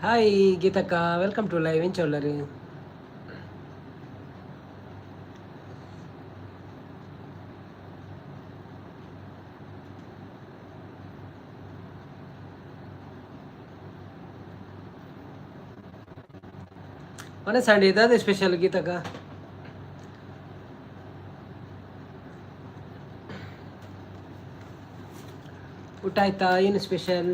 Hi ಗೀತಕ್ಕ, welcome to live. ಎಂಚ ಉಲ್ಲರು? ವನಸಾಂಡಿ ದಾದ ಸ್ಪೆಷಲ್ ಗೀತಕ್ಕ? ಊಟ ಆಯ್ತಾ? ಏನು ಸ್ಪೆಷಲ್?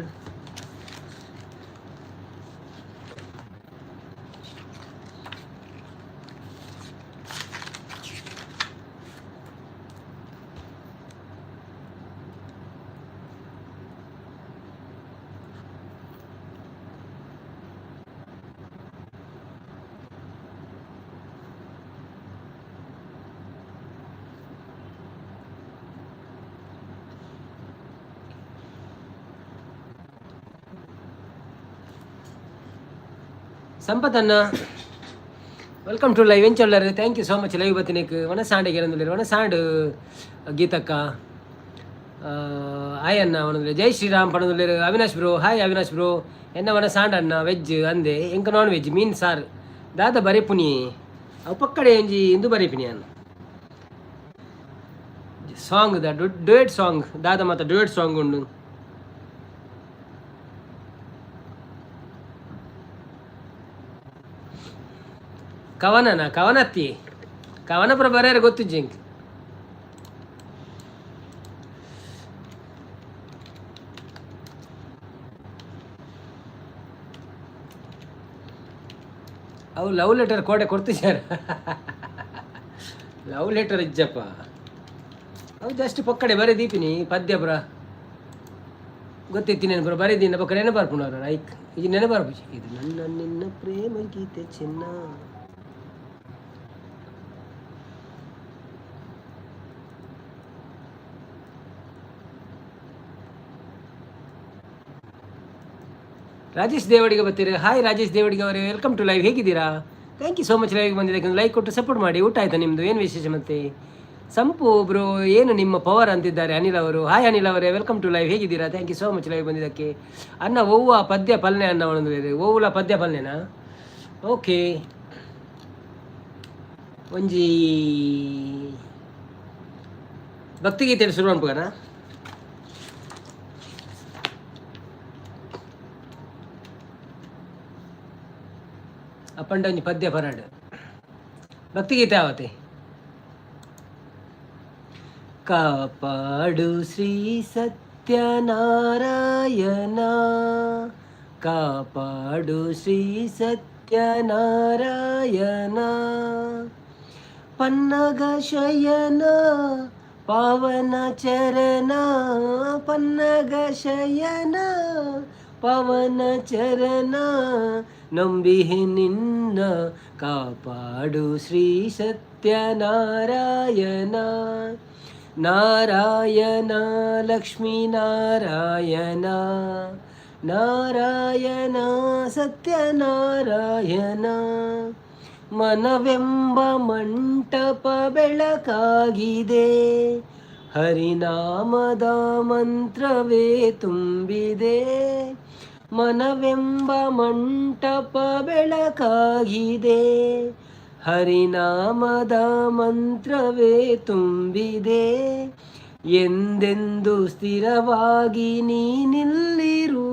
ಸಂಪತ್ ಅಣ್ಣ, welcome to live. ಎಂಚೊಲ್ಲರು? Thank you so much live ಬತ್ತಿನಕ್. ವನಸಾಂಡೆ ಗೆರಂದುಲ್ಲೆರ್. ವನಸಾಂಡ್ ಗೀತಕ್ಕ. ಹಾಯ್ ಅಣ್ಣ ಪನೊಂದುಲ್ಲೆರ್. ಜೈ ಶ್ರೀರಾಮ್ ಪನೊಂದುಲ್ಲೆರ್ Avinash bro. Hi Avinash bro. ಎನ್ನ ವನಸಾಂಡ್ ಅಣ್ಣ? ವೆಜ್ ಅಂದೆ, ಎಂಕ್ ನಾನ್ ವೆಜ್. ಮೀನ್ ಸಾರ್. ದಾದ ಬರೆಪುನಿ? ಅವು ಪಕ್ಕಡೆ ಒಂಜಿ ಇಂದು ಬರೆಪಿನಿ ಅನ್ನ song the duet song. ದಾದ ಮಾತ ಡುಯೆಟ್ ಸಾಂಗ್ ಉಂಡು. ಕವನನ? ಕವನತ್ತಿ, ಕವನ ಪುರ ಬರೆಯರೆ ಗೊತ್ತಿಜ್ಜಿ ಎಂಕ್. ಅವು ಲವ್ ಲೆಟರ್ ಕೋಡೆ ಕೊಡ್ತಿದ್ದಾರೆ. ಲವ್ ಲೆಟರ್ ಇಜ್ಜಪ್ಪ. ಅವು ಜಸ್ಟ್ ಪೊಕ್ಕಡೆ ಬರೀ ದೀಪಿನಿ. ಪದ್ಯ ಪುರ ಗೊತ್ತಿತ್ತಿ ನೆನಪು ಬರೀದಿನ ಬೊಕ್ಕ ನೆನಪು ಬರ್ಪುಂಡು. ಲೈಕ್ ಇದು ನೆನಪು ಬರ್ಪುಜಿ. ಇದು ನನ್ನ ನಿನ್ನ ಪ್ರೇಮ ಗೀತೆ ಚಿನ್ನ. ರಾಜೇಶ್ ದೇವಡಿಗ ಬರ್ತೀರಿ. ಹಾಯ್ ರಾಜೇಶ್ ದೇವಡಿಗ ಅವರೇ, welcome to live. ಹೇಗಿದ್ದೀರಾ? Thank you so much ಲೈವ್ಗೆ ಬಂದಿದ್ದಕ್ಕೆ. ಲೈಕ್ ಕೊಟ್ಟು ಸಪೋರ್ಟ್ ಮಾಡಿ. ಊಟ ಆಯ್ತಾ ನಿಮ್ಮದು? ಏನು ವಿಶೇಷ ಮತ್ತೆ? ಸಂಪು ಬ್ರೋ, ಏನು ನಿಮ್ಮ ಪವರ್ ಅಂತಿದ್ದಾರೆ ಅನಿಲ್ ಅವರು. ಹಾಯ್ ಅನಿಲ್ ಅವರೇ, welcome to live. ಹೇಗಿದ್ದೀರಾ? Thank you so much live ಬಂದಿದ್ದಕ್ಕೆ. ಅನ್ನ ಒವ್ವ ಪದ್ಯ ಪಲ್ನೆ ಅನ್ನ ಒಂದು ಓವುಲ ಪದ್ಯ ಪಲ್ನೆನಾ? ಓಕೆ, ಒಂಜಿ ಭಕ್ತಿಗೀತೆ ಶುರು ಅನ್ಪುಗನ. ಅಪ್ಪಂಡ ಒಂಜಿ ಪದ್ಯ ಪರಾಡ್. ಭಕ್ತಿಗೀತೆ ಆವತೆ. ಕಾಪಾಡು ಶ್ರೀ ಸತ್ಯನಾರಾಯಣ, ಕಾಪಾಡು ಶ್ರೀ ಸತ್ಯನಾರಾಯಣ, ಪನ್ನಗ ಶಯನ ಪಾವನ ಚರಣ, ಪನ್ನಗ ಶಯನ ಪವನ ಚರಣ, ನಂಬಿಹೆ ನಿನ್ನ, ಕಾಪಾಡು ಶ್ರೀ ಸತ್ಯನಾರಾಯಣ. ನಾರಾಯಣ ಲಕ್ಷ್ಮೀ ನಾರಾಯಣ, ನಾರಾಯಣ ಸತ್ಯನಾರಾಯಣ. ಮನವೆಂಬ ಮಂಟಪ ಬೆಳಕಾಗಿದೆ, ಹರಿನಾಮದ ಮಂತ್ರವೇ ತುಂಬಿದೆ. ಮನವೆಂಬ ಮಂಟಪ ಬೆಳಕಾಗಿದೆ, ಹರಿನಾಮದ ಮಂತ್ರವೇ ತುಂಬಿದೆ. ಎಂದೆಂದು ಸ್ಥಿರವಾಗಿ ನೀನಿಲ್ಲಿರು,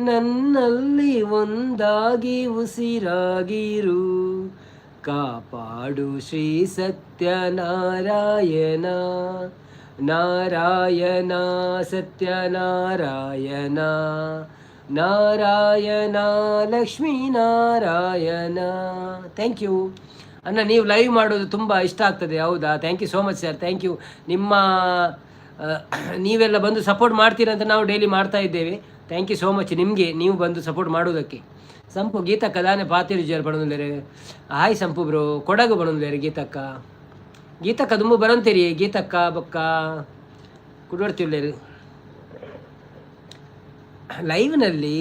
ನನ್ನಲ್ಲಿ ಒಂದಾಗಿ ಉಸಿರಾಗಿರು. ಕಾಪಾಡು ಶ್ರೀ ಸತ್ಯನಾರಾಯಣ, ನಾರಾಯಣ ಸತ್ಯನಾರಾಯಣ, ನಾರಾಯಣ ಲಕ್ಷ್ಮೀ ನಾರಾಯಣ. Thank you ಅಣ್ಣ. ನೀವು ಲೈವ್ ಮಾಡೋದು ತುಂಬ ಇಷ್ಟ ಆಗ್ತದೆ. ಹೌದಾ? Thank you so much sir, thank you. ನಿಮ್ಮ ನೀವೆಲ್ಲ ಬಂದು ಸಪೋರ್ಟ್ ಮಾಡ್ತೀರಂತ ನಾವು ಡೈಲಿ ಮಾಡ್ತಾ ಇದ್ದೇವೆ. Thank you so much ನಿಮಗೆ, ನೀವು ಬಂದು ಸಪೋರ್ಟ್ ಮಾಡೋದಕ್ಕೆ. ಸಂಪು ಗೀತಕ್ಕ ದಾನೆ ಪಾತಿರುಜಾರ್ ಪಡೊಂದುಲ್ಲೆರ್. ಹಾಯ್ ಸಂಪು ಬ್ರೋ. ಕೊಡಗು ಪಡೊಂದುಲ್ಲೆರ್ ಗೀತಕ್ಕ. ಗೀತಕ್ಕ ದುಂಬು ಬರಂತೀರಿ. ಗೀತಕ್ಕ ಬೊಕ್ಕ ಕುಡೋಡ್ತಿಲ್ಲೇರು. ಲೈವ್ನಲ್ಲಿ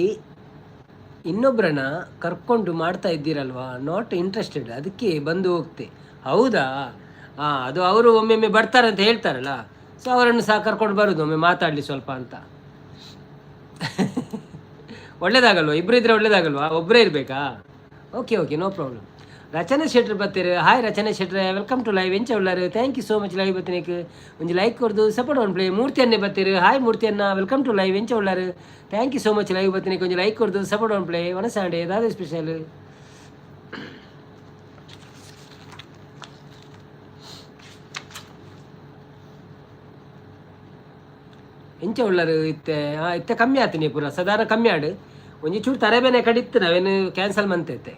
ಇನ್ನೊಬ್ಬರನ್ನ ಕರ್ಕೊಂಡು ಮಾಡ್ತಾ ಇದ್ದೀರಲ್ವಾ? Not interested, ಅದಕ್ಕೆ ಬಂದು ಹೋಗ್ತೆ. ಹೌದಾ? ಹಾಂ, ಅದು ಅವರು ಒಮ್ಮೆಮ್ಮೆ ಬರ್ತಾರೆ ಅಂತ ಹೇಳ್ತಾರಲ್ಲ, ಸೊ ಅವರನ್ನು ಸಹ ಕರ್ಕೊಂಡು ಬರೋದು, ಒಮ್ಮೆ ಮಾತಾಡಲಿ ಸ್ವಲ್ಪ ಅಂತ. ಒಳ್ಳೇದಾಗಲ್ವಾ? ಇಬ್ಬರು ಇದ್ರೆ ಒಳ್ಳೇದಾಗಲ್ವಾ? ಒಬ್ಬರೇ ಇರಬೇಕಾ? Okay okay, no problem. ರಚನೆ ಶೆಟ್ರ್ ಬತ್ತೀರು. ಹಾಯ್ ರಚನೆ ಶೆಟ್ರೆ, welcome to live. ಎಂಚ ಉಳ್ಳಾರು? Thank you so much. Live ಬತ್ತಿನೇಕ್ ಒಂಜಿ ಲೈಕ್ ಕೊರ್ದು ಸಪೋರ್ಟ್ ಒನ್ ಪ್ಲೇ. ಮೂರ್ತಿ ಅನ್ನೆ ಬತ್ತೀರು. ಹಾಯ್ ಮೂರ್ತಿ ಅನ್ನ, welcome to live. ಎಂಚ ಉಳ್ಳಾರು? Thank you so much. Live ಬತ್ತಿನೇಕ್ ಒಂಜಿ ಲೈಕ್ ಕೊರ್ದು ಸಪೋರ್ಟ್ ಒನ್ ಪ್ಲೇ. ವನಸಾಂಡೆ ದಾದ ಸ್ಪೆಷಲ್? ಎಂಚ ಉಳ್ಳಾರು ಇತ್ತೆ? ಇತ್ತೆ ಕಮ್ಮಿ ಆತೀನಿ ಪೂರ, ಸಾಧಾರಣ ಕಮ್ಮಿ ಆಡು. ಒಂಜಿ ಚೂರು ತರಬೇನೆ ಕಡಿತ್ತು, ನಾವೇನು ಕ್ಯಾನ್ಸಲ್ ಮಂತೈತೆ.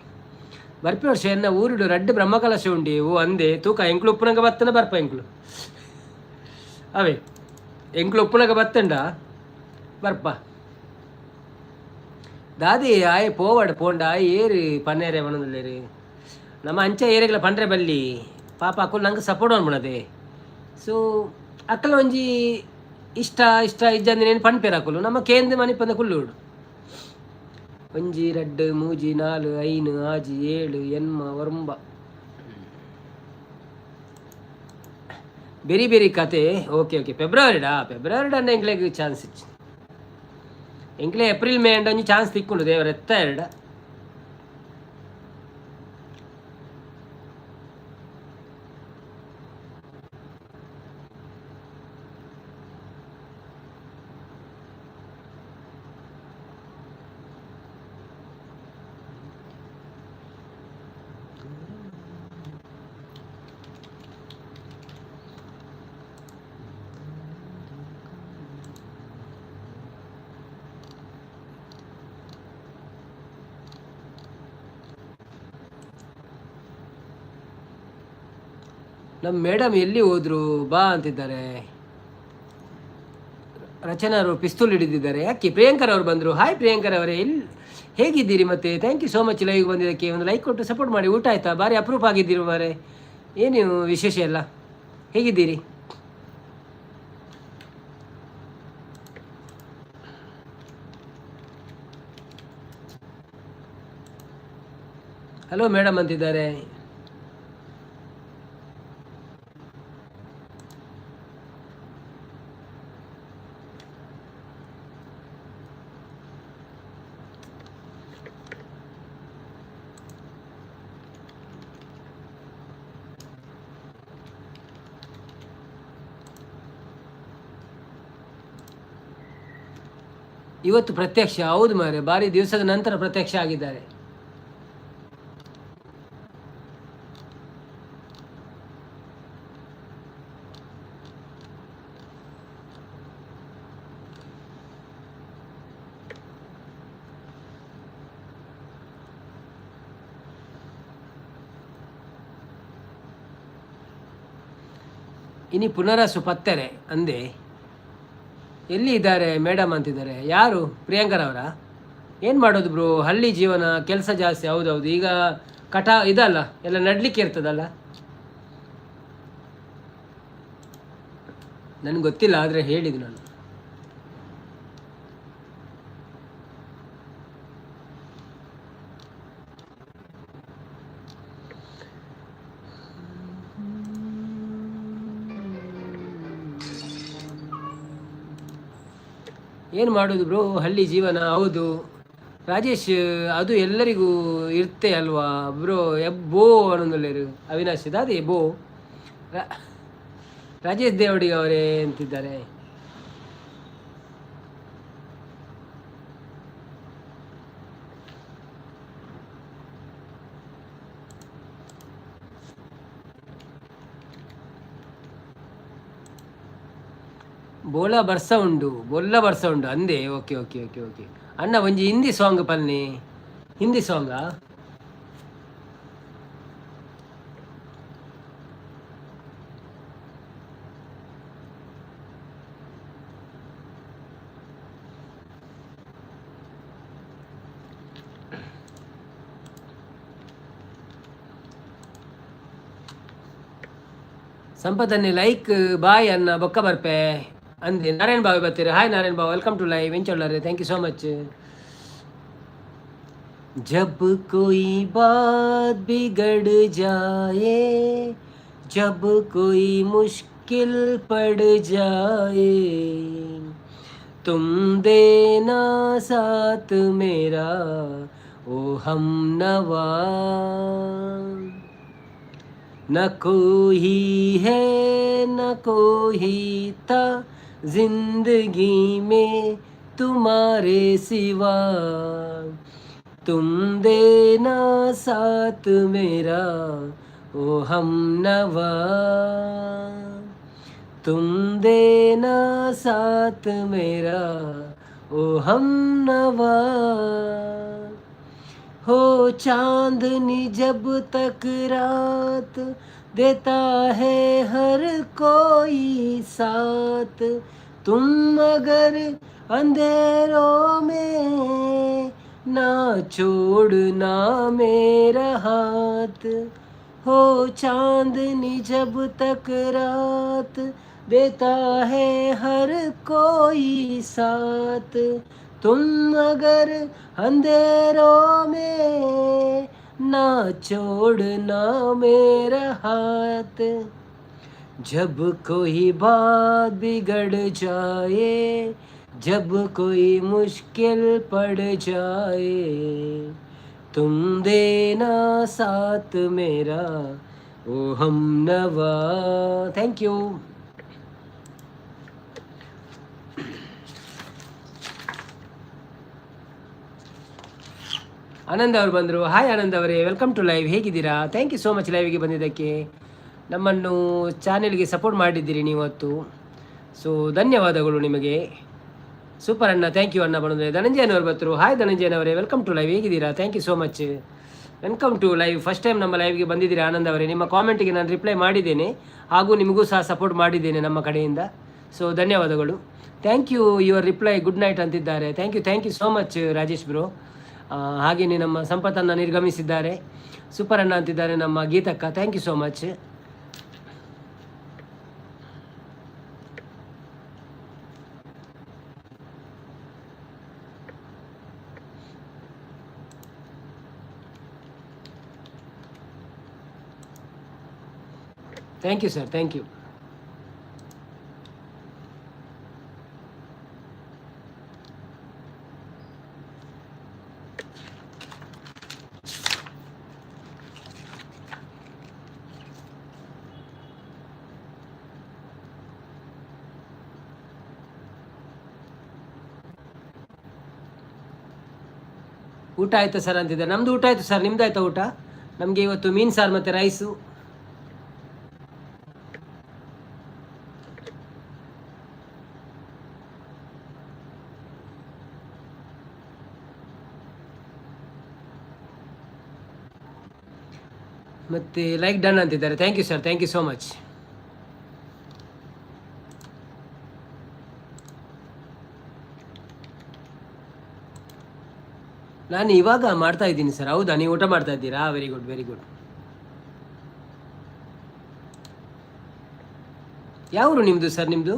ಬರ್ಪಿ ವರ್ಷ ಎನ್ನ ಊರುಡು ರಡ್ಡ್ ಬ್ರಹ್ಮಕಲಶ ಉಂಡಿ. ಓ ಅಂದೆ, ತೂಕ ಎಂಕ್ಲು ಉಪ್ಪುನಗ ಬತ್ತನ ಬರ್ಪ ಎಂಕ್ಲು. ಅವೇ ಎಂಕ್ಲು ಉಪ್ಪುನಗ ಬತ್ತಂಡ ಬರ್ಪ. ದಾದಿ ಆಯ್ ಪೋವಡ್ ಪೋಂಡ ಆಯ್ ಏರು ಪನ್ನೇರೆ ಮನದಲ್ಲೇರು. ನಮ್ಮ ಅಂಚ ಏರಿಗಳ ಪಂಡ್ರೆ ಬಲ್ಲಿ, ಪಾಪ ಅಕ್ಕುಲು ನಂಗೆ ಸಪೋರ್ಟ್ ಅನ್ಬಿಡದೆ. ಸೊ ಅಕ್ಕಲ ಒಂಜಿ ಇಷ್ಟ ಇಷ್ಟ ಇಜ್ಜಂದಿನೇನು ಪನ್ಪೇರು ಅಕುಲು, ನಮ್ಮ ಕೇಂದ್ರ ಮನಿಪಂದ ಕುಲ್ಲುಡು. ಒಂಜಿ ರಡ್ಡು ಮೂಜಿ ನಾಲ್ ಐನು ಆಜಿ ಏಳು ಎನ್ಮ ಒರಂಬ. ಬೆರಿ ಬೆರಿ ಕತೆ. Okay okay, ಫೆಬ್ರವರಿಡಾ? ಫೆಬ್ರವರಿಡ ಅಂದ್ರೆ ಎಂಕ್ಲೆಗ್ ಚಾನ್ಸ್ ಇಚ್ಚಿ. ಎಂಕ್ಲೆ ಏಪ್ರಿಲ್ ಮೇ ಅಂಡ ಒಂಜಿ ಚಾನ್ಸ್ ತಿಕ್ಕೊಂಡು ದೇವರ ಎತ್ತ ಎರಡ. ನಮ್ಮ ಮೇಡಮ್ ಎಲ್ಲಿ ಹೋದ್ರು ಬಾ ಅಂತಿದ್ದಾರೆ. ರಚನಾ ಅವರು ಪಿಸ್ತೂಲ್ ಹಿಡಿದಿದ್ದಾರೆ ಯಾಕೆ? ಪ್ರಿಯಾಂಕರ್ ಅವರು ಬಂದರು. ಹಾಯ್ ಪ್ರಿಯಾಂಕರ್ ಅವರೇ, ಎಲ್ಲಿ ಹೇಗಿದ್ದೀರಿ ಮತ್ತೆ? Thank you so much live ಬಂದಿದ್ದಕ್ಕೆ. ಒಂದು ಲೈಕ್ ಕೊಟ್ಟು ಸಪೋರ್ಟ್ ಮಾಡಿ. ಊಟ ಆಯ್ತಾ? ಭಾರಿ ಅಪ್ರೂಪ್ ಆಗಿದ್ದೀರಿ ಮಾರೆ, ಏನು ವಿಶೇಷ ಎಲ್ಲ? ಹೇಗಿದ್ದೀರಿ? ಹಲೋ ಮೇಡಮ್ ಅಂತಿದ್ದಾರೆ. ಇವತ್ತು ಪ್ರತ್ಯಕ್ಷ. ಹೌದು ಮಾರೆ, ಭಾರಿ ದಿವಸದ ನಂತರ ಪ್ರತ್ಯಕ್ಷ ಆಗಿದ್ದಾರೆ. ಇನಿ ಪುನರಸು ಪತ್ತೆರೆ ಅಂದೆ. ಎಲ್ಲಿ ಇದ್ದಾರೆ ಮೇಡಮ್ ಅಂತಿದ್ದಾರೆ. ಯಾರು? ಪ್ರಿಯಾಂಕರ್ ಅವರಾ? ಏನು ಮಾಡೋದು ಬ್ರೋ, ಹಳ್ಳಿ ಜೀವನ, ಕೆಲಸ ಜಾಸ್ತಿ. ಹೌದೌದು, ಈಗ ಕಟಾ ಇದಲ್ಲ, ಎಲ್ಲ ನಡಲಿಕ್ಕೆ ಇರ್ತದಲ್ಲ. ನನಗೆ ಗೊತ್ತಿಲ್ಲ, ಆದರೆ ಹೇಳಿದ್ದು ನಾನು. ಏನು ಮಾಡೋದು ಬ್ರೋ, ಹಳ್ಳಿ ಜೀವನ. ಹೌದು ರಾಜೇಶ್, ಅದು ಎಲ್ಲರಿಗೂ ಇರ್ತೆ ಅಲ್ವಾ ಬ್ರೋ. ಎಬ್ಬೋ ಅನ್ನೊಂದುಲ್ಲೇರು ಅವಿನಾಶ್ ಅದೇ ಬೋ. ರಾಜೇಶ್ ದೇವಡಿಗ ಅವರೇ ಅಂತಿದ್ದಾರೆ. ಬೋಲ ಬರ್ಸ ಉಂಡು, ಬೊಲ್ಲ ಬರ್ಸ ಉಂಡು ಅಂದೆ. ಓಕೆ ಓಕೆ ಓಕೆ ಓಕೆ ಅಣ್ಣ, ಒಂಜಿ ಹಿಂದಿ ಸಾಂಗ್ ಪನ್ನಿ. ಹಿಂದಿ ಸಾಂಗಾ? ಸಂಪದನ್ನಿ ಲೈಕ್ ಬಾಯ್ ಅನ್ನ ಬೊಕ್ಕ ಬರ್ಪೆ ಅಂದೆ. ನಾರಾಯಣ್ ಬಾಬು ಬರ್ತೀರಿ. Hi Narayan Babu, welcome to live. ಎಂಚೊಳ್ಳಾರೆ? Thank you so much. जब कोई बात बिगड़ जाए, जब कोई मुश्किल पड़ जाए, तुम देना साथ मेरा ओ हमनवा। न कोई है न कोई था जिंदगी में तुम्हारे सिवा, तुम देना साथ मेरा ओ हमनवा, तुम देना साथ मेरा ओ हमनवा। हो चांदनी जब तक रात देता है हर कोई साथ, तुम मगर अंधेरों में ना छोड़ना मेरा हाथ। हो चांदनी जब तक रात देता है हर कोई साथ, तुम मगर अंधेरों में ना छोड़ना मेरा हाथ। जब कोई बात बिगड़ जाए, जब कोई मुश्किल पड़ जाए, तुम देना साथ मेरा ओ हमनवा। Thank you. Anand ಅವರು ಬಂದರು. ಹಾಯ್ ಆನಂದ್ ಅವರೇ, welcome to live. ಹೇಗಿದ್ದೀರಾ? Thank you so much ಲೈವ್ಗೆ ಬಂದಿದ್ದಕ್ಕೆ. ನಮ್ಮನ್ನು ಚಾನೆಲ್ಗೆ ಸಪೋರ್ಟ್ ಮಾಡಿದ್ದೀರಿ ನೀವತ್ತು, ಸೊ ಧನ್ಯವಾದಗಳು ನಿಮಗೆ. ಸೂಪರ್ ಅಣ್ಣ, thank you ಅಣ್ಣ. ಬಂದರೆ ಧನಂಜಯನವರು ಬಂದರು. ಹಾಯ್ ಧನಂಜಯನವರೇ, welcome to live. ಹೇಗಿದ್ದೀರಾ? Thank you so much, welcome to live. First time ನಮ್ಮ ಲೈವ್ಗೆ ಬಂದಿದ್ದೀರಾ ಆನಂದ್ ಅವರೇ. ನಿಮ್ಮ ಕಾಮೆಂಟಿಗೆ ನಾನು ರಿಪ್ಲೈ ಮಾಡಿದ್ದೇನೆ ಹಾಗೂ ನಿಮಗೂ ಸಹ ಸಪೋರ್ಟ್ ಮಾಡಿದ್ದೇನೆ ನಮ್ಮ ಕಡೆಯಿಂದ. ಸೊ ಧನ್ಯವಾದಗಳು. Thank you, your reply, good night ಅಂತಿದ್ದಾರೆ. Thank you, thank you so much Rajesh bro. ಹಾಗೆಯೇ ನಮ್ಮ ಸಂಪತ್ತನ್ನು ನಿರ್ಗಮಿಸಿದ್ದಾರೆ. ಸೂಪರ್ ಅಣ್ಣ ಅಂತಿದ್ದಾರೆ ನಮ್ಮ ಗೀತಕ್ಕ. Thank you so much. Thank you sir, thank you. ಊಟ ಆಯ್ತಾ ಸರ್ ಅಂತಿದ್ದಾರೆ. ನಮ್ಮದು ಊಟ ಆಯಿತು ಸರ್, ನಿಮ್ದು ಆಯ್ತಾ ಊಟ? ನಮಗೆ ಇವತ್ತು ಮೀನು ಸಾರು ಮತ್ತು ರೈಸು. ಮತ್ತು ಲೈಕ್ ಡನ್ ಅಂತಿದ್ದಾರೆ. Thank you sir, thank you so much. ನಾನು ಇವಾಗ ಮಾಡ್ತಾ ಇದ್ದೀನಿ ಸರ್. ಹೌದಾ, ನೀವು ಊಟ ಮಾಡ್ತಾ ಇದ್ದೀರಾ? Very good, very good. ಯಾವೂರು ನಿಮ್ಮದು ಸರ್, ನಿಮ್ಮದು?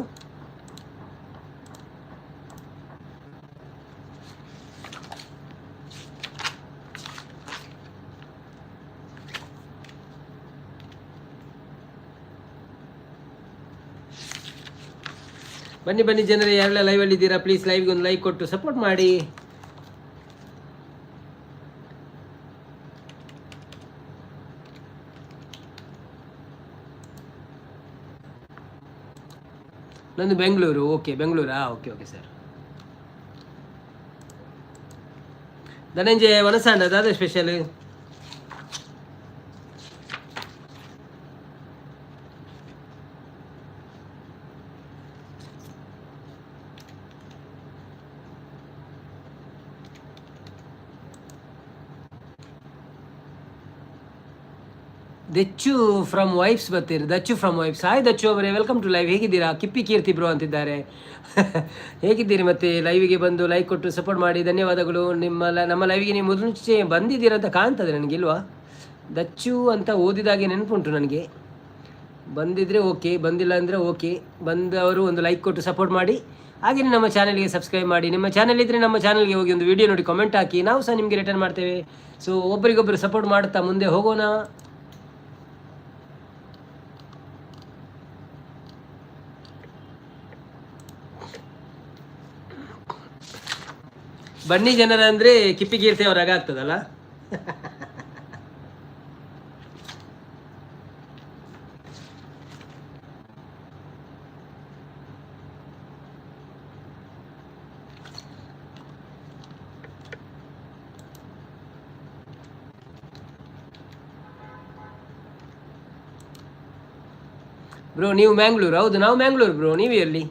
ಬನ್ನಿ ಬನ್ನಿ ಜನರೇ, ಯಾರೆಲ್ಲ ಲೈವಲ್ಲಿ ಇದ್ದೀರಾ ಪ್ಲೀಸ್ ಲೈವ್ಗೆ ಒಂದು ಲೈಕ್ ಕೊಟ್ಟು ಸಪೋರ್ಟ್ ಮಾಡಿ. ನಂದು ಬೆಂಗಳೂರು. ಓಕೆ, ಬೆಂಗಳೂರಾ? Okay okay sir. Dhananjaya ವನಸಾಂಡ ದಾದ ಸ್ಪೆಷಲ್? ದಚ್ಚು ಫ್ರಮ್ ವೈಬ್ಸ್ ಬರ್ತೀರಿ. Dachu from vibes. Hi Dachu ಅವರೇ, welcome to live. ಹೇಗಿದ್ದೀರಾ? ಕಿಪ್ಪಿ ಕೀರ್ತಿ ಬ್ರೋ ಅಂತಿದ್ದಾರೆ. ಹೇಗಿದ್ದೀರಿ? ಮತ್ತೆ ಲೈವಿಗೆ ಬಂದು ಲೈಕ್ ಕೊಟ್ಟು ಸಪೋರ್ಟ್ ಮಾಡಿ, ಧನ್ಯವಾದಗಳು. ನಮ್ಮ ಲೈವಿಗೆ ನೀವು ಮುಂಚೆ ಬಂದಿದ್ದೀರಾ ಅಂತ ಕಾಣ್ತದೆ ನನಗಿಲ್ವಾ? ದಚ್ಚು ಅಂತ ಓದಿದಾಗೆ ನೆನಪುಂಟು ನನಗೆ. ಬಂದಿದ್ದರೆ ಓಕೆ, ಬಂದಿಲ್ಲ ಅಂದರೆ ಓಕೆ. ಬಂದವರು ಒಂದು ಲೈಕ್ ಕೊಟ್ಟು ಸಪೋರ್ಟ್ ಮಾಡಿ, ಹಾಗೆಯೇ ನಮ್ಮ ಚಾನಲ್ಗೆ ಸಬ್ಸ್ಕ್ರೈಬ್ ಮಾಡಿ. ನಿಮ್ಮ ಚಾನಲ್ ಇದ್ದರೆ ನಮ್ಮ ಚಾನಲ್ಗೆ ಹೋಗಿ ಒಂದು ವಿಡಿಯೋ ನೋಡಿ ಕಾಮೆಂಟ್ ಹಾಕಿ, ನಾವು ಸಹ ನಿಮಗೆ ರಿಟರ್ನ್ ಮಾಡ್ತೇವೆ. ಸೊ ಒಬ್ಬರಿಗೊಬ್ಬರು ಸಪೋರ್ಟ್ ಮಾಡ್ತಾ ಮುಂದೆ ಹೋಗೋಣ. ಬನ್ನಿ ಜನರ ಅಂದರೆ ಕಿಪ್ಪಿ ಅವರಾಗ ಆಗ್ತದಲ್ಲ. ಬ್ರೋ ನೀವು ಮ್ಯಾಂಗ್ಳೂರು? ಹೌದು, ನಾವು ಮ್ಯಾಂಗ್ಳೂರು ಬ್ರೋ. ನೀವು ಎಲ್ಲಿ?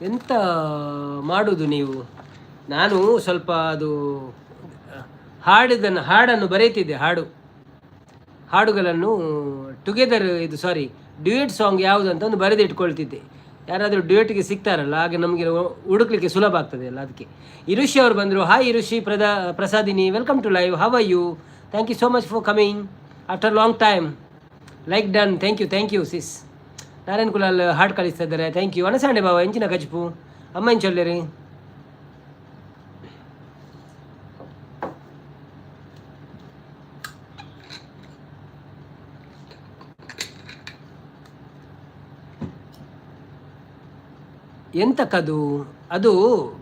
ಎಂತ ಮಾಡೋದು ನೀವು? ನಾನು ಸ್ವಲ್ಪ ಅದು ಹಾಡಿದನ್ನು ಹಾಡನ್ನು ಬರೀತಿದ್ದೆ. ಹಾಡುಗಳನ್ನು ಟುಗೆದರ್ ಇದು ಸಾರಿ ಡ್ಯೂಯೆಟ್ ಸಾಂಗ್ ಯಾವುದು ಅಂತ ಒಂದು ಬರೆದಿಟ್ಕೊಳ್ತಿದ್ದೆ. ಯಾರಾದರೂ ಡ್ಯೂಯೆಟ್ಗೆ ಸಿಗ್ತಾರಲ್ಲ, ಆಗ ನಮಗೆ ಹುಡುಕ್ಲಿಕ್ಕೆ ಸುಲಭ ಆಗ್ತದೆ ಅಲ್ಲ, ಅದಕ್ಕೆ. ಇರುಷಿ ಅವರು ಬಂದರು. Hi Irushi Prasadini, welcome to live. How are you? Thank you so much for coming after long time. Like done. Thank you, thank you sis. Narayan Kulal ಹಾಡು ಕಳಿಸ್ತಾ ಇದ್ದಾರೆ. Thank you. ಅನಸಾಂಡೆ ಬಾವ ಎಂಚಿನ ಕಜ್ಪು ಅಮ್ಮ ಎಂಚೊಲ್ಲೇರಿ? ಎಂತಕ್ಕದು? ಅದು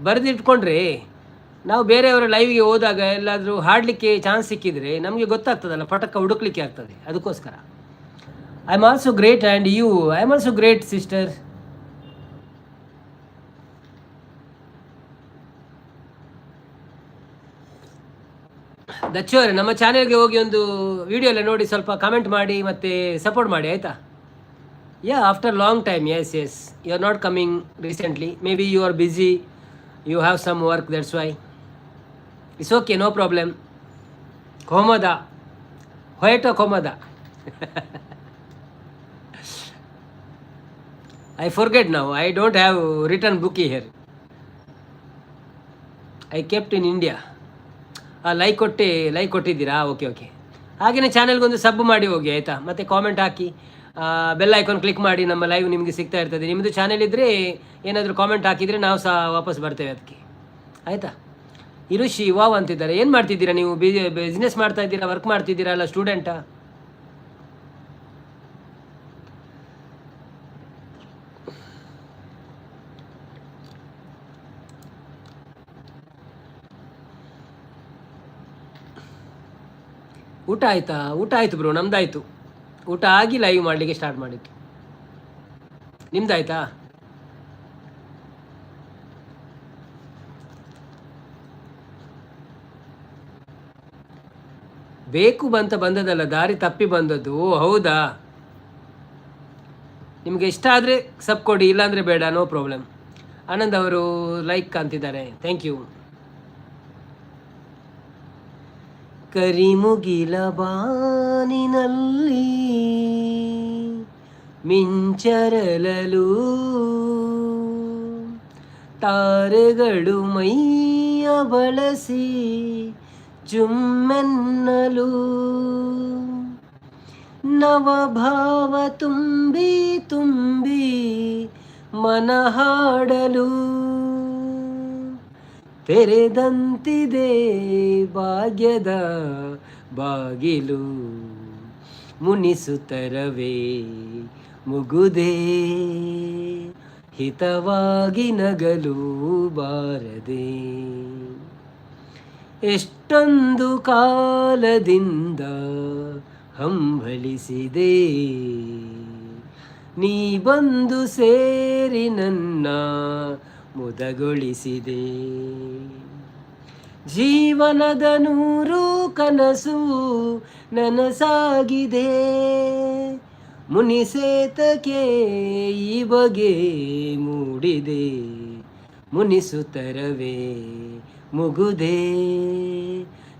ಬರೆದಿಟ್ಕೊಂಡ್ರೆ ನಾವು ಬೇರೆಯವರ ಲೈವ್ಗೆ ಹೋದಾಗ ಎಲ್ಲಾದರೂ ಹಾಡಲಿಕ್ಕೆ ಚಾನ್ಸ್ ಸಿಕ್ಕಿದರೆ ನಮಗೆ ಗೊತ್ತಾಗ್ತದಲ್ಲ, ಪಟಕ್ಕ ಹುಡುಕ್ಲಿಕ್ಕೆ ಆಗ್ತದೆ, ಅದಕ್ಕೋಸ್ಕರ. I am also great and you? I am also great sister. Dachu ಅವರೇ, ನಮ್ಮ ಚಾನೆಲ್ಗೆ ಹೋಗಿ ಒಂದು ವಿಡಿಯೋ ಎಲ್ಲ ನೋಡಿ, ಸ್ವಲ್ಪ ಕಾಮೆಂಟ್ ಮಾಡಿ ಮತ್ತು ಸಪೋರ್ಟ್ ಮಾಡಿ, ಆಯಿತಾ? Yeah, after long time. Yes, yes, you are not coming recently. Maybe you are busy, you have some work, that's why. It's okay, no problem. ಕೋಮದ ಹೊಯಟೋ ಕೋಮದ. I forget now. I don't have written book here. I kept in India. Like ಕೊಟ್ಟು, like ಕೊಟ್ಟಿದ್ದೀರಾ? Okay okay. ಹಾಗೆಯೇ ಚಾನೆಲ್ಗೊಂದು sub ಮಾಡಿ ಹೋಗಿ, ಆಯಿತಾ? ಮತ್ತು comment hockey, bell icon click ಮಾಡಿ, ನಮ್ಮ live ನಿಮಗೆ ಸಿಗ್ತಾ ಇರ್ತದೆ. ನಿಮ್ಮದು ಚಾನೆಲ್ ಇದ್ದರೆ ಏನಾದರೂ ಕಾಮೆಂಟ್ ಹಾಕಿದರೆ ನಾವು ಸಹ ವಾಪಸ್ ಬರ್ತೇವೆ ಅದಕ್ಕೆ, ಆಯಿತಾ? ಇರುಷಿ ವಾವ್ ಅಂತಿದ್ದಾರೆ. ಏನು ಮಾಡ್ತಿದ್ದೀರಾ ನೀವು? ಬಿಸ್ನೆಸ್ ಮಾಡ್ತಾ ಇದ್ದೀರಾ, ವರ್ಕ್ ಮಾಡ್ತಿದ್ದೀರಾ, ಅಲ್ಲ ಸ್ಟೂಡೆಂಟಾ? ಊಟ ಆಯಿತಾ? ಊಟ ಆಯಿತು ಬ್ರೋ, ನಮ್ದಾಯಿತು. ಊಟ ಆಗಿ ಲೈವ್ ಮಾಡಲಿಕ್ಕೆ ಸ್ಟಾರ್ಟ್ ಮಾಡಿದ್ದು. ನಿಮ್ದಾಯ್ತಾ? ಬೇಕು ಬಂತ ಬಂದದಲ್ಲ, ದಾರಿ ತಪ್ಪಿ ಬಂದದ್ದು. ಓ ಹೌದಾ? ನಿಮಗೆ ಇಷ್ಟ ಆದರೆ ಸಬ್ ಕೊಡಿ, ಇಲ್ಲಾಂದರೆ ಬೇಡ, ನೋ ಪ್ರಾಬ್ಲಮ್. ಆನಂದ್ ಅವರು ಲೈಕ್ ಅಂತಿದ್ದಾರೆ, thank you. ಕರಿಮುಗಿಲ ಬಾನಿನಲ್ಲಿ ಮಿಂಚರಲಲು ತಾರೆಗಳು ಮೈಯ ಬಳಸಿ ಜುಮ್ಮೆನ್ನಲು ನವಭಾವ ತುಂಬಿ ತುಂಬಿ ಮನಹಾಡಲು ತೆರೆದಂತಿದೆ ಭಾಗ್ಯದ ಬಾಗಿಲು ಮುನಿಸುತ್ತರವೇ ಮುಗುದೇ ಹಿತವಾಗಿ ನಗಲು ಬಾರದೆ ಎಷ್ಟೊಂದು ಕಾಲದಿಂದ ಹಂಬಲಿಸಿದೆ ನೀ ಬಂದು ಸೇರಿ ನನ್ನ ಮುದಗೊಳಿಸಿದೆ ಜೀವನದ ನೂರು ಕನಸು ನನಸಾಗಿದೆ ಮುನಿಸೇತಕ್ಕೆ ಈ ಬಗೆ ಮೂಡಿದೆ ಮುನಿಸುತ್ತರವೇ ಮುಗುದೇ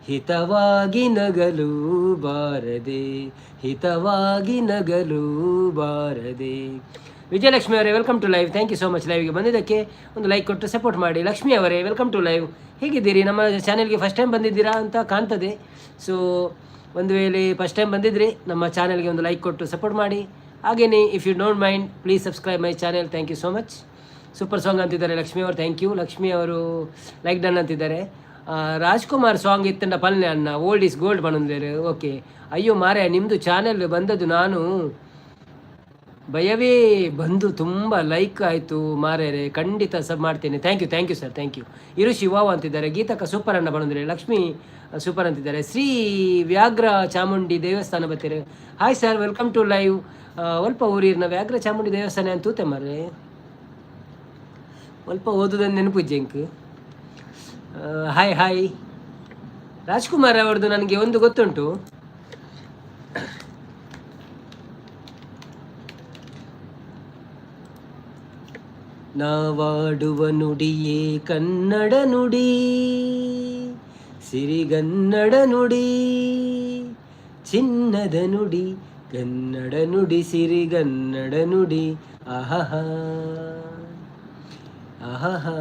ಹಿತವಾಗಿ ನಗಲು ಬಾರದೆ, ಹಿತವಾಗಿ ನಗಲು ಬಾರದೆ. ವಿಜಯಲಕ್ಷ್ಮಿ ಅವರೇ, welcome to live. Thank you so much. ಲೈವ್ಗೆ ಬಂದಿದ್ದಕ್ಕೆ ಒಂದು ಲೈಕ್ ಕೊಟ್ಟು ಸಪೋರ್ಟ್ ಮಾಡಿ. ಲಕ್ಷ್ಮಿ ಅವರೇ, welcome to live. ಹೇಗಿದ್ದೀರಿ? ನಮ್ಮ ಚಾನೆಲ್ಗೆ ಫಸ್ಟ್ ಟೈಮ್ ಬಂದಿದ್ದೀರಾ ಅಂತ ಕಾಣ್ತದೆ. ಸೊ ಒಂದು ವೇಳೆ ಫಸ್ಟ್ ಟೈಮ್ ಬಂದಿದ್ರಿ, ನಮ್ಮ ಚಾನೆಲ್ಗೆ ಒಂದು ಲೈಕ್ ಕೊಟ್ಟು ಸಪೋರ್ಟ್ ಮಾಡಿ. ಹಾಗೆಯೇ if you don't mind, please subscribe my channel. Thank you so much. Super song ಅಂತಿದ್ದಾರೆ ಲಕ್ಷ್ಮಿ ಅವರು. Thank you. Lakshmi ಅವರು ಲೈಕ್ ಡನ್ ಅಂತಿದ್ದಾರೆ. ರಾಜ್ಕುಮಾರ್ ಸಾಂಗ್ ಇತ್ತಂಡ ಪಲ್ಲೆ ಅನ್ನ, ಓಲ್ಡ್ is gold ಬಂದಿದ್ದಾರೆ. ಓಕೆ. ಅಯ್ಯೋ ಮಾರೆ, ನಿಮ್ಮದು ಚಾನೆಲ್ ಬಂದದ್ದು ನಾನು ಭಯವೇ ಬಂದು ತುಂಬ ಲೈಕ್ ಆಯಿತು ಮಾರೇರೆ. ಖಂಡಿತ ಸಬ್ ಮಾಡ್ತೇನೆ. Thank you, thank you sir, thank you. ಇರು ಶಿವಾವ್ ಅಂತಿದ್ದಾರೆ. ಗೀತಕ್ಕ ಸೂಪರ್ ಅನ್ನ ಬಂದಿದ್ದಾರೆ. ಲಕ್ಷ್ಮಿ ಸೂಪರ್ ಅಂತಿದ್ದಾರೆ. ಶ್ರೀ ವ್ಯಾಘ್ರ ಚಾಮುಂಡಿ ದೇವಸ್ಥಾನ ಬರ್ತೀರಿ. Hi sir, welcome to live. ಒಲ್ಪ ಊರಿನ ವ್ಯಾಘ್ರ ಚಾಮುಂಡಿ ದೇವಸ್ಥಾನ ಅಂತ ತೂತೆ ಮಾರ್ರೆ. ಒಲ್ಪ ಓದುದನ್ನು ನೆನಪು ಜಂಕ್. Hi hi. ರಾಜ್ಕುಮಾರ್ ಅವರದ್ದು ನನಗೆ ಒಂದು ಗೊತ್ತುಂಟು. ನಾವಾಡುವ ನುಡಿಯೇ ಕನ್ನಡ ನುಡಿ, ಸಿರಿಗನ್ನಡ ನುಡಿ, ಚಿನ್ನದ ನುಡಿ, ಕನ್ನಡ ನುಡಿ, ಸಿರಿಗನ್ನಡ ನುಡಿ. ಆಹಾ ಆಹಾ.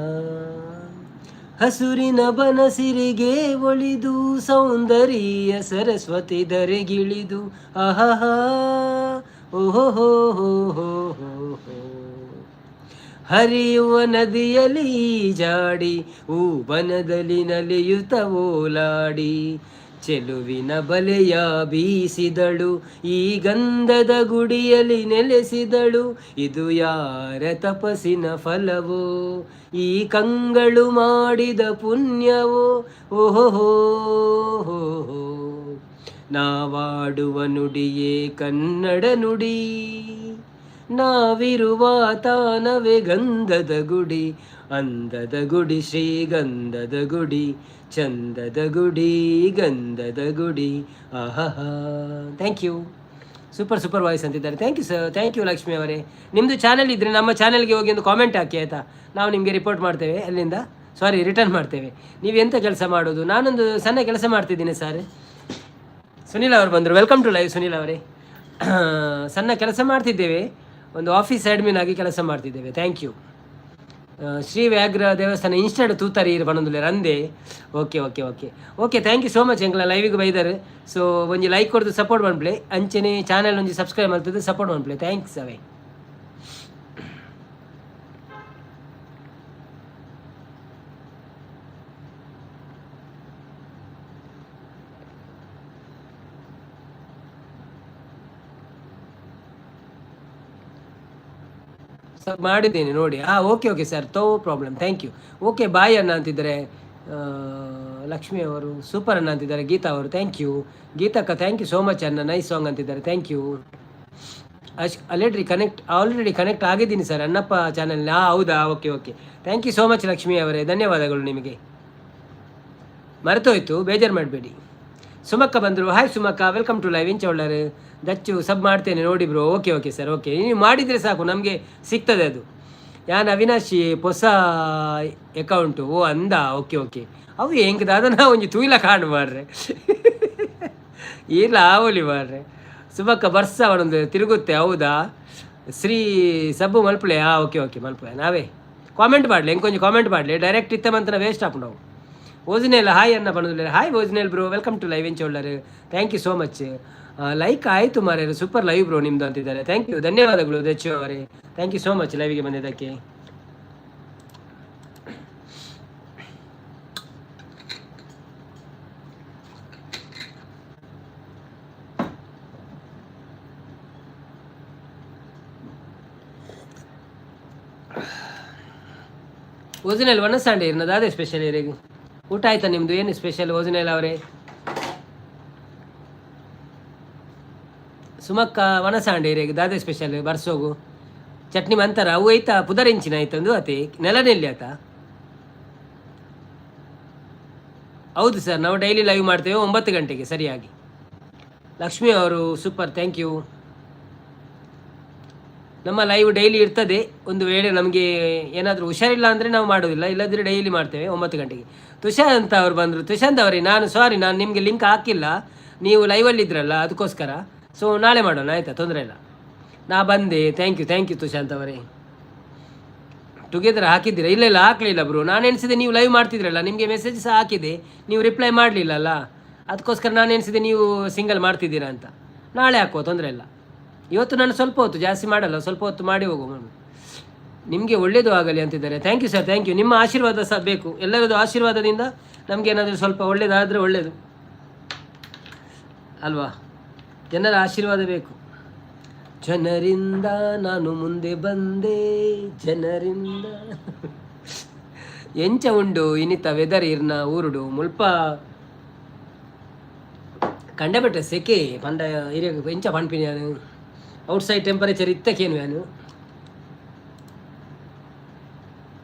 ಹಸುರಿನ ಬನಸಿರಿಗೆ ಒಳಿದು, ಸೌಂದರ್ಯ ಸರಸ್ವತಿ ಧರೆಗಿಳಿದು. ಆಹಾ ಓಹೋ ಹೋ ಹೋ ಹೋ ಹೋ. ಹರಿಯುವ ನದಿಯಲಿ ಜಾಡಿ, ಬನದಲ್ಲಿ ನಲಿಯುತ್ತ ಓಲಾಡಿ, ಚೆಲುವಿನ ಬಲೆಯ ಬೀಸಿದಳು, ಈ ಗಂಧದ ಗುಡಿಯಲ್ಲಿ ನೆಲೆಸಿದಳು. ಇದು ಯಾರ ತಪಸ್ಸಿನ ಫಲವೋ, ಈ ಕಂಗಳು ಮಾಡಿದ ಪುಣ್ಯವೋ? ಓಹೋ ಹೋ. ನಾವಾಡುವ ನುಡಿಯೇ ಕನ್ನಡ ನುಡಿ, ನಾವಿರುವ ತಾನವೇ ಗಂಧದ ಗುಡಿ, ಅಂದದ ಗುಡಿ, ಶ್ರೀಗಂಧದ ಗುಡಿ, ಚಂದದ ಗುಡಿ, ಗಂಧದ ಗುಡಿ. ಆಹಾ. Thank you. Super super voice ಅಂತಿದ್ದಾರೆ. Thank you sir, thank you. Lakshmi ಅವರೇ, ನಿಮ್ಮದು ಚಾನಲ್ ಇದ್ದರೆ ನಮ್ಮ ಚಾನಲ್ಗೆ ಹೋಗಿ ಒಂದು ಕಾಮೆಂಟ್ ಹಾಕಿ ಆಯಿತಾ? ನಾವು ನಿಮಗೆ ರಿಪೋರ್ಟ್ ಮಾಡ್ತೇವೆ ಅಲ್ಲಿಂದ, ಸಾರಿ, ರಿಟರ್ನ್ ಮಾಡ್ತೇವೆ. ನೀವು ಎಂಥ ಕೆಲಸ ಮಾಡೋದು? ನಾನೊಂದು ಸಣ್ಣ ಕೆಲಸ ಮಾಡ್ತಿದ್ದೀನಿ ಸರ್. ಸುನಿಲ್ ಅವರು ಬಂದರು. Welcome to live Sunil ಅವರೇ. ಸಣ್ಣ ಕೆಲಸ ಮಾಡ್ತಿದ್ದೇವೆ, ಒಂದು ಆಫೀಸ್ ಅಡ್ಮಿನ್ ಆಗಿ ಕೆಲಸ ಮಾಡ್ತಿದ್ದೇವೆ. Thank you. Shri ವ್ಯಾಘ್ರ ದೇವಸ್ಥಾನ ಇನ್ಸ್ಟಾಡ್ ತೂತಾರಿ ಪನೊಂದುಲ್ಲೆರ್ ರಂದೆ. Okay okay okay okay, thank you so much. ಎಂಕ್ಲ ಲೈವಿಗೆ ಬೈದಾರೆ. ಸೊ ಒಂಜಿ ಲೈಕ್ ಕೊಡ್ದು ಸಪೋರ್ಟ್ ಮನ್ಪ್ಲೆ. ಅಂಚನೆ ಚಾನಲ್ ಒಂಜಿ ಸಬ್ಸ್ಕ್ರೈಬ್ ಮಾಡ್ತದೆ, ಸಪೋರ್ಟ್ ಮನ್ಪ್ಲೆ. Thanks ಅವೇ. ಸರ್, ಮಾಡಿದ್ದೇನೆ ನೋಡಿ. ಹಾಂ, okay okay sir, no problem, thank you. Okay, bye ಅಣ್ಣ ಅಂತಿದ್ದಾರೆ ಲಕ್ಷ್ಮಿ ಅವರು. ಸೂಪರ್ ಅಣ್ಣ ಅಂತಿದ್ದಾರೆ ಗೀತಾ ಅವರು. Thank you ಗೀತಕ್ಕ. Thank you so much ಅಣ್ಣ. ನೈಸ್ ಸಾಂಗ್ ಅಂತಿದ್ದಾರೆ. Thank you. ಅಶ್ ಆಲ್ರೆಡಿ ಕನೆಕ್ಟ್, ಆಲ್ರೆಡಿ ಕನೆಕ್ಟ್ ಆಗಿದ್ದೀನಿ ಸರ್ ಅಣ್ಣಪ್ಪ ಚಾನಲ್. ಹಾಂ, ಹೌದಾ? Okay okay, thank you so much Lakshmi ಅವರೇ, ಧನ್ಯವಾದಗಳು ನಿಮಗೆ. ಮರೆತೋಯ್ತು, ಬೇಜಾರು ಮಾಡಬೇಡಿ. ಸುಮಕ್ಕ ಬಂದರು. ಹಾಯ್ ಸುಮಕ್ಕ, welcome to live. ಇಂಚ ದಚ್ಚು ಸಬ್ ಮಾಡ್ತೇನೆ ನೋಡಿ bro. Okay okay sir, okay. ನೀವು ಮಾಡಿದರೆ ಸಾಕು, ನಮಗೆ ಸಿಗ್ತದೆ ಅದು. ಯಾನ್ ಅವಿನಾಶಿ, ಹೊಸ ಅಕೌಂಟು. ಓ ಅಂದ, ಓಕೆ ಓಕೆ. ಅವು ಹೆಂಗೆ ಅದನ್ನ ಒಂಜಿ ತೂಯ್ಲ ಕಾಣು ಮಾರ್ರೆ, ಇಲ್ಲ ಆವಲಿ ಮಾರ್ರೆ. ಸುಮಕ್ಕ ಬರ್ಸ ಅವನೊಂದು ತಿರುಗುತ್ತೆ. ಹೌದಾ? ಶ್ರೀ ಸಬ್ಬು ಮಲ್ಪಲೆ. ಹಾಂ, ಓಕೆ ಓಕೆ, ಮಲ್ಪಲೆ. ನಾವೇ ಕಾಮೆಂಟ್ ಮಾಡಲಿ, ಎಂಕೊಂಚ ಕಾಮೆಂಟ್ ಮಾಡಲಿ. ಡೈರೆಕ್ಟ್ ಇತ್ತ ಮಂತನ ವೇಸ್ಟ್ ಆಪುಂಡು ಅವು. ಓಜಿನೇಲ್ ಹಾಯ್ ಅನ್ನ ಪಣೋದಿಲ್ಲ. ಹಾಯ್ ಓಜಿನೇಲ್ ಬ್ರೋ, welcome to live. ಎಂಚೋಳ್ಳರು? Thank you so much. Like ಆಯಿತು ಮಾರ್ರೆ. ಸೂಪರ್ ಲೈವ್ ಬ್ರೋ ನಿಮ್ಮದು ಅಂತಿದ್ದಾರೆ. Thank you, ಧನ್ಯವಾದಗಳು ದಚ್ಚು ಅವರೇ. Thank you so much ಲೈವ್ಗೆ ಬಂದಿದ್ದಕ್ಕೆ. ಒರಿಜಿನಲ್ ಒಣಸಾಂಡೆ ಇರ್ನದು ಅದೇ ಸ್ಪೆಷಲ್ ಇರೇಗು. ಊಟ ಆಯ್ತಾ ನಿಮ್ಮದು? ಏನು ಸ್ಪೆಷಲ್ ಒರಿಜಿನಲ್ ಅವರೇ? ಸುಮಕ್ಕ ವನಸಾಂಡೆ ಇರೇಗು ದಾದೆ ಸ್ಪೆಷಲ್? ಬರ್ಸೋಗು ಚಟ್ನಿ ಮಂತರ ಅವು ಐತಾ? ಪುದರಿಂಚಿನ ಆಯ್ತಂದು ಅತಿ ನೆಲನೆಲ್ಲಿ ಆತ. ಹೌದು ಸರ್, ನಾವು ಡೈಲಿ ಲೈವ್ ಮಾಡ್ತೇವೆ 9 ಗಂಟೆಗೆ ಸರಿಯಾಗಿ. ಲಕ್ಷ್ಮಿ ಅವರು ಸೂಪರ್, thank you. ನಮ್ಮ ಲೈವ್ ಡೈಲಿ ಇರ್ತದೆ. ಒಂದು ವೇಳೆ ನಮಗೆ ಏನಾದರೂ ಹುಷಾರಿಲ್ಲ ಅಂದರೆ ನಾವು ಮಾಡೋದಿಲ್ಲ, ಇಲ್ಲದ್ರೆ ಡೈಲಿ ಮಾಡ್ತೇವೆ 9 ಗಂಟೆಗೆ. ತುಷಾಂತ್ ಅವರು ಬಂದರು. ತುಷಾಂತ್ ಅವರೇ, ನಾನು ಸಾರಿ, ನಾನು ನಿಮಗೆ ಲಿಂಕ್ ಹಾಕಿಲ್ಲ, ನೀವು ಲೈವಲ್ಲಿ ಇದ್ರಲ್ಲ ಅದಕ್ಕೋಸ್ಕರ. ಸೊ ನಾಳೆ ಮಾಡೋಣ ಆಯಿತಾ, ತೊಂದರೆ ಇಲ್ಲ. ನಾ ಬಂದೆ, thank you, thank you Tushanth ಅವರೇ. ಟುಗೆದರ್ ಹಾಕಿದ್ದೀರಾ? ಇಲ್ಲ ಇಲ್ಲ, ಹಾಕಲಿಲ್ಲ ಬ್ರೋ. ನಾನು ಎಣಿಸಿದೆ ನೀವು ಲೈವ್ ಮಾಡ್ತಿದ್ರಲ್ಲ, ನಿಮಗೆ ಮೆಸೇಜ್ ಸಹ ಹಾಕಿದೆ, ನೀವು ರಿಪ್ಲೈ ಮಾಡಲಿಲ್ಲಲ್ಲ, ಅದಕ್ಕೋಸ್ಕರ ನಾನು ಎಣಿಸಿದೆ ನೀವು ಸಿಂಗಲ್ ಮಾಡ್ತಿದ್ದೀರಾ ಅಂತ. ನಾಳೆ ಹಾಕುವ, ತೊಂದರೆ ಇಲ್ಲ. ಇವತ್ತು ನಾನು ಸ್ವಲ್ಪ ಹೊತ್ತು, ಜಾಸ್ತಿ ಮಾಡಲ್ಲ, ಸ್ವಲ್ಪ ಹೊತ್ತು ಮಾಡಿ ಹೋಗುವ. ನಿಮಗೆ ಒಳ್ಳೆಯದು ಆಗಲಿ ಅಂತಿದ್ದಾರೆ. Thank you sir, thank you. ನಿಮ್ಮ ಆಶೀರ್ವಾದ ಸಹ ಬೇಕು. ಎಲ್ಲರದ್ದು ಆಶೀರ್ವಾದದಿಂದ ನಮಗೆ ಏನಾದರೂ ಸ್ವಲ್ಪ ಒಳ್ಳೆಯದಾದರೆ ಒಳ್ಳೆಯದು ಅಲ್ವಾ? ಜನರ ಆಶೀರ್ವಾದ ಬೇಕು. ಜನರಿಂದ ನಾನು ಮುಂದೆ ಬಂದೆ, ಜನರಿಂದ. ಎಂಚ ಉಂಡು ಇನಿತ ವೆದರ್ ಇರ್ನ ಊರುಡು? ಮುಲ್ಪ ಕಂಡಬಟ್ಟೆ ಸೆಕೆ ಪಂಡ ಇರ ಎಂಚ ಪನ್ಪಿನಿ ಯಾನು. ಔಟ್ಸೈಡ್ ಟೆಂಪರೇಚರ್ ಇತ್ತಕೇನು ಯಾನು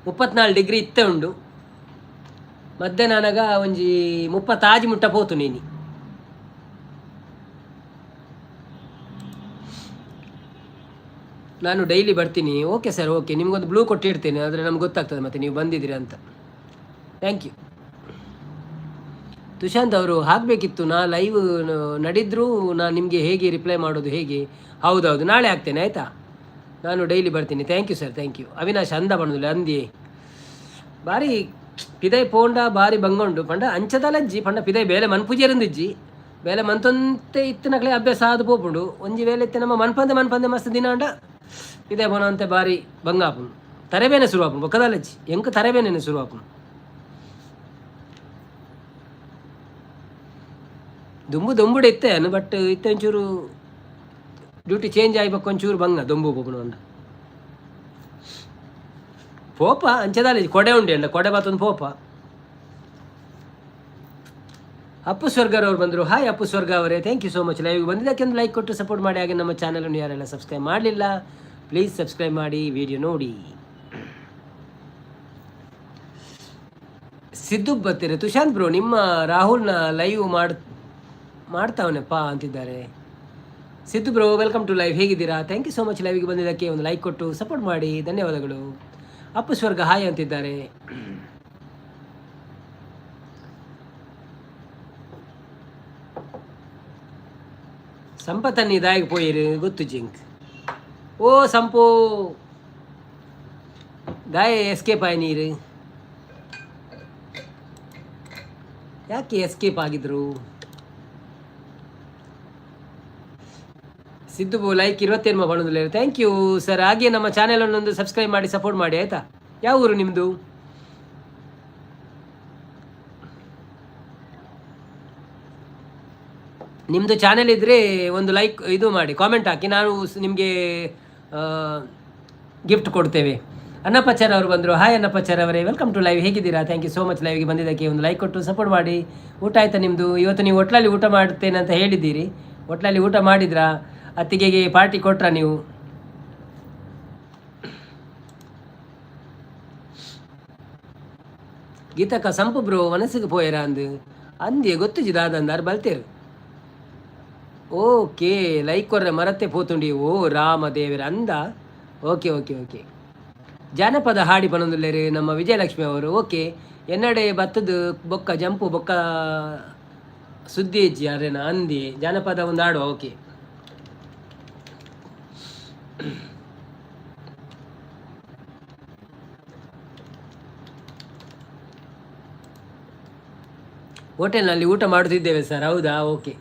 34 ಡಿಗ್ರಿ ಇತ್ತೆ ಉಂಡು. ಮಧ್ಯಾಹ್ನನಾಗ ಒಂಜಿ 36 ಮುಟ್ಟ ಪೋತು ನೀನಿ. ನಾನು ಡೈಲಿ ಬರ್ತೀನಿ. Okay sir, okay. ನಿಮಗೊಂದು ಬ್ಲೂ ಕೊಟ್ಟಿಡ್ತೇನೆ, ಆದರೆ ನಮ್ಗೆ ಗೊತ್ತಾಗ್ತದೆ ಮತ್ತೆ ನೀವು ಬಂದಿದ್ದೀರಿ ಅಂತ. Thank you. Tushant ಅವರು ಹಾಕಬೇಕಿತ್ತು. ನಾ ಲೈವ್ ನಡಿದ್ರೂ ನಾನು ನಿಮಗೆ ಹೇಗೆ ರಿಪ್ಲೈ ಮಾಡೋದು ಹೇಗೆ? ಹೌದೌದು, ನಾಳೆ ಹಾಕ್ತೇನೆ ಆಯಿತಾ. ನಾನು ಡೈಲಿ ಬರ್ತೀನಿ. Thank you sir, thank you. Avinash ಅಂದ ಪಣೋದಿಲ್ಲ ಅಂದಿ ಬಾರಿ ಪಿದೈ ಪೋಂಡ ಬಾರಿ ಬಂಗೊಂಡು ಪಂಡ ಅಂಚದಲಜ್ಜಿ ಪಂಡ ಪಿದೈ ಬೇಲೆ ಮನ್ಪುಜೇರಂದಿಜ್ಜಿ ಬೇಲೆ ಮಂತೊಂತೆ ಇತ್ತಿನಕ್ಲೆ ಅಭ್ಯಾಸ ಆದ್ ಪೋಪುಂಡು. ಒಂಜಿ ವೇಳೆ ಇತ್ತೆ ನಮ್ಮ ಮನ್ಪಂದೆ ಮನ್ಪಂದೆ ಮಸ್ತ್ ದಿನ ಅಂಡ ಪಿದೈ ಪೋನಂತೆ ಬಾರಿ ಬಂಗ ಆಪುಂಡು. ತರೆಬೇನೆ ಶುರು ಆಪುಂಡು ಬೊಕ್ಕದಲಜ್ಜಿ ಎಂಕ್ ತರೆಬೇನೆ ಶುರು ಆಪುಂಡು. ದುಂಬು ದೊಂಬುಡು ಇತ್ತೆ ಅನ್ನು ಬಟ್ ಇತ್ತೆ ಒಂಚೂರು ಡ್ಯೂಟಿ ಚೇಂಜ್ ಆಯ್ಬೇಕು, ಒಂಚೂರು ಬಂಗ ದೊಂಬು ಪೋಪುಂಡು ಅಂಡ ಪೋಪ ಅಂಚದಾಲಿ ಕೊಡೆ ಉಂಡೆ ಅಂಡ ಕೊಡೆ ಬಾತೊಂದು ಪೋಪ. ಅಪ್ಪು ಸ್ವರ್ಗರ್ ಅವರು ಬಂದರು. ಹಾಯ್ ಅಪ್ಪು ಸ್ವರ್ಗ ಅವರೇ, thank you so much. Live ಬಂದಿದ್ದಕ್ಕೆ ಒಂದು ಲೈಕ್ ಕೊಟ್ಟು ಸಪೋರ್ಟ್ ಮಾಡಿ. ಹಾಗೆ ನಮ್ಮ ಚಾನಲನ್ನು ಯಾರೆಲ್ಲ ಸಬ್ಸ್ಕ್ರೈಬ್ ಮಾಡಲಿಲ್ಲ, ಪ್ಲೀಸ್ ಸಬ್ಸ್ಕ್ರೈಬ್ ಮಾಡಿ, ವಿಡಿಯೋ ನೋಡಿ. ಸಿದ್ದು ಬತ್ತೀರಿ. ತುಷಾಂತ್ ಬ್ರೋ, ನಿಮ್ಮ ರಾಹುಲ್ನ ಲೈವ್ ಮಾಡ್ತಾವನೆಪ್ಪ ಅಂತಿದ್ದಾರೆ. Siddu bro, welcome to live. ಹೇಗಿದ್ದೀರಾ? Thank you so much. ಲೈವ್ಗೆ ಬಂದಿದ್ದಕ್ಕೆ ಒಂದು ಲೈಕ್ ಕೊಟ್ಟು ಸಪೋರ್ಟ್ ಮಾಡಿ, ಧನ್ಯವಾದಗಳು. ಅಪ್ಪು ಸ್ವರ್ಗ ಹಾಯ್ ಅಂತಿದ್ದಾರೆ. ಸಂಪತ್ತನ್ನಿ ದಾಯಿಗೆ ಪೋಯಿರು ಗೊತ್ತು ಜಿಂಕ್. ಓ ಸಂಪು ದಾಯ ಎಸ್ಕೇಪ್ ಆಯ್ ನೀರು. ಯಾಕೆ ಎಸ್ಕೇಪ್ ಆಗಿದ್ರು? ಸಿದ್ದು ಲೈಕ್ 27 ಬಣ್ಣದಲ್ಲಿ. Thank you sir. ಹಾಗೆ ನಮ್ಮ ಚಾನೆಲ್ ಒಂದು ಸಬ್ಸ್ಕ್ರೈಬ್ ಮಾಡಿ ಸಪೋರ್ಟ್ ಮಾಡಿ ಆಯಿತಾ. ಯಾವ ಊರು ನಿಮ್ಮದು? ನಿಮ್ಮದು ಚಾನೆಲ್ ಇದ್ದರೆ ಒಂದು ಲೈಕ್ ಇದು ಮಾಡಿ, ಕಾಮೆಂಟ್ ಹಾಕಿ, ನಾನು ನಿಮಗೆ ಗಿಫ್ಟ್ ಕೊಡ್ತೇವೆ. ಅನ್ನಪ್ಪಾಚಾರ್ ಅವರು ಬಂದರು. ಹಾಯ್ ಅನ್ನಪ್ಪಾಚಾರ್ ಅವರೇ, welcome to live. ಹೇಗಿದ್ದೀರಾ? Thank you so much. ಲೈವ್ಗೆ ಬಂದಿದ್ದಕ್ಕೆ ಒಂದು ಲೈಕ್ ಕೊಟ್ಟು ಸಪೋರ್ಟ್ ಮಾಡಿ. ಊಟ ಆಯಿತಾ ನಿಮ್ಮದು? ಇವತ್ತು ನೀವು ಹೋಟ್ಲಲ್ಲಿ ಊಟ ಮಾಡ್ತೇನೆ ಅಂತ ಹೇಳಿದ್ದೀರಿ. ಹೋಟ್ಲಲ್ಲಿ ಊಟ ಮಾಡಿದ್ರಾ? ಅತ್ತಿಗೆಗೆ ಪಾರ್ಟಿ ಕೊಟ್ರಾ ನೀವು? ಗೀತಕ್ಕ ಸಂಪು ಬ್ರೋ ಮನಸ್ಸಿಗೆ ಪೋಯರ ಅಂದು ಅಂದೆ ಗೊತ್ತುಜಿ ದಾದಂದಾರು ಬಲ್ತೇರು. ಓಕೆ, ಲೈಕ್ ಕೊರ್ರೆ ಮರತ್ತೆ ಪೋತುಂಡಿ. ಓ ರಾಮ ದೇವರ ಅಂದ. Okay okay okay. ಜಾನಪದ ಹಾಡಿ ಪನೊಂದುಲ್ಲೇರು ನಮ್ಮ ವಿಜಯಲಕ್ಷ್ಮಿ ಅವರು. ಓಕೆ, ಎನ್ನಡೆ ಬತ್ತದ ಬೊಕ್ಕ ಜಂಪು ಬೊಕ್ಕ ಸುದ್ದಿ ಇಜ್ಜಿ ಅರೇನ ಅಂದಿ ಜಾನಪದ ಒಂದು ಹಾಡುವ. ಓಕೆ, ಹೋಟೆಲ್ನಲ್ಲಿ ಊಟ ಮಾಡುತ್ತಿದ್ದೇವೆ ಸರ್. ಹೌದಾ? ಓಕೆ.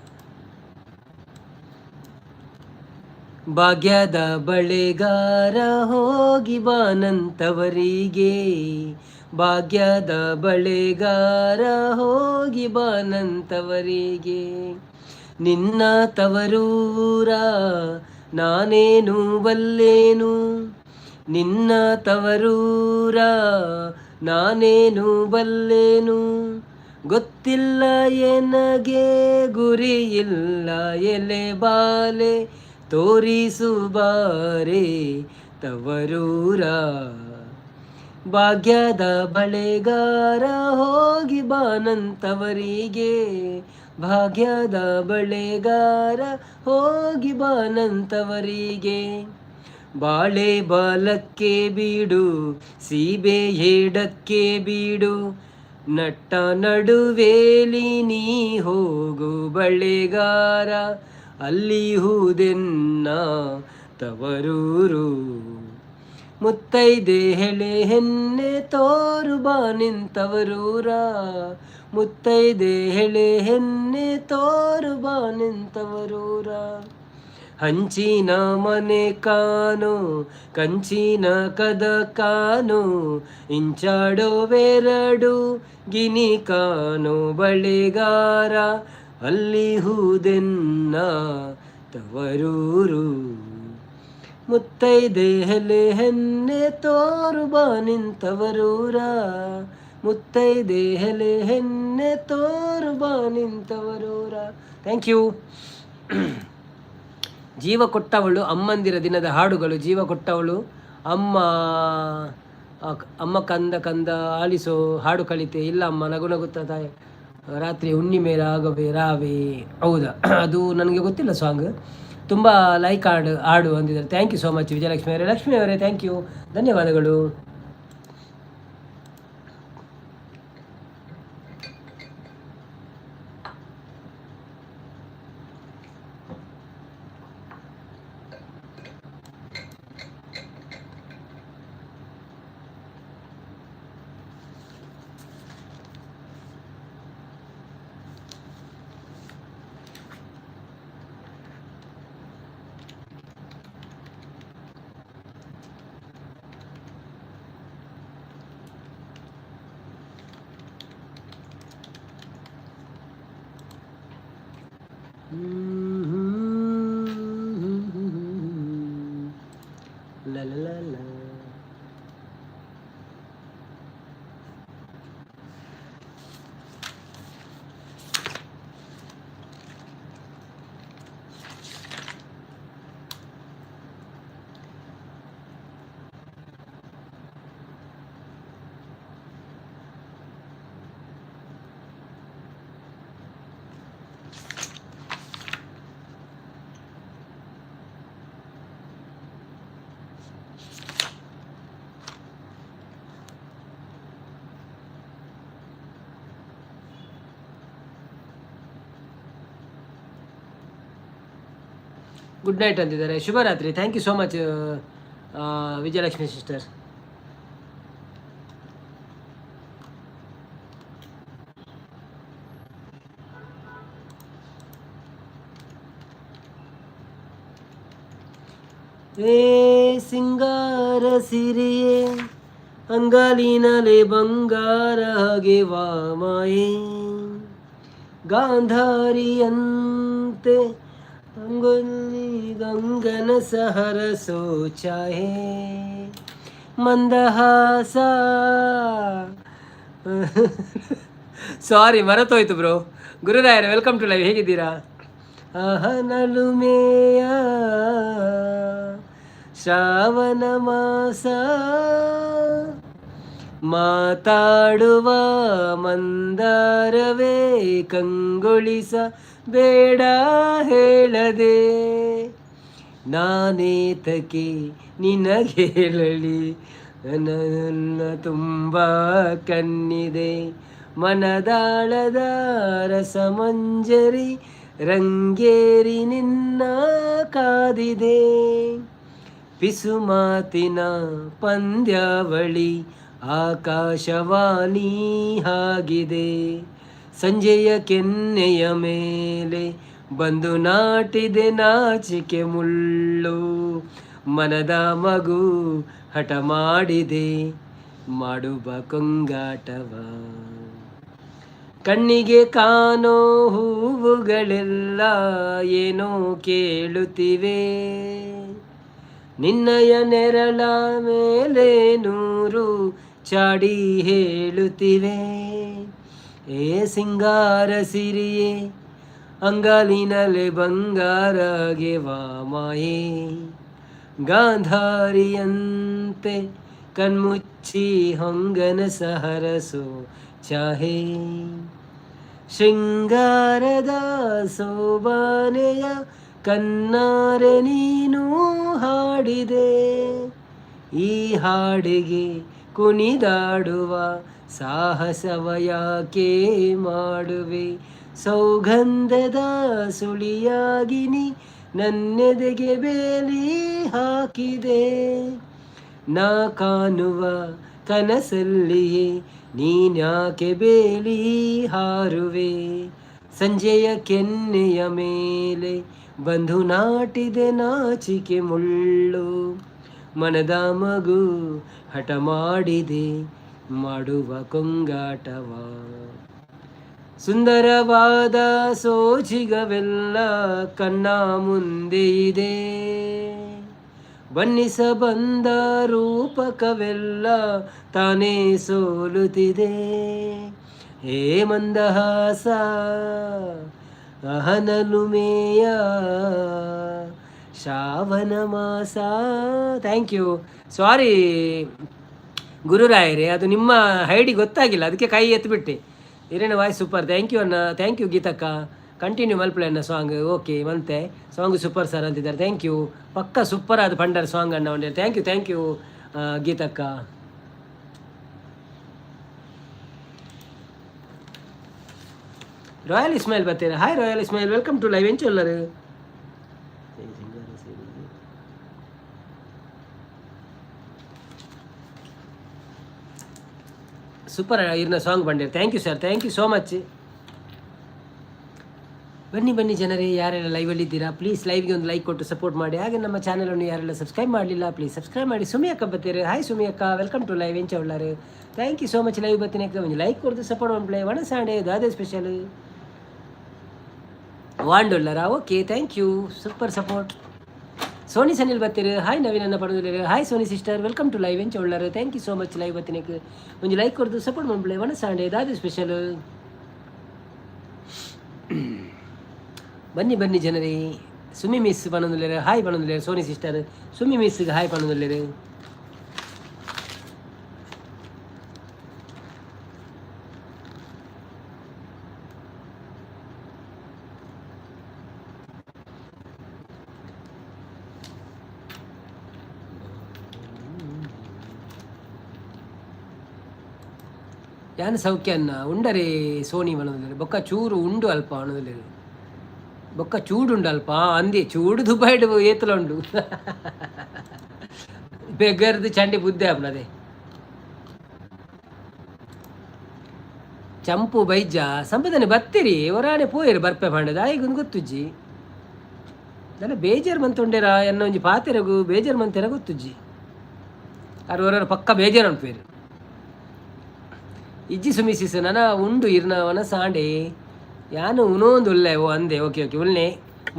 ಭಾಗ್ಯದ ಬಳೆಗಾರ ಹೋಗಿ ಬಾನಂತವರಿಗೆ, ಭಾಗ್ಯದ ಬಳೆಗಾರ ಹೋಗಿ ಬಾನಂತವರಿಗೆ, ನಿನ್ನ ತವರೂರ ನಾನೇನು ಬಲ್ಲೇನು, ನಿನ್ನ ತವರೂರ ನಾನೇನು ಬಲ್ಲೇನು, ಗೊತ್ತಿಲ್ಲ ಎನಗೆ ಗುರಿಯಿಲ್ಲ ಎಲೆ ಬಾಲೆ ತೋರಿಸು ಬಾರೆ ತವರೂರ, ಭಾಗ್ಯದ ಬಳೆಗಾರ ಹೋಗಿ ಬಾನಂತವರಿಗೆ, ಭಾಗ್ಯದ ಬಳೆಗಾರ ಹೋಗಿ ಬಾನಂತವರಿಗೆ. ಬಾಳೆ ಬಲಕ್ಕೆ ಬೀಡು, ಸೀಬೆ ಎಡಕ್ಕೆ ಬೀಡು, ನಟ್ಟ ನಡುವೇಲಿ ನೀ ಹೋಗು ಬಳೆಗಾರ, ಅಲ್ಲಿಹುದೆನ್ನ ತವರೂರು. ಮುತ್ತೈದೆ ಹೆಳೆ ಹೆನ್ನೆ ತೋರು ಬಾ ನಿಂತವರೂರ, ಮುತ್ತೈದೆ ಹೆಳೆ ಹೆನ್ನೆ ತೋರು ಬಾ ನಿಂತವರೂರ. ಹಂಚಿನ ಮನೆ ಕಾನು, ಕಂಚಿನ ಕದ ಕಾನು, ಇಂಚಾಡೋವೆರಡು ಗಿನಿ ಕಾನು ಬಳೆಗಾರ, ಅಲ್ಲಿಹುದೆನ್ನ ತವರೂರು. ಮುತ್ತೈದೆ ಹೆಲೆ ಹೆನ್ನೆ ತೋರು ಬಾ ನಿಂತವರೂರ, ಮುತ್ತೈದೆ ಹೆಲೆ ಹೆನ್ನೆ ತೋರು ಬಾ ನಿಂತವರೂರ. Thank you. ಜೀವ ಕೊಟ್ಟವಳು ಅಮ್ಮಂದಿರ ದಿನದ ಹಾಡುಗಳು. ಜೀವ ಕೊಟ್ಟವಳು ಅಮ್ಮ, ಅಮ್ಮ ಕಂದ ಕಂದ ಆಲಿಸೋ ಹಾಡು ಕಲಿತೆ ಇಲ್ಲ ಅಮ್ಮ, ನಗು ನಗುತ್ತ ತಾಯಿ ರಾತ್ರಿ ಹುಣ್ಣಿಮೆ ರಾಗವೇ ರಾವೇ. ಹೌದಾ? ಅದು ನನಗೆ ಗೊತ್ತಿಲ್ಲ ಸಾಂಗ್. ತುಂಬ ಲೈಕ್ ಹಾಡು ಹಾಡು ಅಂದಿದ್ದಾರೆ. Thank you so much Vijayalakshmi ಅವರೇ, ಲಕ್ಷ್ಮಿ ಅವರೇ, thank you, ಧನ್ಯವಾದಗಳು. La la la la. Good night ಅಂದಿದ್ದಾರೆ. ಶುಭರಾತ್ರಿ. Thank you so much Vijayalakshmi sister. ಏ ಸಿಂಗಾರ ಸಿರಿಯೇ, ಅಂಗಾಲಿನಲೆ ಬಂಗಾರ ಹಾಗೆ ವಾಮಾಯೇ, ಗಾಂಧಾರಿಯಂತೆ ಅಂಗುಲಿ ಗಂಗನ ಸಹರಸೋ ಚಾಹೆ ಮಂದಹಾಸ. ಸಾರಿ, ಮರೆತೋಯ್ತು ಬ್ರೋ. ಗುರುರಾಯರೇ, welcome to live. ಹೇಗಿದ್ದೀರಾ? ಅಹನಲುಮೇಯ ಶ್ರಾವಣ ಮಾಸ, ಮಾತಾಡುವ ಮಂದಾರವೇ, ಕಂಗೊಳಿಸ ಬೇಡ ಹೇಳದೆ, ನಾನೇತಕ್ಕೆ ನಿನಗೇಳಲಿ, ನನ್ನ ತುಂಬ ಕಣ್ಣಿದೆ, ಮನದಾಳದ ರಸಮಂಜರಿ ರಂಗೇರಿ ನಿನ್ನ ಕಾದಿದೆ, ಪಿಸು ಮಾತಿನ ಪಂದ್ಯಾವಳಿ ಆಕಾಶವಾಣಿ ಆಗಿದೆ, ಸಂಜೆಯ ಕೆನ್ನೆಯ ಮೇಲೆ ಬಂದು ನಾಟಿದೆ ನಾಚಿಕೆ ಮುಳ್ಳು, ಮನದ ಮಗು ಹಠ ಮಾಡಿದೆ ಮಾಡುವ ಕೊಂಗಾಟವ, ಕಣ್ಣಿಗೆ ಕಾಣೋ ಹೂವುಗಳೆಲ್ಲ ಏನೋ ಕೇಳುತ್ತಿವೆ, ನಿನ್ನಯ ನೆರಳ ಮೇಲೆ ನೂರು ಚಾಡಿ ಹೇಳುತ್ತಿವೆ, ಏ ಸಿಂಗಾರ ಸಿರಿಯೇ, ಅಂಗಾಲಿನಲೆ ಬಂಗಾರಗೆ ವಾಮಾಯೇ, ಗಾಂಧಾರಿಯಂತೆ ಕಣ್ಮುಚ್ಚಿ ಹೊಂಗನ ಸಹರಸೋ ಚಾಹೆ, ಶೃಂಗಾರದ ಸೋಬಾನೆಯ ಕನ್ನಾರೆ ನೀನು ಹಾಡಿದೆ. ಮಾಡಿದೆ. ಈ ಹಾಡಿಗೆ ಕುಣಿದಾಡುವ ಸಾಹಸವ ಯಾಕೆ ಮಾಡುವೆ? ಸೌಗಂಧದ ಸುಳಿಯಾಗಿ ನೀ ನನ್ನೆದೆಗೆ ಬೇಲಿ ಹಾಕಿದೆ. ನಾ ಕಾಣುವ ಕನಸಲ್ಲಿಯೇ ನೀನ್ಯಾಕೆ ಬೇಲಿ ಹಾರುವೆ? ಸಂಜೆಯ ಕೆನ್ನೆಯ ಮೇಲೆ ಬಂದು ನಾಟಿದೆ ನಾಚಿಕೆ ಮುಳ್ಳು. ಮನದ ಮಗು ಹಠ ಮಾಡಿದೆ ಮಾಡುವ ಕೊಂಗಾಟವ. ಸುಂದರವಾದ ಸೋಜಿಗವೆಲ್ಲ ಕಣ್ಣ ಮುಂದೆ ಇದೆ. ಬಣ್ಣಿಸ ಬಂದ ರೂಪಕವೆಲ್ಲ ತಾನೇ ಸೋಲುತ್ತಿದೆ. ಹೇ ಮಂದಹಾಸ, ಅಹನಲುಮೇಯ ಶ್ರಾವಣ ಮಾಸ. Thank you. ಸಾರಿ ಗುರುರಾಯರೇ, ಅದು ನಿಮ್ಮ ಐಡಿ ಗೊತ್ತಾಗಿಲ್ಲ, ಅದಕ್ಕೆ ಕೈ ಎತ್ತಿಬಿಟ್ಟೆ. ಇರೇನ ವಾಯ್ಸ್ ಸೂಪರ್. Thank you ಅಣ್ಣ. Thank you ಗೀತಕ್ಕ. ಕಂಟಿನ್ಯೂ ಮಲ್ಪಲೆ ಅಣ್ಣ ಸಾಂಗ್. ಓಕೆ, ಮಂತೆ. ಸಾಂಗ್ ಸೂಪರ್ ಸರ್ ಅಂತಿದ್ದಾರೆ. Thank you. ಪಕ್ಕ ಸೂಪರ್ ಅದು ಪಂಡರ್ ಸಾಂಗ್ ಅಣ್ಣ ಒಂದು. Thank you, thank you ಗೀತಕ್ಕ. Royal Ismail ಬರ್ತೀರಾ? Hi royal Ismail, welcome to live. ಎಂಚೊಲ್ಲರು? Super ಇರ್ನ ಸಾಂಗ್ ಬಂದಿರಿ. Thank you sir, thank you so much. ಬನ್ನಿ ಬನ್ನಿ ಜನರೇ, ಯಾರೆಲ್ಲ ಲೈವಲ್ಲಿದ್ದೀರಾ ಪ್ಲೀಸ್ ಲೈವ್ಗೆ ಒಂದು ಲೈಕ್ ಕೊಟ್ಟು ಸಪೋರ್ಟ್ ಮಾಡಿ. ಹಾಗೆ ನಮ್ಮ ಚಾನಲನ್ನು ಯಾರೆಲ್ಲ ಸಬ್ಸ್ಕ್ರೈಬ್ ಮಾಡಲಿಲ್ಲ ಪ್ಲೀಸ್ ಸಬ್ಸ್ಕ್ರೈಬ್ ಮಾಡಿ. ಸುಮಿ ಅಕ್ಕ ಬರ್ತೀರಿ. ಹಾಯ್ ಸುಮಿ ಅಕ್ಕ, welcome to live. ಎಂಚ ಉಳ್ಳಾರು? Thank you so much. Live ಬರ್ತೀನಿ ಅಕ್ಕ, ಒಂದು ಲೈಕ್ ಕೊಡ್ದು ಸಪೋರ್ಟ್ ಮಾಡ್ಪ್ಲೆ. ಒಣ ಸಾಂಡೆ ದಾದೆ ಸ್ಪೆಷಲ್ ವಾಂಡುಳ್ಳರಾ? Okay, thank you, super support. Soni Sanil ಬರ್ತೀರಿ. ಹಾಯ್ ನವೀನ್ ಅನ್ನ ಪಡೆದಿಲ್ಲ. Hi Soni sister, welcome to live. ಎಂಚ ಉಳ್ಳಾರು? Thank you so much. Live ಬರ್ತೀನಿ ಒಂದು ಲೈಕ್ ಕೊಡ್ದು ಸಪೋರ್ಟ್ ಮಾಡ್ಪ್ಲೆ. ಒಣ ಸಾಂಡೆ ದಾದೆ ಸ್ಪೆಷಲ್? ಬನ್ನಿ ಬನ್ನಿ ಜನರೇ. ಸುಮಿ ಮಿಸ್ ಪನ್ನೊಂದುಲ್ಲೇರು, ಹಾಯ್ ಪನ್ನೊಂದುಲ್ಲೇರು. ಸೋನಿ ಸಿಸ್ಟರ್ ಸುಮಿ ಮಿಸ್ಗೆ ಹಾಯ್ ಪನ್ನೊಂದುಲ್ಲೇರು. ಯಾನ್ ಸೌಖ್ಯನ್ನ ಉಂಡರೆ ಸೋನಿ ಪನ್ನೊಂದುಲ್ಲೇರು. ಬೊಕ್ಕ ಚೂರು ಉಂಡು ಅಲ್ಪ ಪನ್ನೊಂದುಲ್ಲೇರು. ಬೊಕ್ಕ ಚೂಡುಂಡು ಅಲ್ಪ ಅಂದಿ ಚೂಡು ದುಬೈಡ್ ಏತಲ ಉಂಡು ಬೆಗರ್ದು ಚಂಡಿ ಬುದ್ಧಿ ಆಪುನದೆ. ಚಂಪು ಬೈಜ ಸಂಪದನೆ ಬತ್ತಿರಿ ಒರಾನೆ ಪೋಯರು ಬರ್ಪೆ ಪಂಡದ ಆಯ್ಗೊಂದು ಗೊತ್ತುಜ್ಜಿ. ನನ್ನ ಬೇಜಾರು ಮಂತುಂಡೇರ ಎನ್ನ ಒಂಜಿ ಪಾತೆರಗು ಬೇಜಾರು ಮಂತೆರ ಗೊತ್ತುಜ್ಜಿ. ಅರು ಒರ ಪಕ್ಕ ಬೇಜಾರು ಅನ್ಪೇರು. ಇಜ್ಜಿ ಸುಮಿಸಿಸ್ ನನ ಉಂಡು ಇರ್ನ ವನ ಸಾಂಡೆ ಯಾನು ಉನೊಂದು ಉಲ್ಲೆ. ಓ ಅಂದೆ, ಓಕೆ ಓಕೆ ಉಲ್ನೆ.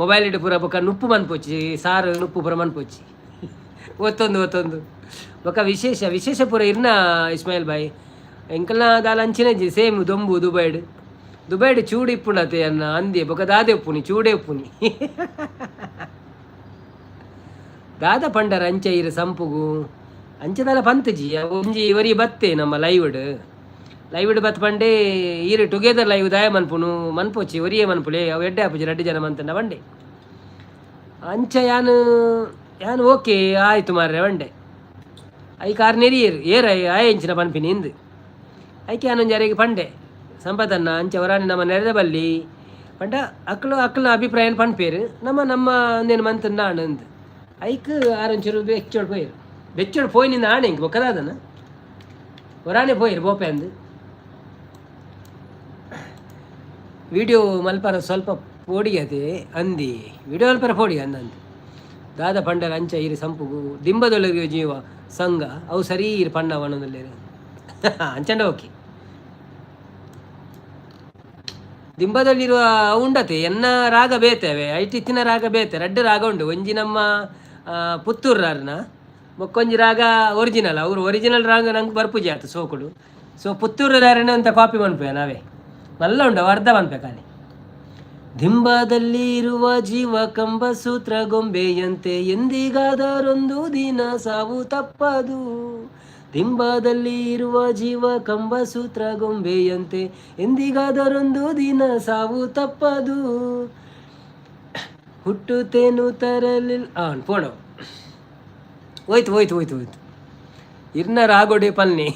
ಮೊಬೈಲ್ ಇಟ್ಟು ಪೂರ ಬೊಕ್ಕ ನುಪ್ಪು ಮನ್ಪೊಚ್ಚಿ, ಸಾರು ನುಪ್ಪು ಪೂರ ಮನ್ಪೊಚ್ಚಿ. ಒತ್ತೊಂದು ಒತ್ತೊಂದು ಬೊಕ್ಕ ವಿಶೇಷ ವಿಶೇಷ ಪೂರ ಇರ್ನ ಇಸ್ಮಾಯಿಲ್ ಬಾಯ್ ಎಂಕಲ್ನ ದಾಲ ಅಂಚಿನ ಸೇಮ್ ದೊಂಬು ದುಬೈಡ್ ದುಬೈಡ್ ಚೂಡು ಇಪ್ಪುಂಡತೆ ಅನ್ನ ಅಂದೆ. ಬೊಕ್ಕ ದಾದೆ ಉಪ್ಪುನಿ ಚೂಡೆ ಉಪ್ಪುನಿ. ದಾದ ಪಂಡರ ಅಂಚ ಇರು ಸಂಪುಗು ಅಂಚದಾಲ ಪಂತಜಿ ಒಂಜಿ ಒರಿ ಬತ್ತೆ ನಮ್ಮ ಲೈವ್ಡ್ ಲೈವ್ಡ್ ಬತ್ ಪಂಡೆ ಈರು ಟುಗೆದರ್ ಲೈವ್ ದಾಯ ಮನ್ಪುನು ಮನ್ಪೊಚ್ಚಿ ಒರಿಯೇ ಮನ್ಪುಲೆ ಅವು ಎಡ್ಡೆ ಆಪುಜಿ ರಡ್ಡು ಜನ ಮಂತಂಡ ಬಂಡೆ. ಅಂಚ ಯಾನು ಯಾನು ಓಕೆ ಆಯ್ತು ಮಾರ್ರೆ ಬಂಡೆ. I car ನೆರಿಯೇರು ಏರ್ ಆಯ ಇಂಚಿನ ಪನ್ಪಿನಿ ಇಂದು. ಐಕೆ ಯಾನೊಂಜಿ ಅರೆಗೆ ಪಂಡೆ ಸಂಪದನ್ನ ಅಂಚ ಹೊರಾಣಿ ನಮ್ಮ ನೆರೆದ ಬಲ್ಲಿ ಪಂಡ ಅಕ್ಲು ಅಕ್ಲ ಅಭಿಪ್ರಾಯನ ಪನ್ಪೇರು ನಮ್ಮ ನಮ್ಮ ಒಂದೇನು ಮಂತನ್ನ ಅಂದ್. ಐಕ್ ಆರೊಂಚೂರು ಬೆಚ್ಚೋಡು ಪೋಯಿರು ಬೆಚ್ಚೋಡು ಪೋಯಿನಿಂದ ಆಣೆ ಇಂಕ್ ಬೊಕ್ಕದಾದನ ಹೊರಾಣೆ ಪೋಯಿರು ಬೋಪೆ ಅಂದು. ವಿಡಿಯೋ ಮಲ್ಪರ ಸ್ವಲ್ಪ ಪೋಡಿಗತೆ ಅಂದಿ ವಿಡಿಯೋ ಮಲ್ಪರ ಪೋಡಿ ಅಂದಂದು. ದಾದ ಪಂಡರ ಅಂಚ ಇರು ಸಂಪುಗು ದಿಂಬದೊಳಗೆ ಜೀವ ಸಂಘ ಅವು ಸರಿ ಇರು ಪಣ್ಣ ವನದಲ್ಲೇರು ಅಂಚಂಡ. ಓಕೆ, ದಿಂಬದಲ್ಲಿರುವ ಉಂಡತೆ ಎನ್ನ ರಾಗ ಬೇತೇವೆ ಐಟಿತ್ತಿನ ರಾಗ ಬೇತೆ ರಡ್ಡು ರಾಗ ಉಂಡು. ಒಂಜಿ ನಮ್ಮ ಪುತ್ತೂರ್ರಾರ್ನ ಬೊಕ್ಕೊಂಜಿ ರಾಗ ಒರಿಜಿನಲ್. ಅವರು ಒರಿಜಿನಲ್ ರಾಗ ನಂಗೆ ಬರ್ಪುಜಿ ಆತು ಸೋಕುಡು. ಸೊ ಪುತ್ತೂರುದಾರನ ಅಂತ ಕಾಪಿ ಮನ್ಪೆ ನಾವೇ ಮಲ್ಲ ಉಂಡು ಅರ್ಧ ಮನ್ಪೆ ಖಾಲಿ. ದಿಂಬದಲ್ಲಿ ಇರುವ ಜೀವ ಕಂಬ ಸೂತ್ರ ಗೊಂಬೆಯಂತೆ ಎಂದಿಗಾದರೊಂದು ದಿನ ಸಾವು ತಪ್ಪದು. ದಿಂಬದಲ್ಲಿ ಇರುವ ಜೀವ ಕಂಬ ಸೂತ್ರ ಗೊಂಬೆಯಂತೆ ಎಂದಿಗಾದರೊಂದು ದಿನ ಸಾವು ತಪ್ಪದು. ಹುಟ್ಟುತ್ತೇನು ತರಲಿಲ್ಲ ಪೋಣ. ಹೋಯ್ತು ಹೋಯ್ತು ಹೋಯ್ತು ಹೋಯ್ತು. ಇರ್ನ ರಾಗೋಡೆ ಪಲ್ನಿ.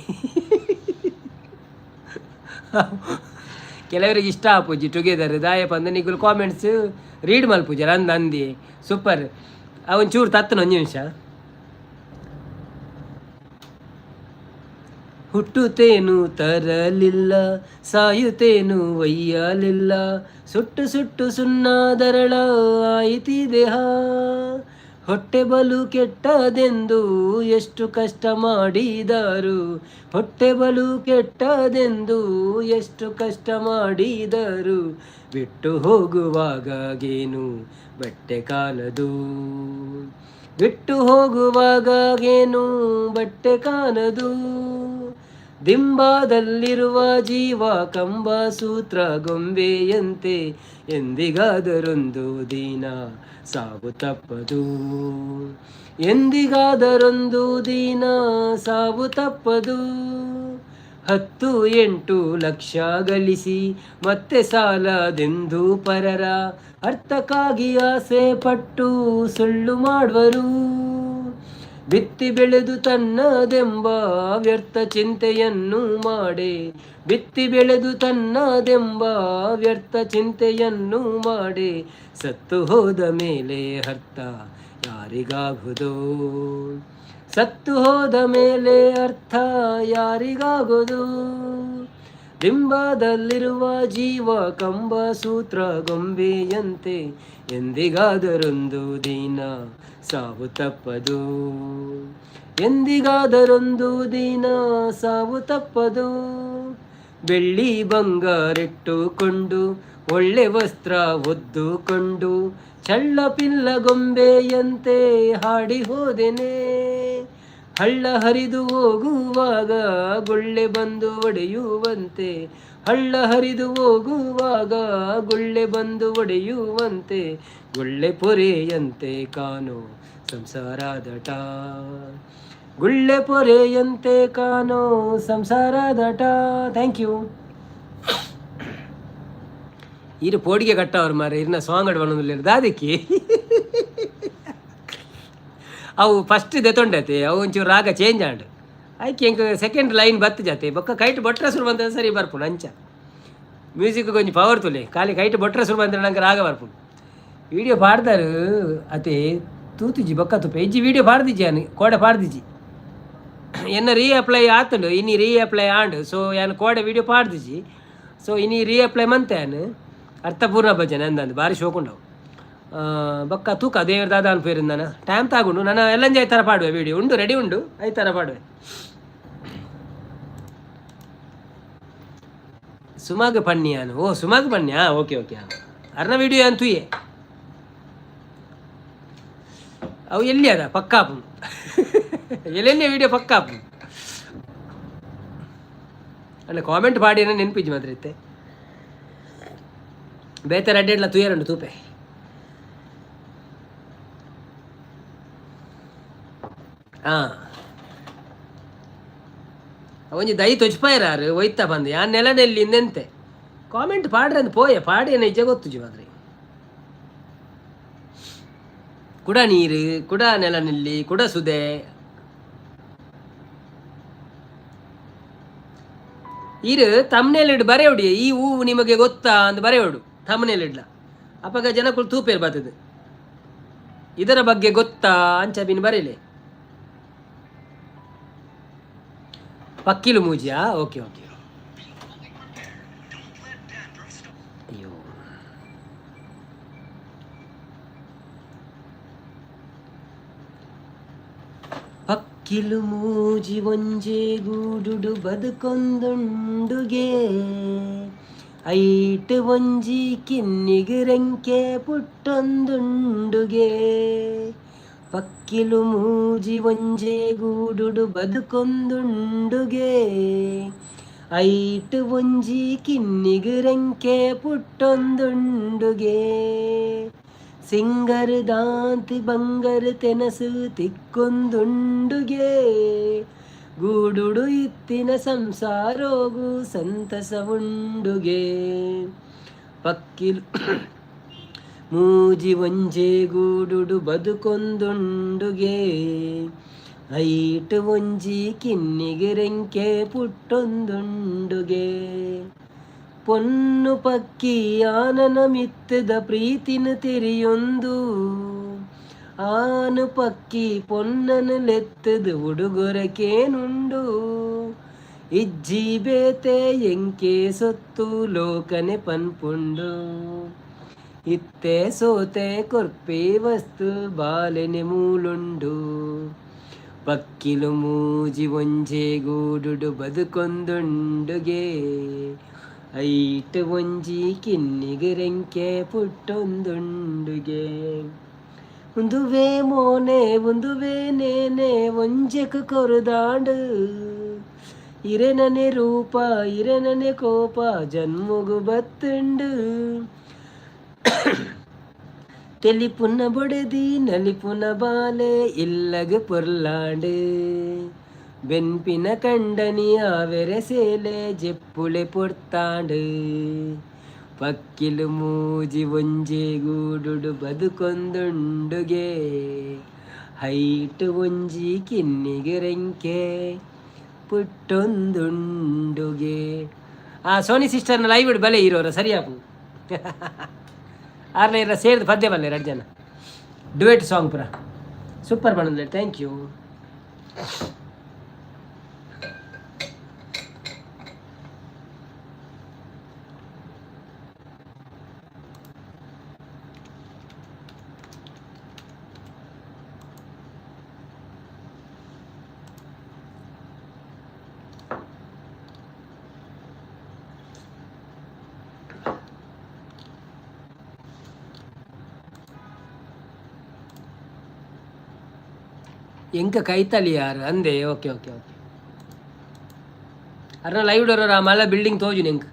ಕೆಲವರಿಗೆ ಇಷ್ಟ ಆಪುಜಿ ಟುಗೆದರ್. ದಾಯ ಪಂದ ನಿಗುಲು ಕಾಮೆಂಟ್ಸ್ ರೀಡ್ ಮಲ್ಪುಜರ ಅಂದ ಅಂದಿ. ಸೂಪರ್. ಅವನ್ ಚೂರು ತತ್ತನ ಒಂಜಿ ನಿಮಿಷ. ಹುಟ್ಟುತ್ತೇನು ತರಲಿಲ್ಲ, ಸಾಯುತ್ತೇನು ಒಯ್ಯಲಿಲ್ಲ, ಸುಟ್ಟು ಸುಟ್ಟು ಸುಣ್ಣದರಳ ಆಯಿತಿ ದೇಹ. ಹೊಟ್ಟೆ ಬಲು ಕೆಟ್ಟದೆಂದು ಎಷ್ಟು ಕಷ್ಟ ಮಾಡಿದರು, ಹೊಟ್ಟೆ ಬಲು ಕೆಟ್ಟದೆಂದು ಎಷ್ಟು ಕಷ್ಟ ಮಾಡಿದರು, ಬಿಟ್ಟು ಹೋಗುವಾಗೇನು ಬಟ್ಟೆ ಕಾಣದು, ಬಿಟ್ಟು ಹೋಗುವಾಗೇನು ಬಟ್ಟೆ ಕಾಣದು. ದಿಂಬಾದಲ್ಲಿರುವ ಜೀವ ಕಂಬ ಸೂತ್ರ ಗೊಂಬೆಯಂತೆ, ಎಂದಿಗಾದರೊಂದು ದಿನ ಸಾವು ತಪ್ಪದು, ಎಂದಿಗಾದರೊಂದು ದಿನ ಸಾವು ತಪ್ಪದು. 10-8 ಲಕ್ಷ ಗಳಿಸಿ ಮತ್ತೆ ಸಾಲದೆಂದು ಪರರ ಅರ್ಥಕ್ಕಾಗಿ ಆಸೆ ಪಟ್ಟು ಸುಳ್ಳು ಮಾಡುವರು. ಬಿತ್ತಿ ಬೆಳೆದು ತನ್ನದೆಂಬ ವ್ಯರ್ಥ ಚಿಂತೆಯನ್ನು ಮಾಡೆ, ಬಿತ್ತಿ ಬೆಳೆದು ತನ್ನದೆಂಬ ವ್ಯರ್ಥ ಚಿಂತೆಯನ್ನು ಮಾಡೆ, ಸತ್ತು ಹೋದ ಮೇಲೆ ಅರ್ಥ ಯಾರಿಗಾಗುವುದೋ, ಸತ್ತು ಹೋದ ಮೇಲೆ ಅರ್ಥ ಯಾರಿಗಾಗೋದು. ದಿಂಬದಲ್ಲಿರುವ ಜೀವ ಕಂಬ ಸೂತ್ರ ಗೊಂಬೆಯಂತೆ, ಎಂದಿಗಾದರೊಂದು ದಿನ ಸಾವು ತಪ್ಪದು, ಎಂದಿಗಾದರೊಂದು ದಿನ ಸಾವು ತಪ್ಪದು. ಬೆಳ್ಳಿ ಬಂಗಾರಿಟ್ಟುಕೊಂಡು ಒಳ್ಳೆ ವಸ್ತ್ರ ಹೊದ್ದುಕೊಂಡು ಚಳ್ಳ ಪಿಲ್ಲ ಗೊಂಬೆಯಂತೆ ಹಾಡಿ ಹೋದೆನೆ. ಹಳ್ಳ ಹರಿದು ಹೋಗುವಾಗ ಗುಳ್ಳೆ ಬಂದು ಒಡೆಯುವಂತೆ, ಹಳ್ಳ ಹರಿದು ಹೋಗುವಾಗ ಗುಳ್ಳೆ ಬಂದು ಒಡೆಯುವಂತೆ, ಗುಳ್ಳೆ ಪೊರೆಯಂತೆ ಕಾನೋ ಸಂಸಾರದಟ, ಗುಳ್ಳೆ ಪೊರೆಯಂತೆ ಕಾನೋ ಸಂಸಾರದಟ. Thank you. ಇರು ಪೋಡಿಗೆ ಕಟ್ಟವ್ರು ಮಾರೆ. ಇರ್ನ ಸಾಂಗ್ ಅಡ್ ದಾದಿಕ್ಕಿ ಅವು ಫಸ್ಟ್ ದೆತೊಂಡತೆ. ಅವು ಒಂಚೂರು ರಾಗ ಚೇಂಜ್ ಆಂಡ್ ಐಕೆ ಎಂಕ್ ಸೆಕೆಂಡ್ ಲೈನ್ ಬತ್ತು ಜಾತೆ. ಬೊಕ್ಕ ಕೈಟ್ ಬೊಟ್ರೆ ಸುರು ಬಂದ ಸರಿ ಬರ್ಪುಂಡು. ಅಂಚ ಮ್ಯೂಸಿಕ್ ಕೊಂಚ ಪವರ್ ತುಲೆ. ಖಾಲಿ ಕೈಟ್ ಬೊಟ್ರೆ ಸುರು ಬಂದ್ರೆ ನಂಗೆ ರಾಗ ಬರ್ಪುಂಡು. ವಿಡಿಯೋ ಪಾಡ್ದಾರು ಅತೆ ತೂತುಜಿ ಬೊಕ್ಕ ತುಪ್ಪೆ ಇಜ್ಜಿ. ವಿಡಿಯೋ ಪಾಡ್ದಿಜ್ಜಿ ಯಾನ್ ಕೋಡೆ ಪಾಡ್ದಿಜ್ಜಿ. ಎನ್ನ ರೀ ಅಪ್ಲೈ ಆತುಂಡು. ಇನಿ ರೀ ಅಪ್ಲೈ ಆಂಡ್. ಸೊ ಯಾನ್ ಕೋಡೆ ವಿಡಿಯೋ ಪಾಡ್ದಿಜ್ಜಿ. ಸೊ ಇನಿ ರೀ ಅಪ್ಲೈ ಮಂತೆ ಯಾನ್. ಅರ್ಥಪೂರ್ಣ ಭಜನೆ ಅಂದಂದು ಭಾರಿ ಶೋಕುಂಡವು. ಬೊಕ್ಕ ತೂಕ ದೇವ್ರ ದಾದ ಅನ್ಪೇರು. ನಾನು ಟೈಮ್ ತಾಗುಂಡು. ನಾನು ಎಲ್ಲಂಜ ಐತರ ಪಾಡುವೆ. ವಿಡಿಯೋ ಉಂಡು, ರೆಡಿ ಉಂಡು, ಐತರ ಪಾಡುವೆ. ಸುಮಾಗ ಪಣ್ಯಾನು. ಓ ಸುಮಾಗ ಪಣ್ಯ, ಓಕೆ ಓಕೆ. ಅರ್ನ ವಿಡಿಯೋ ಅಂತುಯೆ. ಅವು ಎಲ್ಲಿ ಅದ ಪಕ್ಕಾಪು ಎಲ್ಲೆಲ್ಲಿ ವಿಡಿಯೋ ಪಕ್ಕಾಪು ಅಲ್ಲ. ಕಾಮೆಂಟ್ ಪಾಡಿನ ನೆನಪಿಜ್ಜಿ ಮಾತ್ರ ಇತ್ತೆ. ಬೇತೆ ಅಡ್ಡೆಡ್ಲ ತುಯರುಂಡು ತೂಪೆ. ಹಾಂ, ಒಂಜಿ ದೈ ತೊಚ್ಪಾಯರಾರು ಒಯ್ತಾ ಬಂದು ಯಾನ್ ನೆಲನೆಲ್ಲಿ ನೆಂತೆ. ಕಾಮೆಂಟ್ ಪಾಡ್ರೆ ಅಂದ್ ಪೋಯೆ ಪಾಡಿ ನಿಜ ಗೊತ್ತುಜಿ ಮಾತ್ರ. ಕುಡ ನೀರು, ಕುಡ ನೆಲನೆಲ್ಲಿ, ಕುಡ ಸುದೆ. ಇರು ತಮ್ನೇಲಿಡ್ ಬರೆಯೋಡಿ. ಈ ಹೂವು ನಿಮಗೆ ಗೊತ್ತಾ ಅಂದ್ ಬರೆಯೋಡು ತಮ್ನೇಲಿಡ್ಲ. ಅಪಗ ಜನಕುಲು ತೂಪೇರ್ ಬರ್ತದೆ. ಇದರ ಬಗ್ಗೆ ಗೊತ್ತಾ ಅಂಚ ಬಿನ್ ಬರೀಲೆ. ಪಕ್ಕಿಲು ಮೂಜಿಯಾ? Okay okay. ಅಯ್ಯೋ, ಪಕ್ಕಿಲು ಮೂಜಿ ಒಂಜೆ ಗೂಡುಡು ಬದುಕೊಂದುಂಡುಗೆ, ಐಟ್ ಒಂಜಿ ಕಿನ್ನಿಗ್ ರೆಂಕೆ ಪುಟ್ಟೊಂದುಂಡುಗೆ. ಪಕ್ಕಿಲು ಮೂಜಿ ಒಂಜೆ ಗೂಡುಡು ಬದುಕೊಂದುಂಡುಗೆ, ಐಟ್ ಒಂಜಿ ಕಿನ್ನಿಗ್ ರೆಂಕೆ ಪುಟ್ಟೊಂದುಂಡುಗೆ. ಸಿಂಗರ್ ದಾಂತಿ ಬಂಗರ್ ತೆನಸು ತಿಕ್ಕೊಂದುಂಡುಗೆ, ಗೂಡುಡು ಇತ್ತಿನ ಸಂಸಾರೋಗು ಸಂತಸ ಉಂಡುಗೆ. ಪಕ್ಕಿಲು ಮೂಜಿ ಒಂಜೆ ಗೂಡುಡು ಬದುಕೊಂದುಂಡುಗೆ, ಐಟ್ ಒಂಜಿ ಕಿನ್ನಿಗ್ ರೆಂಕೆ ಪುಟ್ಟೊಂದುಂಡುಗೆ. ಪೊನ್ನು ಪಕ್ಕಿ ಆನನ ಮಿತ್ತದ ಪ್ರೀತಿನ ತೆರಿಯೊಂದು, ಆನು ಪಕ್ಕಿ ಪೊನ್ನನು ಲೆತ್ತದು ಉಡುಗೊರಕೇನುಂಡು. ಇಜ್ಜಿ ಬೇತೆ ಎಂಕೆ ಸೊತ್ತು ಲೋಕನೆ ಪನ್ಪುಂಡು. ಇತ್ತೆ ಸೋತೆ ಕೊರ್ಪಿ ವಸ್ತು ಬಾಲೆನೆ ಮೂಲುಂಡು. ಪಕ್ಕಿಲು ಮೂಜಿ ಒಂಜೆ ಗೂಡುಡು ಬದುಕೊಂದುಂಡುಗೆ. ಐಟ್ ಒಂಜಿ ಕಿನ್ನಿಗ್ ರೆಂಕೆ ಪುಟ್ಟೊಂದುಂಡುಗೆ. ಉಂದುವೇ ಮೋನೆ ಉಂದುವೇ ನೇನೆ ಒಂಜೆಕ್ ಕೊರುದಾಂಡು. ಇರೆನನೆ ರೂಪ ಇರೆನನೆ ಕೋಪ ಜನ್ಮಗು ಬತ್ತುಂಡು. ತೆಲಿಪುನ ಬೊಡೆದಿ ನಲಿಪುನ ಬಾಲೆ ಇಲ್ಲಗ್ ಪೊರ್ಲಾಂಡು. ಬೆನ್ಪಿನ ಕಂಡನಿ ಆವೆರೆ ಸೇಲೆ ಜೆಪ್ಪುಳೆ ಪೊರ್ತಾಂಡು. ಪಕ್ಕಿಲು ಮೂಜಿ ಒಂಜೆ ಗೂಡುಡು ಬದುಕೊಂದುಂಡುಗೆ. ಹೈಟ್ ಒಂಜಿ ಕಿನ್ನಿಗ್ ರೆಂಕೆ ಪುಟ್ಟೊಂದುಂಡುಗೆ. ಆ ಸೋನಿ ಸಿಸ್ಟರ್ನ ಲೈವ್ ಬಲೆ ಇರೋರ ಸರಿಯಾಪು. ಆರ್ನ ಇರ ಸೇರಿದ ಪದ್ಯ ಬಲ್ಲೆ ಎರಡು ಜನ ಡುಯೆಟ್ ಸಾಂಗ್ ಪುರ ಸೂಪರ್ ಬಂದ್ರೆ. Thank you. ಎಂಕ ಕೈತಲಿ ಯಾರು ಅಂದೆ. Okay okay okay. ಅರ್ನ ಲೈವ್ ಡೋರ ಮಲ್ಲ ಬಿಲ್ಡಿಂಗ್ ತೋಜು ಎಂಕ್.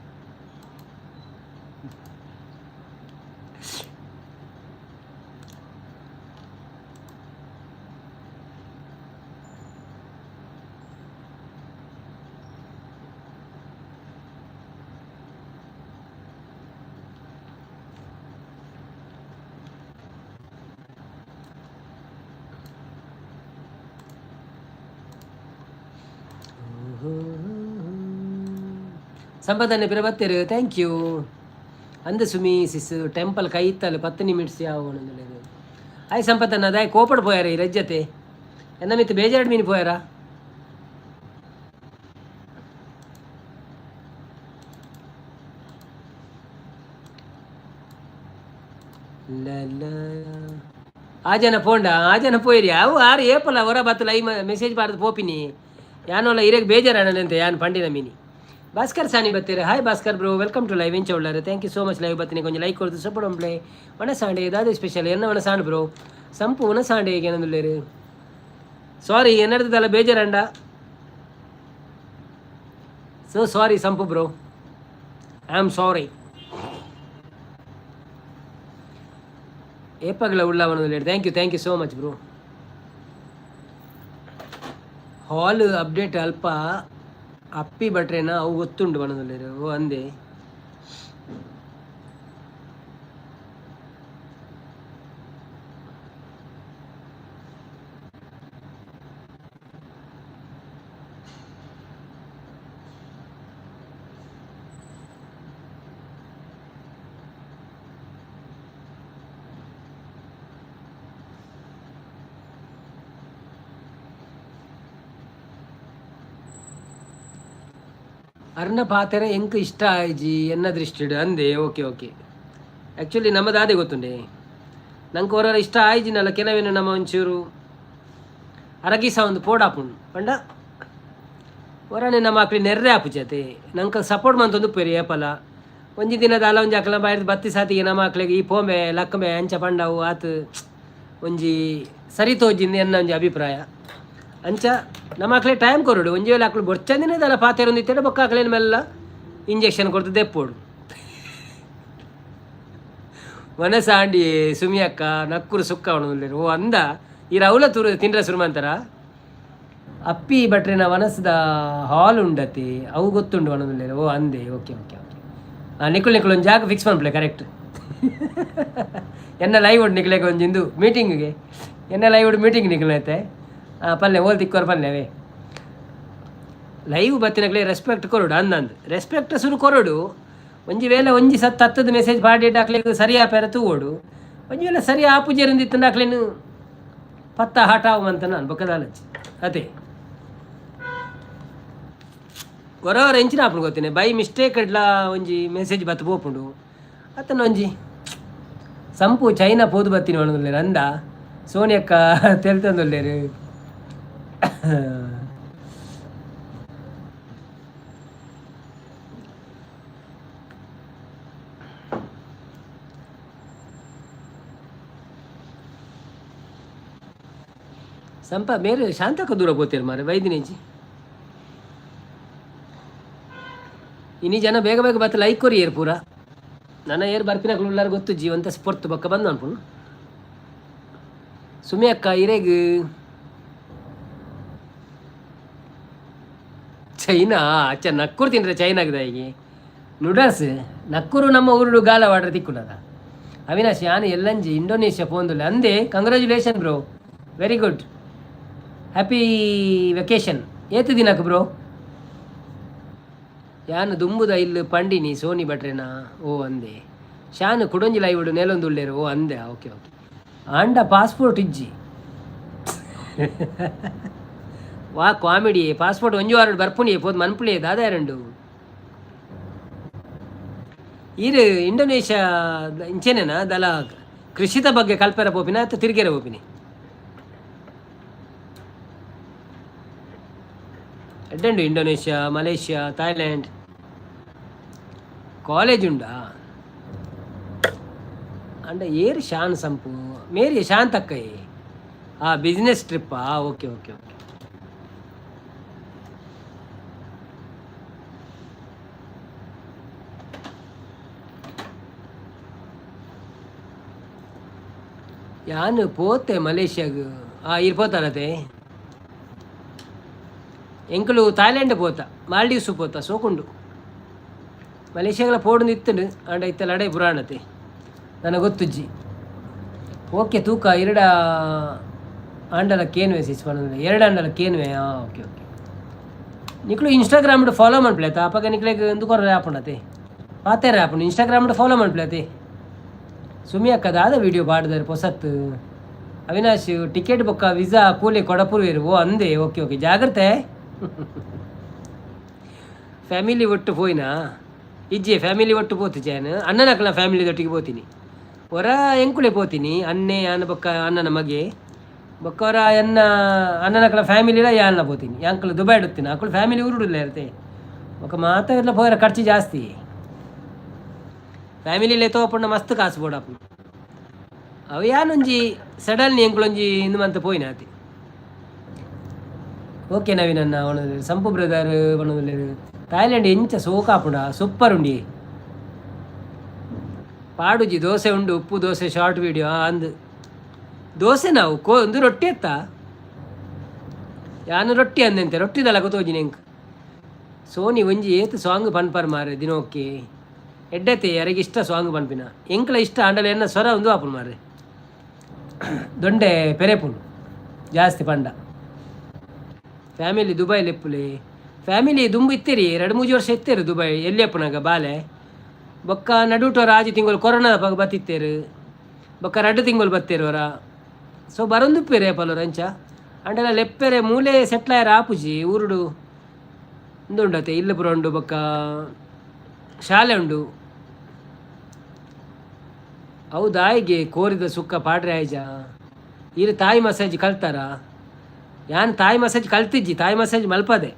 ಸಂಪದನೆ ಪಿರ ಬತ್ತೆರು. Thank you. ಅಂದ ಸುಮಿ ಸಿಸ್ ಟೆಂಪಲ್ ಕೈತಲ್ 10 ನಿಮಿಟ್ಸ್ ಯಾವ. ಆಯ್ ಸಂಪತ್ತನ್ನ ಅದಾಯ್ ಕೋಪಡ್ ಪೋಯಾರ ಈ ರಜ್ಜತೆ ಎನ್ನ ಮಿತ್ತು ಬೇಜಾರು ಮೀನು ಪೋಯಾರ. ಆ ಜನ ಪೋಂಡ ಆ ಜನ ಪೋಯಿರಿ ಅವು ಆರು ಏಪಲ್ಲ ಹೊರ ಬತ್ತಲ I message ಬಾರ್ದು ಪೋಪಿನಿ ಯಾನೋಲ ಇರೇಗ್ ಬೇಜಾರಣ್ಣಂತೆ ಯಾನ್ ಪಂಡಿನ ಮೀನಿ. ಭಾಸ್ಕರ್ ಸಾನಿ ಬತ್ತೀರ. Hi Bhaskar bro, welcome to live. ಎಂಚ ಉಳ್ಳಾರೆ? Thank you so much. Live ಬತ್ತೀನಿ ಕೊಂಚ ಲೈಕ್ ಕೊಡ್ತು ಸಪೋರ್ಟ್ ಒಂಪ್ಲೆ. ಒಣ ಸಾಂಡೆ ದಾದ ಸ್ಪೆಷಲ್ ಎನ್ನ ಒಣ ಸಾಂಡ್ ಬ್ರೋ ಸಂಪು ಒಣ ಸಾಂಡೆ ಏನಂದುಳ್ಳೇರು. ಸಾರಿ ಎನ್ನಡ್ದಲ್ಲ ಬೇಜಾರಂಡ. ಸೊ ಸಾರಿ ಸಂಪು bro, I am sorry. ಏಪಗ್ಲ ಉಳ್ಳವನ. Thank you, thank you so much bro. Hall update ಅಲ್ಪ ಅಪ್ಪಿ ಭಟ್ರೇನ ಅವು ಗೊತ್ತುಂಡು ಬಣದಲ್ಲೇರು. ಓ ಅಂದೆ. ಅರ್ನ ಪಾತೆರ ಎಂಕ್ ಇಷ್ಟ ಆಯ್ಜಿ ಎನ್ನ ದೃಷ್ಟಿಡ್ ಅಂದೆ. Okay okay. ಆ್ಯಕ್ಚುಲಿ ನಮ್ಮದಾದೆ ಗೊತ್ತುಂಡೆ ನಂಗೆ ಹೊರ ಇಷ್ಟ ಆಯ್ಜಿನಲ್ಲ ಕೆಲವೇನು ನಮ್ಮ ಒಂಚೂರು ಅರಗಿಸ ಒಂದು ಪೋಡಾಪುಂಡು ಪಂಡ ಹೊರನೆ ನಮ್ಮ ಆಕ್ಲಿ ನೆರ್ರೆ ಆಪುಜತೆ ನಂಗೆ ಸಪೋರ್ಟ್ ಮಂತೊಂದು ಪೆರಿ ಏಪಲ ಒಂಜಿ ದಿನದ ಅಲ ಒಂಜಿ ಅಕಲ ಬಾಯಿರ್ದು ಬತ್ತಿ ಸಾತಿಗೆ ನಮ್ಮ ಆಕ್ಲೆಗ್ ಈ ಪೋಂಬೆ ಲಕ್ಕಂಬೆ ಅಂಚ ಪಂಡವು ಆತು ಒಂಜಿ ಸರಿ ತೋಜಿಂದ ಎನ್ನ ಒಂಜಿ ಅಭಿಪ್ರಾಯ. ಅಂಚ ನಮ್ಮ ಆಕ್ಲೆ ಟೈಮ್ ಕೊರಡು ಒಂಜಿ ವೇಳೆ ಆಕ್ಲು ಬೊರ್ಚಂದಿನದಲ್ಲ ಪಾತೆರೊಂದು ಇತ್ತೆಡ ಬೊಕ್ಕ ಆಕ್ಲೇನ ಮೆಲ್ಲ ಇಂಜೆಕ್ಷನ್ ಕೊಡ್ತು ದೆಪ್ಪೋಡು. ವನಸಾಂಡಿ ಸುಮಿ ಅಕ್ಕ ನಕ್ಕುರು ಸುಕ್ಕ ಅವನು. ಓ ಅಂದ ಈ ರೌಲ ತೂರು ತಿಂಡ್ರ ಸುರುಮಂತರ ಅಪ್ಪಿ ಭಟ್ರೆನ ವನಸದ ಹಾಲ್ ಉಂಡತಿ ಅವು ಗೊತ್ತುಂಡು ಒಣದುಲ್ಲೇರು. ಓ ಅಂದೆ. Okay okay okay. ನಿಕುಲ್ ನಿಕುಲ್ ಒಂದು ಜಾಗ ಫಿಕ್ಸ್ ಮನ್ಪಲೆ ಕರೆಕ್ಟ್. ಎನ್ನ ಲೈವ್ ಉಂಡು ನಿಕ್ಲೆಗ್ ಒಂಜಿಂದು ಮೀಟಿಂಗ್ಗೆ ಎನ್ನ ಲೈವ್ ಉಂಡು ಮೀಟಿಂಗ್ ನಿಕುಲೈತೆ. ಪಲ್ಲೆ ಓಲ್ ತಿಕ್ಕೋರು ಪಲ್ಲೆ. ಲೈವ್ ಬತ್ತಿನಕ್ಲೆ ರೆಸ್ಪೆಕ್ಟ್ ಕೊರಡು ಅಂದಂದು ರೆಸ್ಪೆಕ್ಟ್ ಸುರು ಕೊರಡು. ಒಂಜಿ ವೇಳೆ ಒಂಜಿ ಸತ್ ಹತ್ತದ ಮೆಸೇಜ್ ಪಾಡಿ ಅಕ್ಲೆಗ್ ಸರಿ ಆಪೇರ ತೂವೋಡು. ಒಂಜಿ ವೇಳೆ ಸರಿ ಆಪುಜೆರಿಂದಿತ್ತಂಡ ಅಕ್ಲೆನ್ ಪತ್ತ ಹಠಾವ್ ಅಂತ ನಾನು ಬೊಕ್ಕದಾಲಚ್ಚಿ ಅದೇ ಹೊರವರ ಎಂಚಿನ ಆಪುಂಡು ಗೊತ್ತೇನೆ. ಬೈ ಮಿಸ್ಟೇಕ್ ಎಡ್ಲ ಒಂಜಿ ಮೆಸೇಜ್ ಬತ್ತು ಪೋಪುಂಡು ಅತ್ತನ. ಒಂಜಿ ಸಂಪು ಚೈನಾ ಪೋದು ಬತ್ತೀನಿ ಪನೊಂದುಲ್ಲೆರ್ ಅಂದ. ಸೋನಿಯಕ್ಕ ತೆಲ್ತೊಂದುಲ್ಲೆರ್. ಸಂಪ ಮೇರೆ ಶಾಂತಕ್ಕ ದೂರ ಪೋತೇರು ಮಾರೆ ಬೈದಿನೇಜಿ. ಇನಿ ಜನ ಬೇಗ ಬೇಗ ಬತ್ತ ಲೈಕ್ ಕೊರಿ ಏರ್ ಪೂರ. ನನ್ನ ಏರ್ ಬರ್ಪಿನಕ್ಲು ಉಳ್ಳಾರ ಗೊತ್ತು ಜೀವಂತ ಸ್ಪೊರ್ತು ಬೊಕ್ಕ ಬಂದು ಅನ್ಪುನು. ಸುಮಿ ಅಕ್ಕ ಇರೆಗ್ ಚೈನಾ ಅಚ್ಚ ನಕ್ಕೂರು ತಿಂದ್ರೆ ಚೈನಾಗದ ಈಗ ನೂಡಲ್ಸ್ ನಕ್ಕೂರು ನಮ್ಮ ಊರುಡು ಗಾಲ ವಾಡ್ರೆ ತಿಕ್ಕುನದ. ಅವಿನಾಶ್, ಯಾನ್ ಎಲ್ಲಂಜಿ ಇಂಡೋನೇಷ್ಯಾ ಪೋಂದುಲ್ಲೆ ಅಂದೆ. Congratulation bro, very good, happy vacation. ಏತ್ ದಿನಕ್ಕೆ ಬ್ರೋ? ಯಾನ್ ದುಂಬುದ ಇಲ್ಲು ಪಂಡಿನಿ ಸೋನಿ ಭಟ್ರೇನಾ. ಓ ಅಂದೆ. ಶಾನ್ ಕುಡೊಂಜಿ ಲೈವುಡು ನೇಲೊಂದು ಉಲ್ಲೇರು. ಓ ಅಂದೆ, ಓಕೆ ಓಕೆ. ಆಂಡ ಪಾಸ್ಪೋರ್ಟ್ ಇಜ್ಜಿ. ವಾ ಕಾಮಿಡಿ. ಪಾಸ್ಪೋರ್ಟ್ ಒಂಜಿ ವಾರ ಬರ್ಪುನಿ ಪೋದು ಮನ್ಪುಳಿ ದಾದ ಎರಡು. ಈರು ಇಂಡೋನೇಷ್ಯಾ ಇಂಚೆನೇನಾ ದಲ ಕೃಷಿತ ಬಗ್ಗೆ ಕಲ್ಪೆರ ಪೋಪಿನ ಅಥವಾ ತಿರುಗೇರ ಪೋಪಿನಿ? ಎಡ್ಡೆಂಡು ಇಂಡೋನೇಷ್ಯಾ, ಮಲೇಷ್ಯಾ, ಥಾಯ್ಲ್ಯಾಂಡ್ ಕಾಲೇಜ್ ಉಂಡಾ? ಅಂಡ ಏರ್ ಶಾನ್ ಸಂಪು ಮೇರಿ ಶಾಂತಕ್ಕೈ. ಆ ಬಿಸ್ನೆಸ್ ಟ್ರಿಪ್ಪಾ? Okay okay okay. ಯಾನ್ ಪೋತೆ ಮಲೇಷ್ಯಾಗ್. ಆ ಈರ್ ಪೋತಾರತೆ? ಎಂಕುಲು ಥಾಯ್ಲ್ಯಾಂಡ್ ಪೋತ, ಮಾಲ್ಡೀವ್ಸ್ ಪೋತ, ಸೋಕುಂಡು. ಮಲೇಷ್ಯಾಗಲ ಪೋಡುಂದು ಇತ್ತುಂಡು, ಆಂಡ ಇತ್ತೆ ಲಡೈ ಪುರಾಣತೆ ನನಗೆ ಗೊತ್ತುಜ್ಜಿ. ಓಕೆ, ತೂಕ ಎರಡ ಆಂಡಲ ಕೇನ್ವೆ ಸಿಸ್ ಪನೊಂದುಲ್ಲೆ. ಎರಡು ಆಂಡಲ ಕೇನ್ವೆ. ಹಾಂ, ಓಕೆ ಓಕೆ. ನಿಕ್ಲು ಇನ್ಸ್ಟಾಗ್ರಾಮ್ಡ್ ಫಾಲೋ ಮನ್ಪುಲೆ ಆತ. ಅಪಗ ನಿಕ್ಲೆಗ್ ಉಂದು ಕೊರ್ರೆ ಆಪುಂಡತೆ, ಪಾತೆರ ಆಪುಂಡು. ಇನ್ಸ್ಟಾಗ್ರಾಮ್ಡ್ ಫಾಲೋ ಮನ್ಪುಲೆ ಅತೆ. ಸುಮಿ ಅಕ್ಕ ದಾದ ವೀಡಿಯೋ ಪಾಡ್ದಾರೆ ಪೊಸತ್ತು. ಅವಿನಾಶ್, ಟಿಕೆಟ್ ಬೊಕ್ಕ ವೀಸಾ ಕೂಲಿ ಕೊಡಪುರುವೆರು. ಓ ಅಂದೆ, ಓಕೆ ಓಕೆ, ಜಾಗ್ರತೆ. ಫ್ಯಾಮಿಲಿ ಒಟ್ಟು ಪೋಯಿನಾ? ಇಜ್ಜೆ, ಫ್ಯಾಮಿಲಿ ಒಟ್ಟು ಪೋತು ಜಾನ್. ಅಣ್ಣನಕ್ಲ ಫ್ಯಾಮಿಲಿ ದೊಟ್ಟಿಗೆ ಪೋತೀನಿ. ಹೊರ ಎಂಕುಲೆ ಪೋತೀನಿ, ಅನ್ನೆ ಅನ್ನ ಬೊಕ್ಕ ಅಣ್ಣನ ಮಗೆ ಬೊಕ್ಕ ಹೊರ ಎನ್ನ ಅಣ್ಣನಕ್ಲ ಫ್ಯಾಮಿಲಿಲ ಯಾನ್ನ ಪೋತೀನಿ. ಯಾಂಕುಲು ದುಬೈ ಇಡುತ್ತೀನಿ, ಅಕುಲು ಫ್ಯಾಮಿಲಿ ಊರುಡುಲ್ಲ ಇರುತ್ತೆ. ಬೊಕ್ಕ ಮಾತ ಇರ್ಲ ಪೋಯರ ಖರ್ಚು ಜಾಸ್ತಿ. ಫ್ಯಾಮಿಲಿಲೇ ತೋಪುಂಡ ಮಸ್ತ್ ಕಾಸು ಬೋಡಾಪುಂಡು. ಅವು ಯಾನೊಂಜಿ ಸಡನ್ಲಿ ಎಂಕುಲೊಂಜಿ ಇಂದು ಮಂತ ಪೋಯಿನ ಆತಿ. ಓಕೆ ನವೀನ್ ಅಣ್ಣ ಪನೊಂದುಲ್ಲೆರ್. ಸಂಪು ಬ್ರದರ್ ಪನೊಂದುಲ್ಲೆರ್. ಥಾಯ್ಲ್ಯಾಂಡ್ ಎಂಚ ಸೋಕಾಪುಂಡ, ಸೂಪರ್ ಉಂಡಿ. ಪಾಡುಜಿ ದೋಸೆ ಉಂಡು, ಉಪ್ಪು ದೋಸೆ ಶಾರ್ಟ್ ವಿಡಿಯೋ ಅಂದ್. ದೋಸೆ ನಾವು ಕೋ ಒಂದು ರೊಟ್ಟಿ ಎತ್ತ ಯಾನು ರೊಟ್ಟಿ ಅಂದಂತೆ. ರೊಟ್ಟಿದಲ್ಲ ಗೊತ್ತೋಜಿನ ಎಂಕ್. ಸೋನಿ ಒಂಜಿ ಏತ್ ಸಾಂಗ್ ಪನ್ಪರ್ ಮಾರೆ ದಿನೋಕ್ಕೆ. ಎಡ್ಡತೆ, ಯಾರಿಗೆ ಇಷ್ಟ ಸಾಂಗ್ ಪನ್ಪಿನ? ಎಂಕ್ಲ ಇಷ್ಟ ಆಂಡಲ ಎನ್ನ ಸ್ವರ ಒಂದು ಆಪುಂಡು ಮಾರೆ, ದೊಂಡೆ ಪೆರೆಪುಂಡು ಜಾಸ್ತಿ ಪಂಡ. ಫ್ಯಾಮಿಲಿ ದುಬೈ ಲೆಪ್ಪುಲೆ. ಫ್ಯಾಮಿಲಿ ದುಂಬು ಇತ್ತೀರಿ, 2-3 ವರ್ಷ ಇತ್ತೇರು ದುಬೈ ಎಲ್ಲಿ ಅಪ್ಪನಾಗ ಬಾಲೆ. ಬೊಕ್ಕ ನಡುಟೋರ 6 ತಿಂಗಳು ಕೊರೋನಾ ಬತ್ತಿತ್ತೇರು. ಬೊಕ್ಕ 2 ತಿಂಗಳು ಬತ್ತೇರು ಅವರ. ಸೊ ಬರೊಂದುಪ್ಪೇರೆ ಪಲೋರ ಅಂಚ ಅಂಡಲ ಲೆಪ್ಪೆರೆ ಮೂಲೆ ಸೆಟ್ಲ್ ಆಯರ ಆಪುಜಿ. ಊರುಡು ಉಂದು ಉಂಡತೆ, ಇಲ್ಲು ಪೂರ ಉಂಡು, ಬೊಕ್ಕ ಶಾಲೆ ಉಂಡು. ಅವು ದಾಯಿಗೆ ಕೋರಿದ ಸುಕ್ಕ ಪಾಡ್ರೆ ಆಯ್ಜ. ಈರು ತಾಯಿ ಮಸಾಜ್ ಕಲ್ತಾರ? ಯಾನ್ ತಾಯಿ ಮಸಾಜ್ ಕಲ್ತಿಜ್ಜಿ, ತಾಯಿ ಮಸಾಜ್ ಮಲ್ಪದೆ.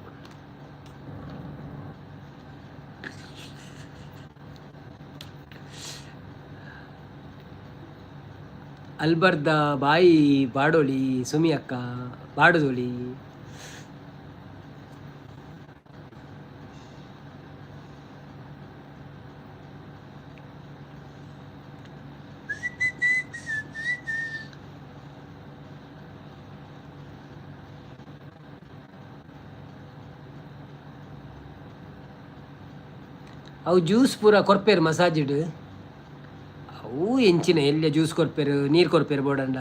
ಅಲ್ಬರ್ದ ಬಾಯಿ ಬಾಡೋಳಿ ಸುಮಿ ಅಕ್ಕ ಬಾಡುದೋಳಿ. ಅವು ಜ್ಯೂಸ್ ಪೂರ ಕೊರ್ಪೇರು ಮಸಾಜಿಡ್. ಅವು ಎಂಚಿನ ಎಲ್ಯ ಜ್ಯೂಸ್ ಕೊರ್ಪೇರು, ನೀರು ಕೊರ್ಪೇರು ಬೋಡಂಡ.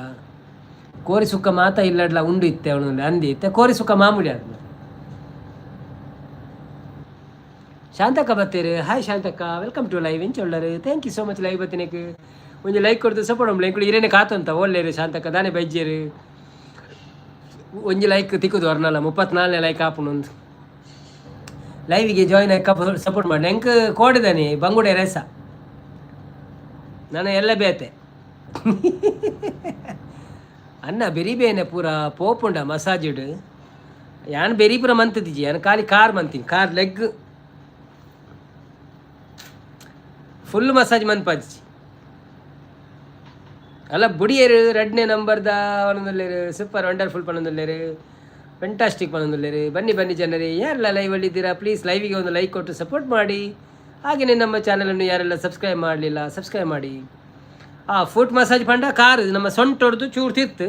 ಕೋರಿ ಸುಕ್ಕ ಮಾತ ಇಲ್ಲಡ್ಲ ಉಂಡು ಇತ್ತೆ ಅವನು ಅಂದಿ ಇತ್ತೆ ಕೋರಿ ಸುಕ್ಕ ಮಾಮೂಲಿ ಅದು. ಶಾಂತಕ್ಕ ಬತ್ತೀರಿ. ಹಾಯ್ ಶಾಂತಕ್ಕ, welcome to live. ಇಂಚೊಳ್ಳರು thank you so much live ಬತ್ತಿನಕ್ಕೆ. ಒಂಜಿ ಲೈಕ್ ಕೊಡ್ದು ಸಪೋರ್ಟ್ ಉಂಬ್ಲೆ. ಇಂಕುಲು ಇರೇನೆ ಕಾತಂತ ಓಲ್ಲೇರು ಶಾಂತಕ್ಕ ದಾನೆ ಬೈಜೇರು. ಒಂಜಿ ಲೈಕ್ ತಿಕ್ಕುದು ಅರ್ನಲ್ಲ 34ನೇ ಲೈಕ್ ಆಪುನೊಂದು. ಲೈವಿಗೆ ಜಾಯ್ನ್ ಆಗಿ ಸಪೋರ್ಟ್ ಮಾಡಿ. ಎಂಕ್ ಕೋಡಿದಾನೆ ಬಂಗುಡೆ ರೇಸ ನಾನು ಎಲ್ಲ ಬೇತೆ. ಅನ್ನ ಬೆರಿಬೇನೆ ಪೂರ ಪೋಪುಂಡ ಮಸಾಜಿಡ್. ಯಾನ್ ಬೆರಿ ಪೂರ ಮಂತದಿಜಿ, ಯಾನ್ ಖಾಲಿ ಕಾರ್ ಮಂತೀನಿ, ಕಾರ್ ಲೆಗ್ ಫುಲ್ ಮಸಾಜ್ ಮನ್ಪಾಜಿ. ಅಲ್ಲ ಬುಡಿಯರು ರಡ್ನೇ ನಂಬರ್ದ ಪನೊಂದುಲ್ಲೆರ್, ಸೂಪರ್ ವಂಡರ್ಫುಲ್ ಪನೊಂದುಲ್ಲೆರ್, ಫೆಂಟಾಸ್ಟಿಕ್ ಪನೊಂದುಲ್ಲೆರ್. ಬನ್ನಿ ಬನ್ನಿ ಜನರೇ, ಯಾರೆಲ್ಲ ಲೈವ್ ಇದ್ದೀರಾ ಪ್ಲೀಸ್ ಲೈವಿಗೆ ಒಂದು ಲೈಕ್ ಕೊಟ್ಟು ಸಪೋರ್ಟ್ ಮಾಡಿ. ಹಾಗೆಯೇ ನಮ್ಮ ಚಾನಲನ್ನು ಯಾರೆಲ್ಲ ಸಬ್ಸ್ಕ್ರೈಬ್ ಮಾಡಲಿಲ್ಲ ಸಬ್ಸ್ಕ್ರೈಬ್ ಮಾಡಿ. ಆ ಫುಟ್ ಮಸಾಜ್ ಪಂಡ ಕಾರ್ ನಮ್ಮ ಸೊಂಟ ಹೊಡ್ದು ಚೂರು ತಿರ್ತು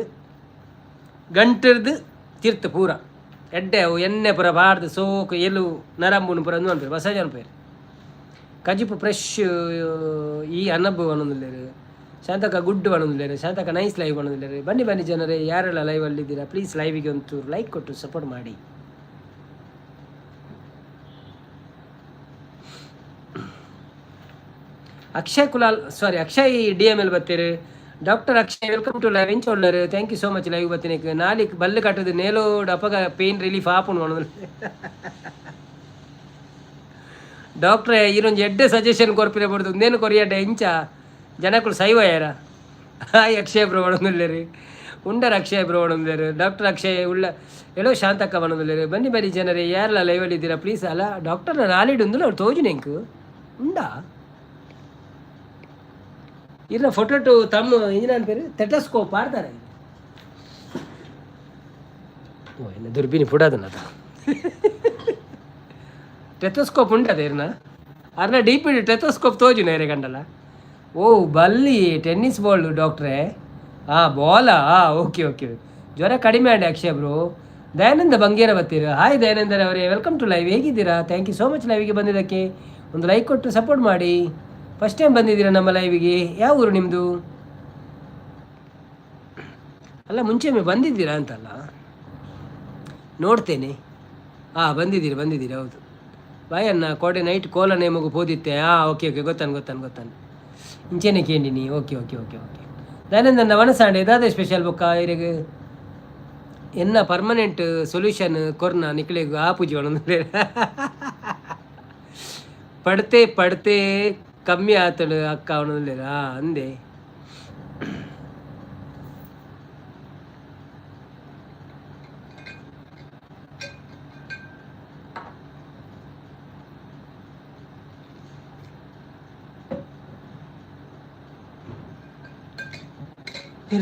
ಗಂಟಿರ್ದು ತಿರ್ತು ಪೂರ ಎಡ್ಡೆ ಅವು ಎಣ್ಣೆ ಪೂರ ಬಾರ್ದು ಸೋಕು ಎಲು ನರಂಬುನು ಪೂರ ಅನ್ಪೇರು ಮಸಾಜ್ ಅನ್ಪೇರು. ಕಜಿಪು ಫ್ರೆಶ್ ಈ ಅನಬ್ಬು ಅನ್ನೊಂದುಲ್ಲೆರ್. ಶಾಂತಕ ಗುಡ್ಡು ಪನೊಂದುಲ್ಲೆರ್. ಶಾಂತಕ ನೈಸ್ ಲೈವ್ ಪನೊಂದುಲ್ಲೆರ್. ಬನ್ನಿ ಬನ್ನಿ ಜನರೇ, ಯಾರೆಲ್ಲ ಲೈವಲ್ಲಿದ್ದೀರಾ ಪ್ಲೀಸ್ ಲೈವಿಗೆ ಒಂಚೂರು ಲೈಕ್ ಕೊಟ್ಟು ಸಪೋರ್ಟ್ ಮಾಡಿ. Akshay Kulal, sorry Akshay D M L ಬತ್ತೀರಿ. Doctor Akshay welcome to live. ಇಂಚೊಳ್ಳರು thank you so much live ಬತ್ತಿನಕ್ಕೆ. ನಾಲಿಕ್ Ballu ಕಟ್ಟದು ನೇಲೋಡ್ ಅಪಗ ಪೇನ್ ರಿಲೀಫ್ ಆಪುಂಡು. ಡಾಕ್ಟ್ರೇ ಈರೊಂಜಿ ಎಡ್ಡೆ ಸಜೆಷನ್ ಕೊರ್ಪಿನ ಬಡ್ದು ಉಂದೇನು ಕೊರಿಯಡ್ಡೆ ಇಂಚ ಜನಕುಲು ಸೈವಯಾರ. ಹಾಯ್ ಅಕ್ಷಯ್ ಬ್ರೋ ಒಣಂದುಲ್ಲೇರು, ಉಂಡರ್ ಅಕ್ಷಯ್ ಬ್ರೋ ಒಣಂದುಲ್ಲೇರು. ಡಾಕ್ಟರ್ ಅಕ್ಷಯ್ ಉಳ್ಳ ಹೇಳೋ ಶಾಂತಕ್ಕ ಬಣಂದುಲ್ಲೇರು. ಬನ್ನಿ ಬನ್ನಿ ಜನರೇ, ಯಾರೆಲ್ಲ ಲೈವಲ್ಲಿ ಇದ್ದೀರಾ ಪ್ಲೀಸ್. ಅಲ್ಲ ಡಾಕ್ಟರ್ ನಾಲಿಡ್ ಉಂದುಲ್ಲ ಅವ್ರು ತೋಜುನೆ ಎಂಕ್ ಉಂಡಾ ಇರ್ನ ಫೋಟೋ ಟು ತಮ್ಮ ಇಂಜಿನ ಪೇರು ಟೆಟಸ್ಕೋಪ್ ಆಡ್ತಾರೆ. ಓ ಇನ್ನು ದುರ್ಬಿನಿ ಪುಡಾದನ ಟೆಥೋಸ್ಕೋಪ್ ಉಂಟದ ಇರ್ನ ಅರ್ನ ಡಿ ಪಿ ಟೆಥೋಸ್ಕೋಪ್ ತೋಜುನ ಎರೆ ಕಂಡಲ. ಓ ಬಲ್ಲಿ ಟೆನ್ನಿಸ್ ಬಾಲ್ ಡಾಕ್ಟ್ರೇ. ಹಾಂ ಬಾಲಾ, ಓಕೆ ಓಕೆ. ಜ್ವರ ಕಡಿಮೆ ಆಡಿ ಅಕ್ಷಯ್ ಬ್ರೋ. ದಯಾನಂದ ಬಂಗೇರ ಬರ್ತೀರ. ಹಾಯ್ ದಯಾನಂದರ್ ಅವರೇ, welcome to live. ಹೇಗಿದ್ದೀರಾ? Thank you so much ಲೈವಿಗೆ ಬಂದಿದ್ದಕ್ಕೆ. ಒಂದು ಲೈಕ್ ಕೊಟ್ಟು ಸಪೋರ್ಟ್ ಮಾಡಿ. ಫಸ್ಟ್ ಟೈಮ್ ಬಂದಿದ್ದೀರಾ ನಮ್ಮ ಲೈವಿಗೆ? ಯಾವ ಊರು ನಿಮ್ಮದು? ಅಲ್ಲ ಮುಂಚೆ ಒಮ್ಮೆ ಬಂದಿದ್ದೀರಾ ಅಂತಲ್ಲ ನೋಡ್ತೇನೆ. ಹಾಂ ಬಂದಿದ್ದೀರಿ ಬಂದಿದ್ದೀರಿ, ಹೌದು. ಬಾಯ್ ಅಣ್ಣ ಕೋಡೆ ನೈಟ್ ಕೋಲ ನೇಮಗು ಪೋದಿತ್ತೆ. ಹಾಂ ಓಕೆ ಓಕೆ, ಗೊತ್ತಾನು ಗೊತ್ತಾನು ಗೊತ್ತಾನು. ಇಂಚೆನೆ ಕೇಂಡಿನಿ. Okay okay okay okay. ದೈನಂದಿನ ವನಸಾಂಡೆ ದಾದ ಸ್ಪೆಷಲ್ ಬೊಕ್ಕ ಇರೆಗ್ ಎನ್ನ ಪರ್ಮನೆಂಟ್ ಸೊಲ್ಯೂಷನ್ ಕೊರ್ನ ನಿಕ್ಲೆಗ್ ಆಪುಜಿ ಒಣಂದ್ರೆ. ಪಡ್ತೆ ಪಡ್ತೆ ಕಮ್ಮಿ ಆತಳು ಅಕ್ಕ ಅವನಲ್ಲಿರಾ ಅಂದೆ.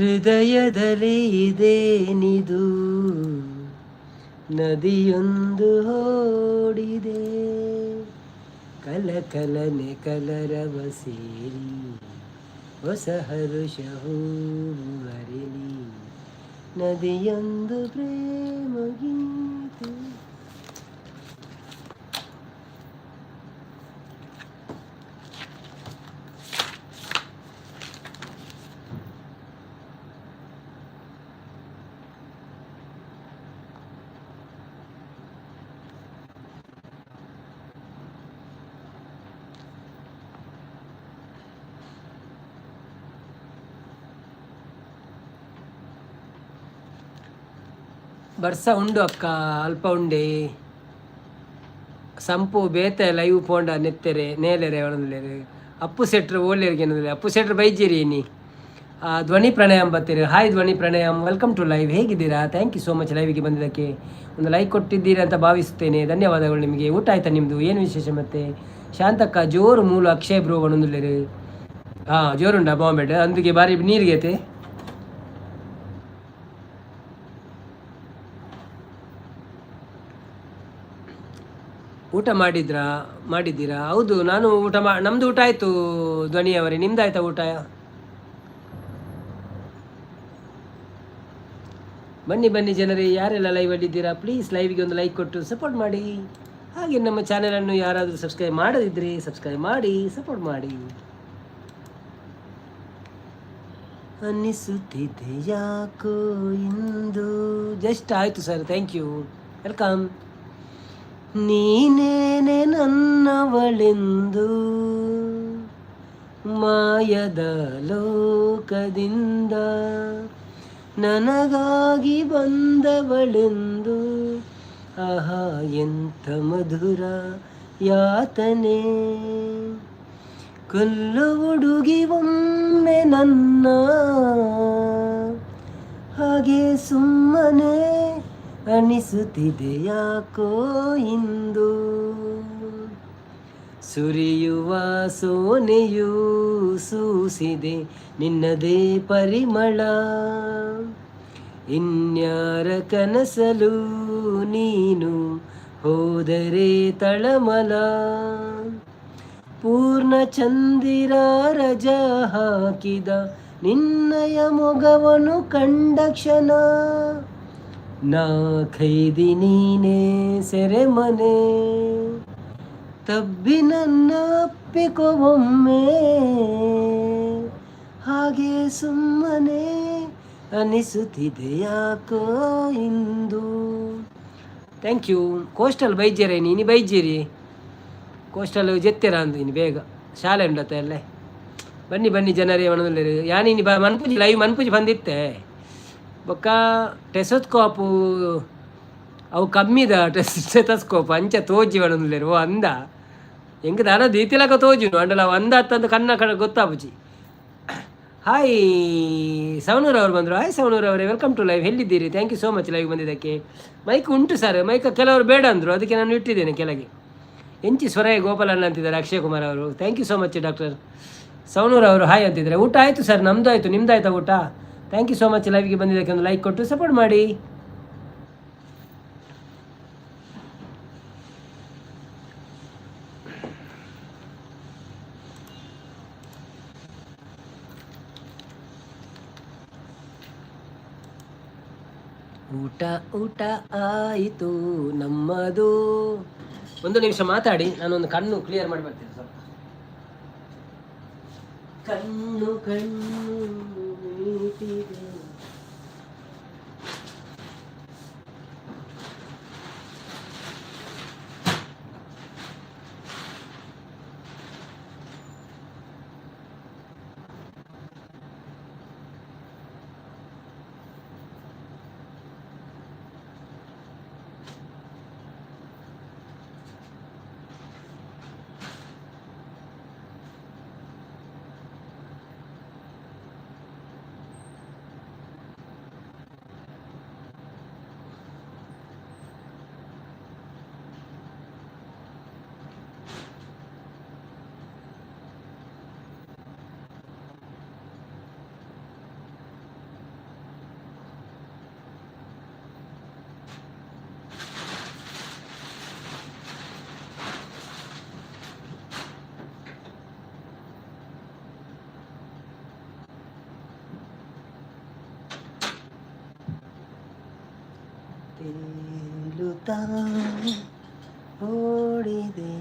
ಹೃದಯದಲ್ಲಿ ಇದೇನಿದು ನದಿಯೊಂದು ಓಡಿದೆ, ಕಲಕಲನೆ ಕಲರವ ಸೇರಿ ಹೊಸ ಹರುಷ ಹೂವು ನದಿಯೊಂದು ಪ್ರೇಮ ಗೀತೆ. ಬರ್ಸ ಉಂಡು ಅಕ್ಕ, ಅಲ್ಪ ಉಂಡೆ ಸಂಪು ಬೇತೆ ಲೈವ್ ಪೋಂಡ ನೆತ್ತೆರೆ ನೇಲೆರೆ ಒಣಂದುಲ್ಲೆರ್. ಅಪ್ಪು ಸೆಟ್ರ್ ಓಲ್ಲೆರ್ಗೆ ಅಪ್ಪು ಸೆಟ್ರ್ ಬೈಜಿರಿ ನೀ. ಧ್ವನಿ ಪ್ರಣಯಂ ಬರ್ತೀರಿ. Hi Dhwani Pranayam, welcome to live. ಹೇಗಿದ್ದೀರಾ? Thank you so much ಲೈವಿಗೆ ಬಂದಿದ್ದಕ್ಕೆ. ಒಂದು ಲೈಕ್ ಕೊಟ್ಟಿದ್ದೀರಾ ಅಂತ ಭಾವಿಸುತ್ತೇನೆ, ಧನ್ಯವಾದಗಳು ನಿಮಗೆ. ಊಟ ಆಯ್ತಾ ನಿಮ್ಮದು? ಏನು ವಿಶೇಷ ಮತ್ತೆ? ಶಾಂತಕ್ಕ ಜೋರು ಮೂಲು ಅಕ್ಷಯ್ ಬ್ರೋ ಒಣಂದುಲ್ಲೆರ್. ಹಾಂ ಜೋರುಂಡ ಬಾಂಬೆಡ್ ಅಂದಿಗೆ ಬಾರಿ ನೀರಿಗೆ. ಊಟ ಮಾಡಿದ್ರಾ? ಮಾಡಿದ್ದೀರಾ? ಹೌದು, ನಾನು ಊಟ ಮಾ ನಮ್ಮದು ಊಟ ಆಯಿತು ಧ್ವನಿಯವರೇ, ನಿಮ್ದು ಆಯ್ತಾ ಊಟ? ಬನ್ನಿ ಬನ್ನಿ ಜನರೇ, ಯಾರೆಲ್ಲ ಲೈವಲ್ಲಿದ್ದೀರಾ ಪ್ಲೀಸ್ ಲೈವಿಗೆ ಒಂದು ಲೈಕ್ ಕೊಟ್ಟು ಸಪೋರ್ಟ್ ಮಾಡಿ. ಹಾಗೆ ನಮ್ಮ ಚಾನಲನ್ನು ಯಾರಾದರೂ ಸಬ್ಸ್ಕ್ರೈಬ್ ಮಾಡದಿದ್ದರೆ ಸಬ್ಸ್ಕ್ರೈಬ್ ಮಾಡಿ ಸಪೋರ್ಟ್ ಮಾಡಿ. ಅನ್ನಿಸುತ್ತಿದೆ ಯಾಕೋ ಇಂದು. ಜಸ್ಟ್ ಆಯಿತು ಸರ್, thank you, welcome. ನೀನೇನೆ ನನ್ನವಳೆಂದು ಮಾಯದ ಲೋಕದಿಂದ ನನಗಾಗಿ ಬಂದವಳೆಂದು. ಆಹಾ, ಎಂಥ ಮಧುರ ಯಾತನೆ. ಕೊಲ್ಲು ಹುಡುಗಿ ಒಮ್ಮೆ ನನ್ನ ಹಾಗೆ ಸುಮ್ಮನೆ ಅನಿಸುತ್ತಿದೆ ಯಾಕೋ ಇಂದು. ಸುರಿಯುವ ಸೋನೆಯು ಸೂಸಿದೆ ನಿನ್ನದೇ ಪರಿಮಳ. ಇನ್ಯಾರ ಕನಸಲು ನೀನು ಹೋದರೆ ತಳಮಳ. ಪೂರ್ಣ ಚಂದಿರ ರಜ ಹಾಕಿದ ನಿನ್ನಯ ಮೊಗವನು ಕಂಡ ಕ್ಷಣ ನಾ ಖೈದಿ, ನೀನೇ ಸೆರೆಮನೆ. ತಬ್ಬಿ ನನ್ನ ಅಪ್ಪಿಕೊ ಒಮ್ಮೆ ಹಾಗೆ ಸುಮ್ಮನೆ ಅನಿಸುತ್ತಿದೆ ಯಾಕೋ ಇಂದು. Thank you. Coastal ಬೈಜೇರೆ ನೀನು ಬೈಜೇರಿ ಕೋಸ್ಟಲ್ ಜೆತ್ತೆರ ಅಂದು. ಇನ್ನು ಬೇಗ ಶಾಲೆ ಉಂಡತ್ತ ಅಲ್ಲೇ. ಬನ್ನಿ ಬನ್ನಿ ಜನರೇ. ಮನದಲ್ಲಿ ಯಾನಿನಿ ಬ ಮನ್ಪುಜಿ ಲೈವ್ ಮನ್ಪುಜಿ ಬಂದಿತ್ತೆ. ಬೊಕ್ಕ ಟೆಸೋಸ್ಕೋಪು ಅವು ಕಮ್ಮಿದ ಸ್ಟೆಥಸ್ಕೋಪ್ ಅಂಚ ತೋಜಿ ಪನೊಂದುಲ್ಲೆರ್. ಓ ಅಂದ ಎಂಕ್ ದಾನ ದೀತಿಲಕ ತೋಜುನು ಅಂಡಲ ಅವು ಅಂದ ಅತ್ತಂದು ಕಣ್ಣ ಕಣ ಗೊತ್ತಾಪುಜಿ. ಹಾಯ್, ಸವಣೂರ್ ಅವರು ಬಂದರು. ಹಾಯ್ ಸವಣೂರ್ ಅವರೇ, welcome to live. ಎಲ್ಲಿದ್ದೀರಿ? Thank you so much live ಬಂದಿದ್ದಕ್ಕೆ. ಮೈಕ್ ಉಂಟು ಸರ್. ಮೈಕ್ ಕೆಲವರು ಬೇಡ ಅಂದರು, ಅದಕ್ಕೆ ನಾನು ಇಟ್ಟಿದ್ದೇನೆ ಕೆಳಗೆ. ಎಂಚಿ ಸ್ವರಯ ಗೋಪಾಲಣ್ಣ ಅಂತಿದ್ದಾರೆ ಅಕ್ಷಯ್ ಕುಮಾರ್ ಅವರು. Thank you so much doctor. Savanur ಅವರು ಹಾಯ್ ಅಂತಿದ್ದಾರೆ. ಊಟ ಆಯಿತು ಸರ್, ನಮ್ಮದು ಆಯಿತು. ನಿಮ್ದು ಆಯಿತಾ ಊಟ? Thank you so much ಲೈವ್ಗೆ ಬಂದಿದ್ದಕ್ಕೆ. ಒಂದು ಲೈಕ್ ಕೊಟ್ಟು ಸಪೋರ್ಟ್ ಮಾಡಿ. ಊಟ ಊಟ ಆಯಿತು ನಮ್ಮದು. ಒಂದು ನಿಮಿಷ ಮಾತಾಡಿ, ನಾನೊಂದು ಕಣ್ಣು ಕ್ಲಿಯರ್ ಮಾಡಿ ಬರ್ತೀನಿ ಸ್ವಲ್ಪ. ಕಣ್ಣು ಕಣ್ಣು ಮೀಟಿದೆ. ತೇಲುತ್ತಾ ಓಡಿದೆ.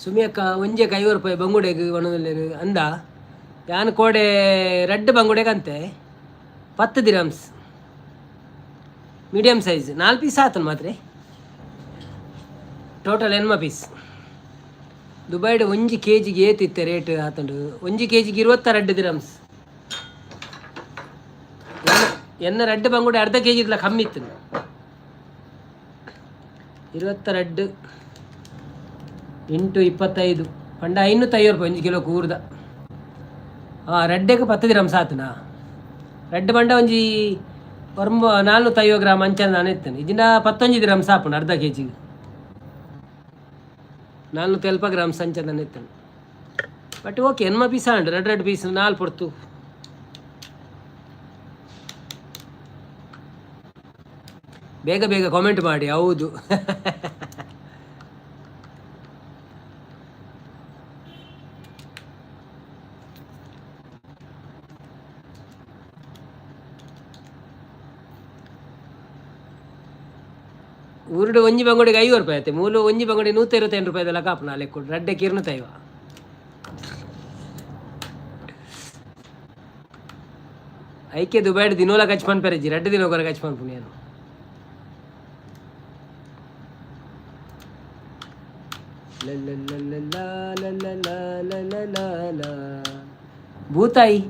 ಸುಮಿಯಕ್ಕ, ಒಂಜೆಕ್ 50 ರೂಪಾಯಿ ಬಂಗುಡೆಗ್ ಒಣದಲ್ಲೇರು ಅಂದ. ಯಾನ್ ಕೋಡೆ ರಡ್ಡ್ ಬಂಗುಡೆಗಂತೆ 10 ದಿರಮ್ಸ್, ಮೀಡಿಯಮ್ ಸೈಜ್. ನಾಲ್ಕು ಪೀಸ್ ಆತನು ಮಾತ್ರೆ, ಟೋಟಲ್ ಎನ್ಮ ಪೀಸ್. ದುಬೈಡ್ 1 ಕೆ ಜಿಗೆ ಏತಿತ್ತೆ ರೇಟ್ ಆತಂಡು? 1 ಕೆ ಜಿಗೆ 22 ದಿರಮ್ಸ್. ಎನ್ನ ರಡ್ಡ್ ಬಂಗುಡೆ ಅರ್ಧ ಕೆ ಜಿ ಕಮ್ಮಿ ಇತ್ತು. 22 ಇಂಟು 25 ಪಂಡ 550 ರೂಪಾಯಿ 1 ಕಿಲೋ ಕೂರ್ದ. ಹಾಂ, ರಡ್ಡೆಗೆ 10 ದಿರಮ್ಸ್ ಆತನಾ? ರಡ್ಡ್ ಪಂಡ ಒಂಜಿ ಒರ್ಂಬ 450 ಗ್ರಾಮ್ ಅಂಚ ನಾನು ಇತ್ತೇನೆ. ಇಜಿಂಡ 19 ದಿರಮ್ಸ್ ಆಪುಂಡು ಅರ್ಧ ಕೆ ಜಿಗೆ. 470 ಗ್ರಾಮ್ಸ್ ಅಂಚ ನಾನು ಇತ್ತೇನೆ. ಬಟ್ ಓಕೆ, ಎನ್ಮ ಪೀಸ್ ಆಂಡ್ ರಡ್ಡ್ ರಡ್ಡ್ ಪೀಸ್ ನಾಲ್ ಪೊರ್ತು. ಬೇಗ ಬೇಗ ಕಾಮೆಂಟ್ ಮಾಡಿ. ಹೌದು, ಊರುಡು ಒಂಜಿ ಬಂಗುಡಿಗೆ 50 ರೂಪಾಯಿ ಆಯ್ತು. ಮೂಲು ಒಂಜಿ ಬಂಗುಡಿ 125 ರೂಪಾಯಿದೆಲ್ಲ ಕಾಪು ನಾಳೆ ಕೊಡು. ರಡ್ಡೆ ಕಿರ್ನು ತೈವ. ಐಕೆ ದುಬೈಡ್ ದಿನೋಲ ಖರ್ಚು ಪನ್ಪೆರಜ್ಜಿ, 2 ದಿನ ಖರ್ಚು ಪನ್ಪುನಿ ನಾನು. ಲ ಲ ಲ ಲ ಲ ಲ ಲ ಲ ಲ ಲ. ಬೂತಾಯಿ,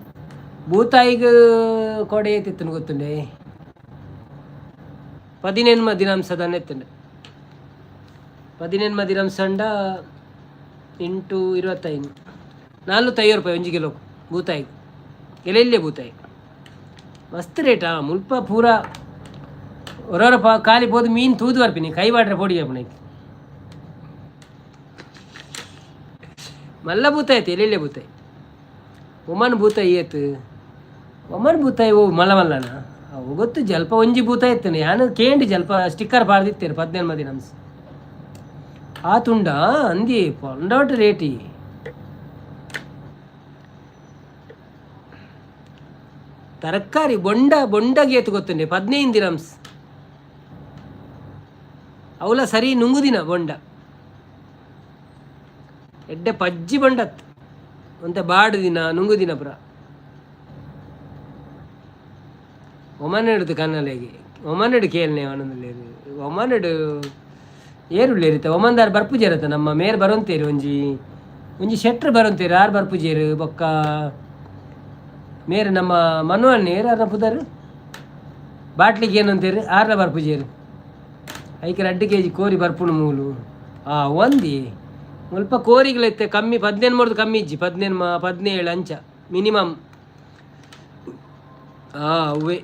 ಬೂತಾಯಿಗೆ ಕೊಡೆ ಏತಿತ್ತು ಗೊತ್ತುಂಡೆ? 18 ದಿನಾಂಶದನ್ನ ಎತ್ತುಂಡೆ. 18 ದಿನಾಂಶಂಡ ಇಂಟು 25, 450 ರೂಪಾಯಿ 1 ಕಿಲೋ ಬೂತಾಯಿ. ಎಲ್ಲೆಲ್ಲೇ ಬೂತಾಯಿ ಮಸ್ತ್ ರೇಟಾ. ಮುಲ್ಪ ಪೂರ ಹೊರೊರ ಖಾಲಿ ಪೋದು ಮೀನು ತೂದು ಬರ್ಪಿನಿ, ಕೈ ಬಾಡ್ರೆ ಪೊಡಿ ಅಪ್ಪಣಕ್ಕೆ. ಮಲ್ಲ ಬೂತಾಯ್ತು, ಎಲ್ಲೆಲ್ಲೇ ಬೂತಾಯಿ. ಒಮನ್ ಬೂತಾಯಿ ಏತು? ಒಮನ್ ಬೂತಾಯಿ ಓ ಮಲ್ಲ ಮಲ್ಲನ? ಅವು ಗೊತ್ತು. ಜಲ್ಪ ಒಂಜಿ ಬೂತಾಯಿ ಇತ್ತನೆ ಯಾನು ಕೇಂಡಿ ಜಲ್ಪ ಸ್ಟಿಕ್ಕರ್ ಪಾಡ್ದಿತ್ತೇನೆ. 18 ದಿನಂಸ್ ಆ ತುಂಡ ಅಂದಿ ಪಂಡಾಟ ರೇಟಿ. ತರಕಾರಿ ಬೊಂಡ, ಬೊಂಡಗೆ ಏತು ಗೊತ್ತುಂಡೆ? 15 ದಿನಂಸ್. ಅವಲ ಸರಿ ನುಂಗುದಿನ ಬೊಂಡ, ಎಡ್ಡೆ ಪಜ್ಜಿ ಬೊಂಡತ್ ಒಂತೆ ಬಾಡು ದಿನ ನುಂಗುದಿನ ಪುರ. ಒಮನೆಡ್ದು ಕನ್ನಲೆಗೆ ಒಮನೆಡ್ ಕೇಳ್ನೆ ಅವನಂదుಲೇರು. ಒಮನೆಡ್ ಏರುಳ್ಳೇರಿತ್ತ? ಒಮಂದಾರ್ ಬರ್ಪುಜೇರತ್ತ? ನಮ್ಮ ಮೇರ್ ಬರೊಂತೇರು, ಒಂಜಿ ಒಂಜಿ ಶೆಟ್ರ್ ಬರೊಂತೇರು, ಆರ್ ಬರ್ಪುಜೇರು. ಬೊಕ್ಕ ಮೇರ್ ನಮ್ಮ ಮನು ಅಣ್ಣೆ ಏರ್ ಪುದರ್ ಬಾಟ್ಲಿಗೆ ಏನಂತೇರು, ಆರ್ಲ ಬರ್ಪುಜೇರು. ಐಕೆ 2 ಕೆಜಿ ಕೋರಿ ಬರ್ಪುಣು ಮೂಲು. ಆ ಒಂದಿ ಮುಲ್ಪ ಕೋರಿಗಳೈತೆ ಕಮ್ಮಿ, 18 ಕಮ್ಮಿ ಇಜ್ಜಿ, 18, 17 ಅಂಚ ಮಿನಿಮಮ್. ಆ ಅವೇ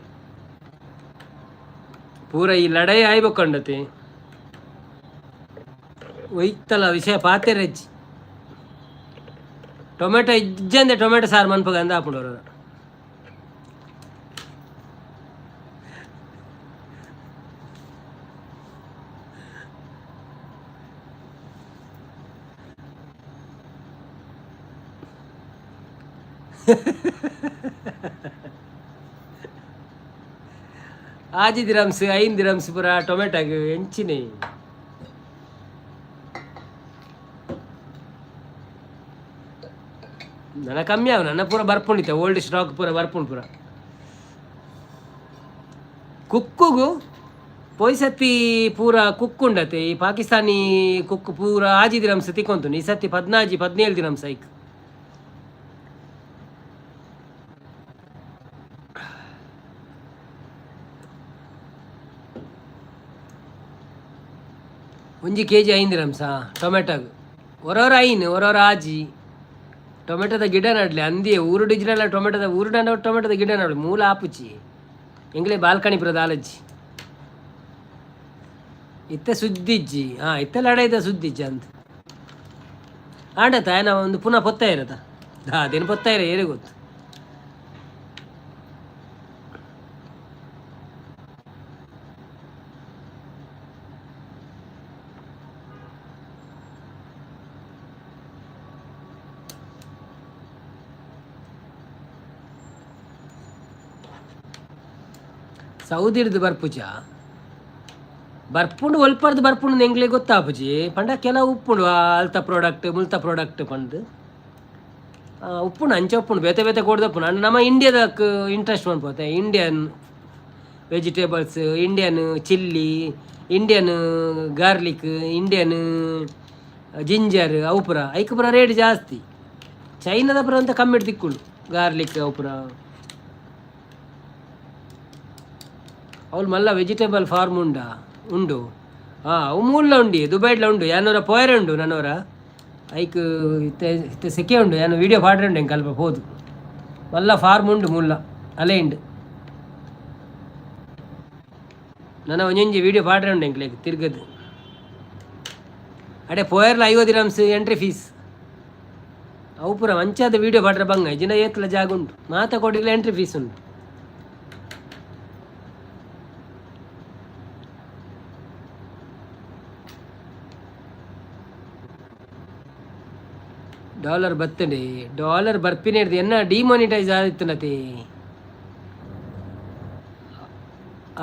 ಪೂರ ಈ ಲಡಾಯಿ ಆಯ್ಬೇಕಂಡತೆ. ಒಯ್ತಲ್ಲ ವಿಷಯ ಪಾತೆರಜ್ಜಿ. ಟೊಮೆಟೊ ಇಜ್ಜಂದೆ ಟೊಮೆಟೊ ಸಾರು ಮನ್ಪಗ ಅಂದ ಆಪುಂಡು. 6 ದಿರಮ್ಸ್, 5 ದಿರಮ್ಸ್ ಪೂರ ಟೊಮೆಟೊಗ್ ಎಂಚಿನೆ. ನನ್ನ ಕಮ್ಮಿ ಅವ, ನನ್ನ ಪೂರ ಬರ್ಪುಂಡಿತ್ತೆ. ಓಲ್ಡ್ ಸ್ಟಾಕ್ ಪೂರ ಬರ್ಪುಂಡು ಪೂರ. ಕುಕ್ಕುಗು ಪೋಯ್ ಸತಿ ಪೂರ ಕುಕ್ಕುಂಡತೆ. ಈ ಪಾಕಿಸ್ತಾನಿ ಕುಕ್ಕು ಪೂರ 6 ದಿರಮ್ಸ್ ತಿಕ್ಕೊಂತು. ಈ ಸತಿ 14, 17 ದಿರಮ್ಸ್ ಐಕ್. 1 ಕೆಜಿ 5 ದಿರಮ್ಸಾ ಟೊಮೆಟೊಗ್? ಒರೊರ 5, ಒರೊರ 6. ಟೊಮೆಟೊದ ಗಿಡ ನಡ್ಲೆ ಅಂದಿಯೇ ಊರು ಡಿಜಿನಲ್ಲ. ಟೊಮೆಟೊದ ಊರು ಟೊಮೆಟೊದ ಗಿಡ ನಡ್ಲೆ ಮೂಲ ಆಪುಚಿ. ಎಂಗ್ಲೆ ಬಾಲ್ಕನಿ ಪುರ ದಾಲಜ್ಜಿ. ಇತ್ತೆ ಸುದ್ದಿಜ್ಜಿ. ಹಾಂ, ಇತ್ತೆ ಲಡಾಯ್ದ ಸುದ್ದಿಜ್ಜಿ ಅಂತ ಆಂಡತ ಏನ ಒಂದು ಪುನಃ ಪೊತ್ತ ಇರತ್ತ. ಅದೇನು ಪೊತ್ತ ಇರ, ಏರಿ ಗೊತ್ತು. ಸೌದಿರ್ದು ಬರ್ಪುಜ ಬರ್ಪುಂಡು, ಒಲ್ಪರ್ದು ಬರ್ಪುಂಡು ಎಂಗ್ಲೆ ಗೊತ್ತಾಪುಜಿ. ಪಂಡ ಕೆಲವು ಉಪ್ಪುಂಡು, ಅಲ್ತ ಪ್ರಾಡಕ್ಟ್ ಮುಲ್ತ ಪ್ರಾಡಕ್ಟ್ ಪಂದ್ ಉಪ್ಪುಂಡು, ಅಂಚ ಉಪ್ಪುಂಡು, ಬೇತೆ ಬೇತೆ ಕೊಡ್ದಪ್ಪುಂಡು. ಅಂಡ್ ನಮ್ಮ ಇಂಡಿಯಾದಕ್ interest ಮನ್ಪೋತೆ. Indian vegetables, Indian chilli, Indian garlic, Indian ginger ಅವು ಪೂರ ಐಕ್ ಪೂರ ರೇಟ್ ಜಾಸ್ತಿ. ಚೈನಾದ ಪೂರ ಅಂತ ಕಮ್ಮಿ ತಿಕ್ಕುಂಡು ಗಾರ್ಲಿಕ್ ಅವು ಪೂರ. ಅವ್ಲು ಮಲ್ಲ ವೆಜಿಟೇಬಲ್ ಫಾರ್ಮ್ ಉಂಡಾ? ಉಂಡು. ಹಾಂ, ಅವು ಮೂಲ ಉಂಡಿ, ದುಬೈಡ್ಲ ಉಂಡು. ಯಾನೋರ ಪೋಯರೆ ಉಂಡು ನನ್ನೋರ. ಐಕ್ ಇತ್ತೆ ಇತ್ತೆ ಸೆಕೆ ಉಂಡು. ಯಾನು ವೀಡಿಯೋ ಪಾಡ್ರೆ ಉಂಡು. ಎಂಕ್ ಅಲ್ಪ ಪೋದು ಮಲ್ಲ ಫಾರ್ಮ್ ಉಂಡು ಮುಲ್ಲ ಅಲೈಂಡ್. ನನ್ನ ಒಂಜೊಂಜಿ ವೀಡಿಯೋ ಪಾಡ್ರೆ ಉಂಡು ಎಂಕ್ಲೆಗ್ ತಿರ್ಗದು. ಅಡೆ ಪೋಯರ್ಲ 50 ದಿರಮ್ಸ್ ಎಂಟ್ರಿ ಫೀಸ್. ಅವು ಪೂರ ಮಂಚಾದ ವೀಡಿಯೋ ಪಾಡ್ರೆ ಬಂಗ ಜಿನ ಏತ್ಲ ಜಾಗ ಉಂಟು. ಮಾತ ಕೊಡಿಗ್ಲ ಎಂಟ್ರಿ ಫೀಸ್ ಉಂಟು. ಡಾಲರ್ ಬತ್ತಂಡೆ, ಡಾಲರ್ ಬರ್ಪಿನ ಎನ್ನ ಡಿಮಾನಿಟೈಸ್ ಆದಿತ್ತನತಿ.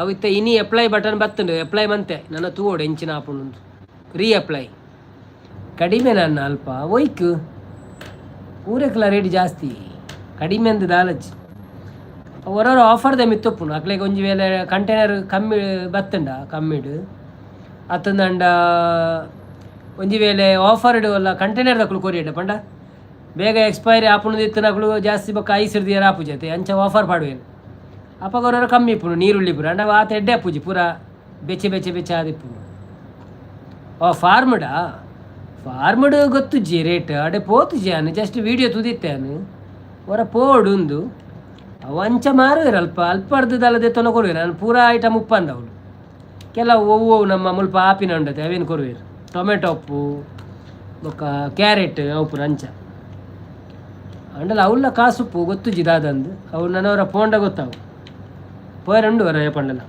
ಅವಿತ್ತ ಇನಿ ಅಪ್ಲೈ ಬಟನ್ ಬತ್ತಂಡು. ಅಪ್ಲೈ ಮಂತೆ ನನ್ನ ತೂವೋಡು ಎಂಚಿನ ಆಪುಂಡು. ರೀ ಅಪ್ಲೈ ಕಡಿಮೆ ನನ್ನ ಅಲ್ಪ ಒಯ್ಕ್ ಪೂರಕ್ಲ ರೇಟ್ ಜಾಸ್ತಿ. ಕಡಿಮೆ ಅಂದ ದಾಲಚ್ಚಿ. ಒರೊರ ಆಫರ್ದ ಮಿತ್ತೊಪ್ಪುಂಡು. ಅಕ್ಲೆಗ್ ಒಂಜಿ ವೇಳೆ ಕಂಟೈನರ್ ಕಮ್ಮಿ ಬತ್ತುಂಡ ಕಮ್ಮಿಡ್ ಅತ್ತಂದಂಡ ಒಂಜಿ ವೇಳೆ ಆಫರ್ಡ್ ಒಲ್ಲ ಕಂಟೈನರ್ ದಕುಲು ಕೊರಿಯೆಡ ಪಂಡ ಬೇಗ ಎಕ್ಸ್ಪೈರಿ ಆಪುಂಡು ಇತ್ತಿನಕುಲು ಜಾಸ್ತಿ ಬೊಕ್ಕ ಐಸ್ ಹಿಡ್ದು ಆಪುಜತೆ, ಅಂಚ ಆಫರ್ ಪಾಡುವೆರು. ಅಪಗ ಒರೊರ ಕಮ್ಮಿ ಇಪ್ಪುಂಡು ನೀರುಳ್ಳಿ ಪೂರ. ಅಂಡ ಆತ ಎಡ್ಡೆ ಆಪುಜಿ, ಪೂರ ಬೆಚ್ಚ ಬೆಚ್ಚ ಬೆಚ್ಚ ಆದಿಪ್ಪುಂಡು. ಓ ಫಾರ್ಮ್ಡಾ? Formed ಗೊತ್ತುಜ್ಜಿ rate. ಅಡೆ ಪೋತುಜಿ ಯಾನ್, ಜಸ್ಟ್ ವೀಡಿಯೋ ತೂದಿತ್ತೆ ಯಾನ್. ಒರ ಪೋಡು ಅವು ಅಂಚ ಮಾರುವೆರ್ ಅಲ್ಪ ಅಲ್ಪರ್ದು ದಾಲ ದೆತ್ತೊನ ಕೊರುವೆರ್. ನಾನು ಪೂರಾ ಐಟಮ್ ಉಪ್ಪಂದ ಅವಳು. ಕೆಲವು ಒವು ಒವು ನಮ್ಮ ಮುಲ್ಪ ಆಪಿನ ಉಂಡತೆ ಅವೇನು ಕೊರುವೆರ್. ಟೊಮೆಟೊ ಉಪ್ಪು ಬೊಕ್ಕ ಕ್ಯಾರೆಟ್ ಅವು ಪೂರ ಅಂಚ. ಅಂಡಲ ಅವುಲ್ಲ ಕಾಸುಪ್ಪು ಗೊತ್ತುಜ್ಜಿ ದಾದಂದು. ಅವು ನನವರ ಪೋಂಡ ಗೊತ್ತಾವು. ಪೋಯರೆ ಉಂಡು ವರ ಪಂಡಲ.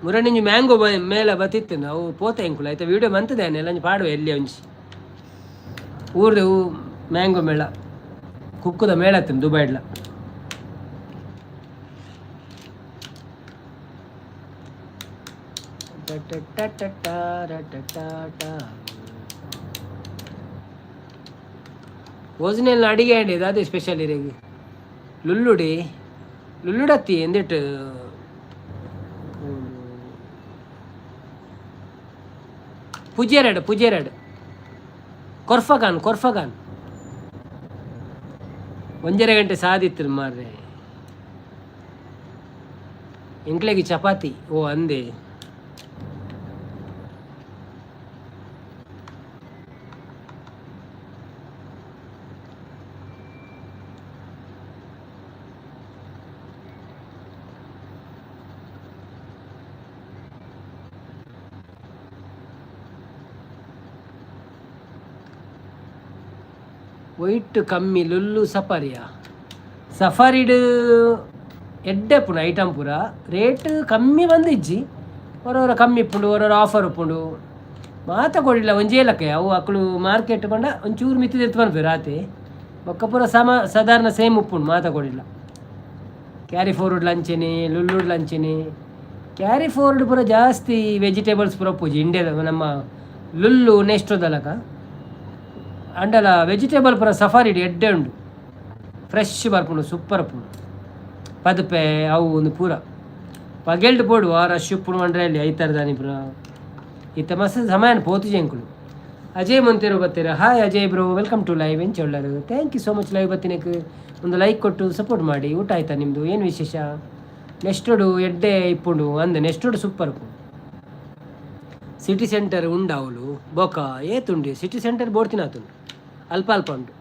ಮುರಣಿಂಜಿ ಮ್ಯಾಂಗೋ ಮೇಲ ಬತ್ತಿತ್ತು ಅವು ಪೋತೆ ಎಂಕುಲು ಆಯ್ತಾ ವೀಡಿಯೋ ಮಂತದೆ ಎಲ್ಲ ಪಾಡುವೆ ಎಲ್ಲಿ ಒಂಜಿ ಊರ್ದು ಮ್ಯಾಂಗೋ ಮೇಳ ಕುಕ್ಕುದ ಮೇಳ ಹತ್ತಿನ ದುಬೈಡ್ಲ. ಓಜಿನೆಲ್ಲ ಅಡಿಗೆ ಅಂడి ಅದೇ ಸ್ಪೆಷಲ್ ಇರೇಗಿ ಲುಲ್ಲುಡಿ ಲುಲ್ಲುಡತ್ತಿ ಎಂದಿಟ್ಟು ಪುಜೇರಡ್ ಪುಜೇರಡ್ ಕೊರ್ಫಗಾನ್ ಕೊರ್ಫಗಾನ್ ಒಂಜರೆ ಗಂಟೆ ಸಾದಿತ್ತು ಮಾರ್ರೆ. ಎಂಕ್ಲೆಗೆ ಚಪಾತಿ ಓ ಅಂದೆ. ವೈಟ್ ಕಮ್ಮಿ ಲುಲ್ಲು ಸಫಾರಿಯಾ? ಸಫಾರಿಡ್ ಎಡ್ಡೆ ಪುಣ ಐಟಮ್ ಪೂರ. ರೇಟ್ ಕಮ್ಮಿ ಬಂದಿಜ್ಜಿ, ಹೊರವರ ಕಮ್ಮಿ ಇಪ್ಪುಂಡು, ಹೊರವರ ಆಫರ್ ಉಪ್ಪುಂಡು. ಮಾತ ಕೊಡಿಲ್ಲ ಒಂಜೇ ಲಕ್ಕ. ಅವು ಅಕ್ಕಳು ಮಾರ್ಕೆಟ್ ಪಂಡ ಒಂಚೂರು ಮಿತ್ತಿ ದೆತ್ತ್ ಪನ್ಪೆರ್ ಆತೆ. ಬೊಕ್ಕ ಪೂರ ಸಮ ಸಾಧಾರಣ ಸೇಮ್ ಉಪ್ಪುಂಡು ಮಾತ ಕೊಡಿಲ್ಲ. ಕ್ಯಾರಿ ಫೋರ್ಡ್ ಲಂಚೆನೆ, ಲುಲ್ಲುಡ್ ಲಂಚೆನೆ. ಕ್ಯಾರಿ ಫೋರ್ಡ್ ಪೂರ ಜಾಸ್ತಿ ವೆಜಿಟೇಬಲ್ಸ್ ಪೂರ ಉಪ್ಪುಜಿ ಇಂಡಿಯಾದ ನಮ್ಮ ಲುಲ್ಲು ನೆಸ್ಟೋದಲಕ. ಅಂಡಲ ವೆಜಿಟೇಬಲ್ ಪೂರ ಸಫಾರಿ ಎಡ್ಡೆ ಉಂಡು, ಫ್ರೆಶ್ ಬರ್ಪುಂಡು, ಸೂಪರ್ ಉಪ್ಪುಂಡು. ಪದುಪೆ ಅವು ಒಂದು ಪೂರ ಪಗೆಲ್ಡ್ ಪೋಡು. ಆ ರಶ್ ಉಪ್ಪುಂಡು ಮಂಡ್ರೆ ಅಲ್ಲಿ ಐತಾರ ಪೂರ. ಇತ್ತೆ ಮಸ್ತ್ ಸಮಯನ ಪೋತುಜಿ ಎಂಕುಲು. Ajay ಮಂತೇರು ಬತ್ತೀರ. Hi Ajay bro, welcome to live. ಎಂಚ ಉಳ್ಳರು? Thank you so much live ಬತ್ತಿನಕ್. ಒಂದು ಲೈಕ್ ಕೊಟ್ಟು ಸಪೋರ್ಟ್ ಮಾಡಿ. ಊಟ ಆಯ್ತಾ ನಿಮ್ಮದು? ಏನು ವಿಶೇಷ? ನೆಕ್ಸ್ಟುಡು ಎಡ್ಡೆ ಇಪ್ಪುಂಡು ಅಂದ್. ನೆಕ್ಸ್ಟುಡು ಸೂಪರ್ ಉಪ್ಪುಂಡು. ಸಿಟಿ ಸೆಂಟರ್ ಉಂಡಾವುಲು ಬೊಕ ಏತುಂಡು ಸಿಟಿ ಸೆಂಟರ್ ಬೋಡ್ತಿನಾತುಂಡು, ಅಲ್ಪ ಅಲ್ಪ ಉಂಟು.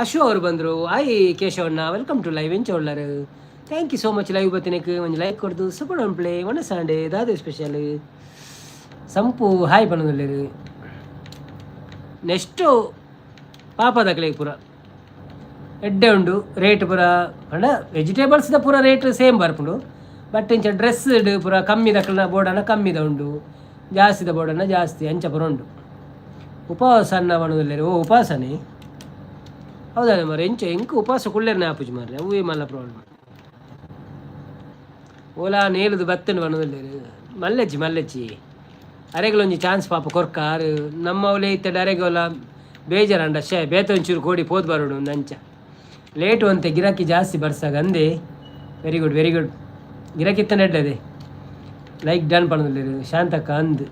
ಅಶು ಅವರು ಬಂದರು. ಹಾಯ್ ಕೇಶವಣ್ಣ, welcome to live. ಎಂಚ ಉಳ್ಳರು? Thank you so much live ಬತ್ತಿನಕ್. ಒಂದು ಲೈಕ್ ಕೊಡ್ದು ಸಪೋರ್ಟ್ ಒನ್ ಪ್ಲೇ ಒಣ ಸಂಡೇ ದಾದೆ ಸ್ಪೆಷಲ್? ಸಂಪು ಹಾಯ್ ಪನ್ನೊಂದುಲ್ಲೆರ್. ನೆಕ್ಸ್ಟು ಪಾಪದಕ್ಲೆಗ್ ಪೂರ ಎಡ್ಡೆ ಉಂಡು ರೇಟ್ ಪೂರ. ಪಂಡ ವೆಜಿಟೇಬಲ್ಸ್ದ ಪೂರ ರೇಟ್ ಸೇಮ್ ಬರ್ಪುಂಡು. ಬಟ್ ಇಂಚ ಡ್ರೆಸ್ ಪೂರ ಕಮ್ಮಿದಕ್ಲೆನ ಬೋಡನ ಕಮ್ಮಿದ ಉಂಡು, ಜಾಸ್ತಿದ ಬೋಡನ ಜಾಸ್ತಿ, ಅಂಚ ಪೂರ ಉಂಡು. ಉಪವಾಸ ಅನ್ನ ಪನೊಂದುಲ್ಲೆರ್. ಓ ಉಪವಾಸನೇ? ಹೌದಾ ಮಾರ್ರೆ? ಎಂಚ ಎಂಕ್ ಉಪವಾಸ ಕುಲ್ಲೆರ್ನೆ ಆಪುಜಿ ಮಾರ್ರೆ, ಅವೇ ಮಲ್ಲ ಪ್ರಾಬ್ಲಮ್. ಓಲಾ ನೇಲುದು ಬತ್ತುಂಡು ಪನೊಂದುಲ್ಲೆರ್. ಮಲ್ಲೆಜ್ಜಿ ಮಲ್ಲೆಜ್ಜಿ ಅರೆಗ್ಲ ಒಂಜಿ ಚಾನ್ಸ್ ಪಾಪ ಕೊರ್ಕ. ಆರು ನಮ್ಮವಲೇ ಇತ್ತೆ ಅರೆಗೋಲ ಬೇಜಾರಂಡ ಶೇ ಬೇತೆ ಒಂಚೂರು ಕೋಡಿ ಪೋದು ಬರೋಡು ಒಂದು ಅಂಚ. ಲೇಟು ಅಂತೆ ಗಿರಾಕಿ ಜಾಸ್ತಿ ಬರ್ಸಾಗ ಅಂದೆ. Very good very good. ಗಿರಾಕಿ ಇತ್ತಂಡ ಎಡ್ಡೆ. ಲೈಕ್ ಡನ್ ಪನೊಂದುಲ್ಲೆರ್ ಶಾಂತಕ್ಕ ಅಂದ್.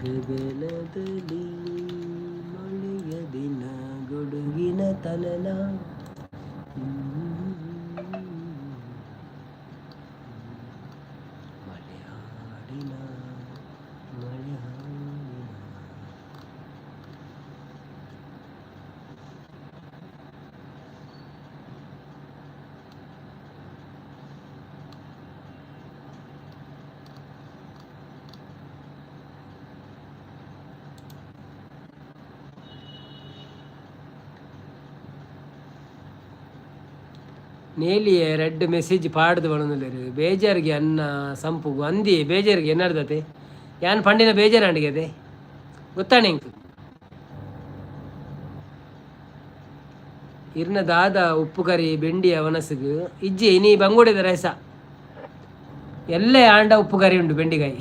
ಗಗನದಲ್ಲಿ ಮಳೆಯ ದಿನ ಗುಡುಗಿನ ತನನ. ಮಳೆ ಹಾಡಿನ ಮಳೆ ಹಾಡಿನ. ನೇಲಿಯೆ ರೆಡ್ ಮೆಸೇಜ್ ಪಾಡ್ದು ಬಣೊಂದುಲ್ಲೆರ್. ಬೇಜಾರ್ಗೆ ಅನ್ನ ಸಂಪುಗು ಅಂದಿ ಬೇಜಾರ್ಗೆ ಎನ್ನರ್ದತೆ ಯಾನ್ ಪಂಡಿನ ಬೇಜಾರಾಂಡಿಗೆ ಅದೇ ಗೊತ್ತಾಣೆ ಎಂಕ್. ಇರ್ನ ದಾದ ಉಪ್ಪು ಕರಿ ಬೆಂಡಿಯ ವನಸುಗು ಇಜ್ಜಿ ಇನಿ ಬಂಗೋಡೆದ ರೈಸ ಎಲ್ಲೇ ಆಂಡ ಉಪ್ಪು ಕರಿ ಉಂಡು ಬೆಂಡಿಕಾಯಿ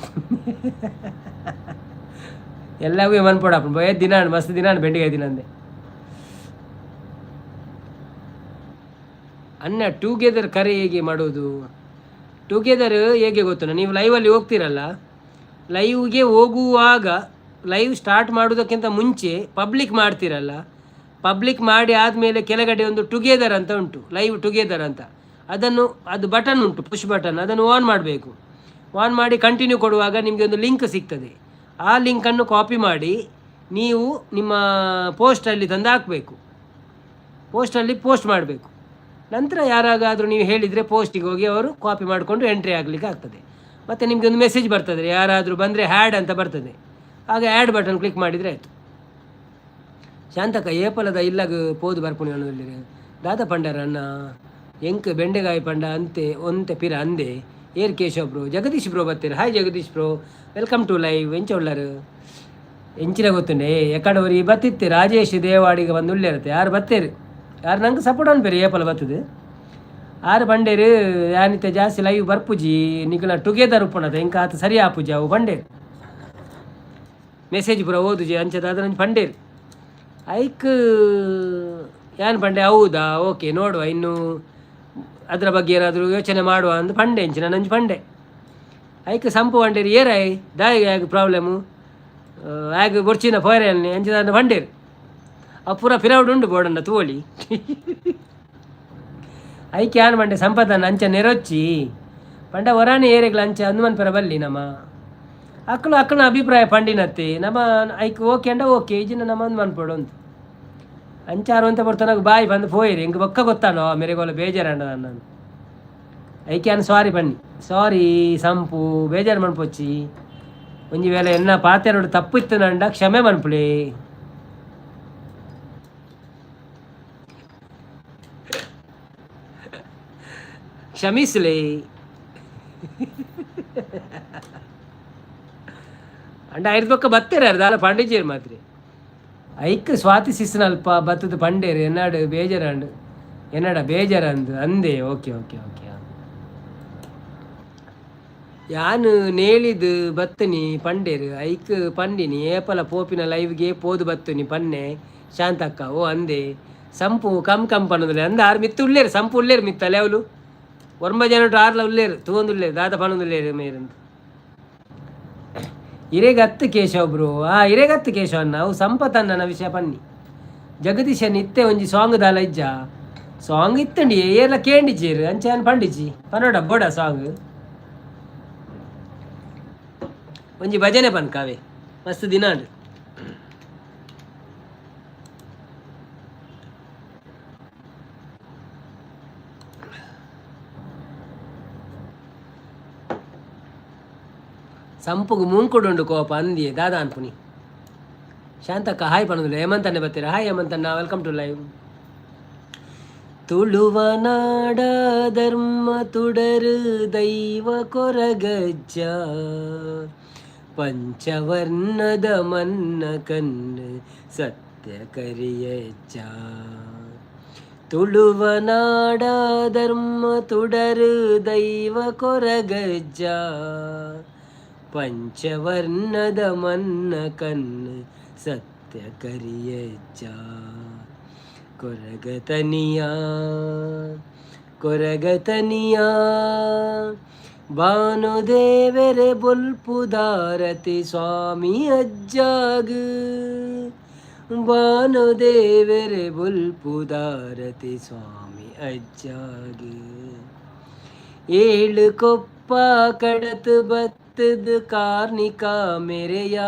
ಎಲ್ಲವೂ ಮನ್ಪೊಡಾಪುಂಡು ಬೊಯ ದಿನ ಮಸ್ತ್ ದಿನ ಬೆಂಡಿಕಾಯಿ ದಿನಂದೆ. ಅನ್ನ ಟುಗೆದರ್ ಕರೆ ಹೇಗೆ ಮಾಡೋದು? ಟುಗೆದರ್ ಹೇಗೆ ಗೊತ್ತುಂಟ? ನೀವು ಲೈವಲ್ಲಿ ಹೋಗ್ತೀರಲ್ಲ, ಲೈವ್ಗೆ ಹೋಗುವಾಗ ಲೈವ್ ಸ್ಟಾರ್ಟ್ ಮಾಡೋದಕ್ಕಿಂತ ಮುಂಚೆ ಪಬ್ಲಿಕ್ ಮಾಡ್ತೀರಲ್ಲ, ಪಬ್ಲಿಕ್ ಮಾಡಿ ಆದಮೇಲೆ ಕೆಳಗಡೆ ಒಂದು ಟುಗೆದರ್ ಅಂತ ಉಂಟು, ಲೈವ್ ಟುಗೆದರ್ ಅಂತ. ಅದನ್ನು ಅದು ಬಟನ್ ಉಂಟು, ಪುಷ್ ಬಟನ್, ಅದನ್ನು ಆನ್ ಮಾಡಬೇಕು. ಆನ್ ಮಾಡಿ ಕಂಟಿನ್ಯೂ ಕೊಡುವಾಗ ನಿಮಗೆ ಒಂದು ಲಿಂಕ್ ಸಿಗ್ತದೆ. ಆ ಲಿಂಕನ್ನು ಕಾಪಿ ಮಾಡಿ ನೀವು ನಿಮ್ಮ ಪೋಸ್ಟಲ್ಲಿ ತಂದು ಹಾಕಬೇಕು, ಪೋಸ್ಟಲ್ಲಿ ಪೋಸ್ಟ್ ಮಾಡಬೇಕು. ನಂತರ ಯಾರಾಗಾದರೂ ನೀವು ಹೇಳಿದರೆ ಪೋಸ್ಟಿಗೆ ಹೋಗಿ ಅವರು ಕಾಪಿ ಮಾಡಿಕೊಂಡು ಎಂಟ್ರಿ ಆಗಲಿಕ್ಕೆ ಆಗ್ತದೆ. ಮತ್ತು ನಿಮಗೆ ಒಂದು ಮೆಸೇಜ್ ಬರ್ತದೆ, ಯಾರಾದರೂ ಬಂದರೆ ಹ್ಯಾಡ್ ಅಂತ ಬರ್ತದೆ. ಆಗ ಆ್ಯಡ್ ಬಟನ್ ಕ್ಲಿಕ್ ಮಾಡಿದರೆ ಆಯಿತು. ಶಾಂತಕ್ಕ ಏಪಲದ ಇಲ್ಲಗ ಪೋದು ಬರ್ಪುಣಿ ಅನ್ನೋದಿಲ್ಲ ದಾದ ಪಂಡರ ಅಣ್ಣ ಎಂಕ್ ಬೆಂಡೆಗಾಯಿ ಪಂಡ ಅಂತೆ ಒಂತೆ ಪಿರ ಅಂದೆ. ಏರ್ ಕೇಶವ್ ಬ್ರೋ, ಜಗದೀಶ್ ಬ್ರೋ ಬತ್ತೀರ. Hi Jagadish bro, welcome to live. ಎಂಚ ಉಳ್ಳರು ಎಂಚಿನ ಗೊತ್ತುಂಡೆ ಎಕಡ ಒರಿ ಬತ್ತಿತ್ತೆ ರಾಜೇಶ್ ದೇವಾಡಿಗೆ ಬಂದು ಉಳ್ಳೇರತ್ತೆ. ಯಾರು ಬತ್ತೇರು ಯಾರು ನಂಗೆ ಸಪೋರ್ಟ್ ಅನ್ಪೇರು ಏಪಲ ಬತ್ತದು ಆರು ಬಂಡೇರು. ಯಾನಿತ್ತೆ ಜಾಸ್ತಿ ಲೈವ್ ಬರ್ಪುಜಿ ನಿಕಲ ಟುಗೆದರ್ ಉಪ್ಪುಣದ ಎಂಕ ಆತ ಸರಿ ಆಪುಜಿ ಅವು ಬಂಡೇರು ಮೆಸೇಜ್ ಪೂರ ಓದುಜಿ ಅಂಚದ ನಂಜಿ ಪಂಡೇರು. ಐಕ್ ಯಾನ್ ಪಂಡೆ ಹೌದಾ ಓಕೆ ನೋಡುವ ಇನ್ನು ಅದರ ಬಗ್ಗೆ ಏನಾದರೂ ಯೋಚನೆ ಮಾಡುವ ಅಂದು ಪಂಡೆ ಇಂಚಿನ ನಂಜಿ ಪಂಡೆ. ಐಕ್ ಸಂಪು ಪಂಡೇರು ಏರಾಯ್ ದಾಯಿ ಆಗ ಪ್ರಾಬ್ಲಮು ಆಗ ಬೊರ್ಚಿನ ಪೋರೆ ಅಂಚಿನ ಪಂಡೇರು. ಅವು ಪೂರ ಪಿರೌಡ್ ಉಂಡು ಬೋಡನ್ನ ತೋಳಿ. ಐಕ್ ಯಾನ್ ಪಂಡೆ ಸಂಪದನ್ನ ಅಂಚ ನೆರೊಚ್ಚಿ ಪಂಡ ಒರಾನೆ ಏರೆಗ್ಲ ಅಂಚ ಹನುಮನ್ ಪರ ಬಲ್ಲಿ ನಮ್ಮ ಅಕ್ಕಳು ಅಕ್ಕನ ಅಭಿಪ್ರಾಯ ಪಂಡಿನತ್ತೆ ನಮ್ಮ ಐಕ್ ಓಕೆ ಅಂಡ ಓಕೆ ಇಜಿನ ನಮ್ಮ ಅಂದ್ ಮನ್ಪೊಡು ಅಂತ ಅಂಚಾರು ಅಂತ ಬರ್ತನಾಗ ಬಾಯಿ ಬಂದು ಪೋಯಿರಿ ಎಂಕ್ ಬೊಕ್ಕ ಗೊತ್ತಾನೋ ಮೆರೆಗೋಲ ಬೇಜಾರಂಡ ನಾನು. ಐಕೆ ಅನ್ ಸಾರಿ ಬನ್ನಿ ಸಾರಿ ಸಂಪು ಬೇಜಾರು ಮನ್ಪೊಚ್ಚಿ ಒಂಜಿ ವೇಳೆ ಎನ್ನ ಪಾತೆರಡು ತಪ್ಪು ಇತ್ತು ನಂಡ ಕ್ಷಮೆ ಮನ್ಪುಲೆ. ಕ್ಷಮಿಸಲೇ ಅಂಡ ಐದು ಬೊಕ್ಕ ಬತ್ತೇರು ದಾಲ ಪಂಡಿಜೇರು ಮಾತ್ರೆ. ಐಕ್ ಸ್ವಾತಿ ಸಿಸ್ನಲ್ಪ ಬತ್ತದ ಪಂಡೇರು ಎನ್ನಾಡು ಬೇಜಾರಂಡು ಎನ್ನಡ ಬೇಜಾರಂದು ಅಂದೆ. ಓಕೆ ಓಕೆ ಓಕೆ ಯಾನು ನೇಳಿದು ಬತ್ತನಿ ಪಂಡೇರು ಐಕ್ ಪಂಡಿನಿ ಏಪಲ ಪೋಪಿನ ಲೈವ್ಗೆ ಪೋದು ಬತ್ತನಿ ಪನ್ನೆ ಶಾಂತಕ್ಕ ಓ ಅಂದೆ. ಸಂಪು ಕಮ್ ಕಮ್ ಪನ್ನೊಂದುಲ್ಲೆ ಅಂದ ಆರು ಮಿತ್ತು ಉಳ್ಳೇರು ಸಂಪು ಉಳ್ಳೇರು ಮಿತ್ತಲೆ ಅವಲು ಒರ್ಂಬ ಜನ ಆರ್ಲ ಉಳ್ಳೇರು ತೂವೊಂದುಲ್ಲೇರು ದಾದ ಪನ್ನೊಂದುಲ್ಲೇರು ಮೇರಂದು. ಇರೆಗತ್ತು ಕೇಶವ ಬ್ರೋ ಆ ಇರೆಗತ್ತು ಕೇಶವ ಅಣ್ಣ ಅವು ಸಂಪತ್ ಅಣ್ಣನ ವಿಷಯ ಪನ್ನಿ. ಜಗದೀಶನ್ ಇತ್ತೆ ಒಂಜಿ ಸಾಂಗ್ ದಾಲ ಇಜ್ಜ ಸಾಂಗ್ ಇತ್ತಂಡಿ ಏರ್ಲ ಕೇಂಡಿಜೇರು ಅಂಚೆ ಪಂಡಿಜಿ ಪನೋಡ ಬೋಡ ಸಾಂಗ್ ಒಂಜಿ ಭಜನೆ ಪನ್ಕಾವೆ ಮಸ್ತ್ ದಿನಾಂಡ್. ಸಂಪುಗು ಮೂಂಕುಡುಂಡು ಕೋಪ ಅಂದಿಯೇ ದಾದಾ ಅನ್ಪುನಿ. ಶಾಂತಕ್ಕ ಹಾಯ್ ಪನ್ನೊಂದುಲ್ಲೆ. ಹೇಮಂತ್ ಅಣ್ಣೆ ಬತ್ತೀರ. ಹಾಯ್ ಹೇಮಂತ್ ಅಣ್ಣ, welcome to live. Tuluva ನಾಡ ಧರ್ಮ ತುಡರು ದೈವ ಕೊರಗಜ್ಜ ಪಂಚವರ್ಣದ ಮನ್ನ ಕಣ್ಣು ಸತ್ಯ ಕರಿಯಜ್ಜ. ತುಳುವ ನಾಡ ಧರ್ಮ ತುಡರು ದೈವ ಕೊರಗಜ್ಜ ಪಂಚವರ್ಣದ ಮನ್ನ ಕಣ್ಣು ಸತ್ಯ ಕರಿಯಜ್ಜ. ಕೊರಗತನಿಯ ಕೊರಗತನಿಯ ಭಾನುದೇವರೆ ಬೊಲ್ಪುದಾರತಿ ಸ್ವಾಮಿ ಅಜ್ಜಾಗ ಭಾನುದೇವರೆ ಬೊಲ್ಪುದಾರತಿ ಸ್ವಾಮಿ ಅಜ್ಜಾಗ. ಏಳು ಕೊಪ್ಪ ಕಡತು ಬತ್ತದ ಕಾರ್ಣಿಕ ಮೆರೆಯ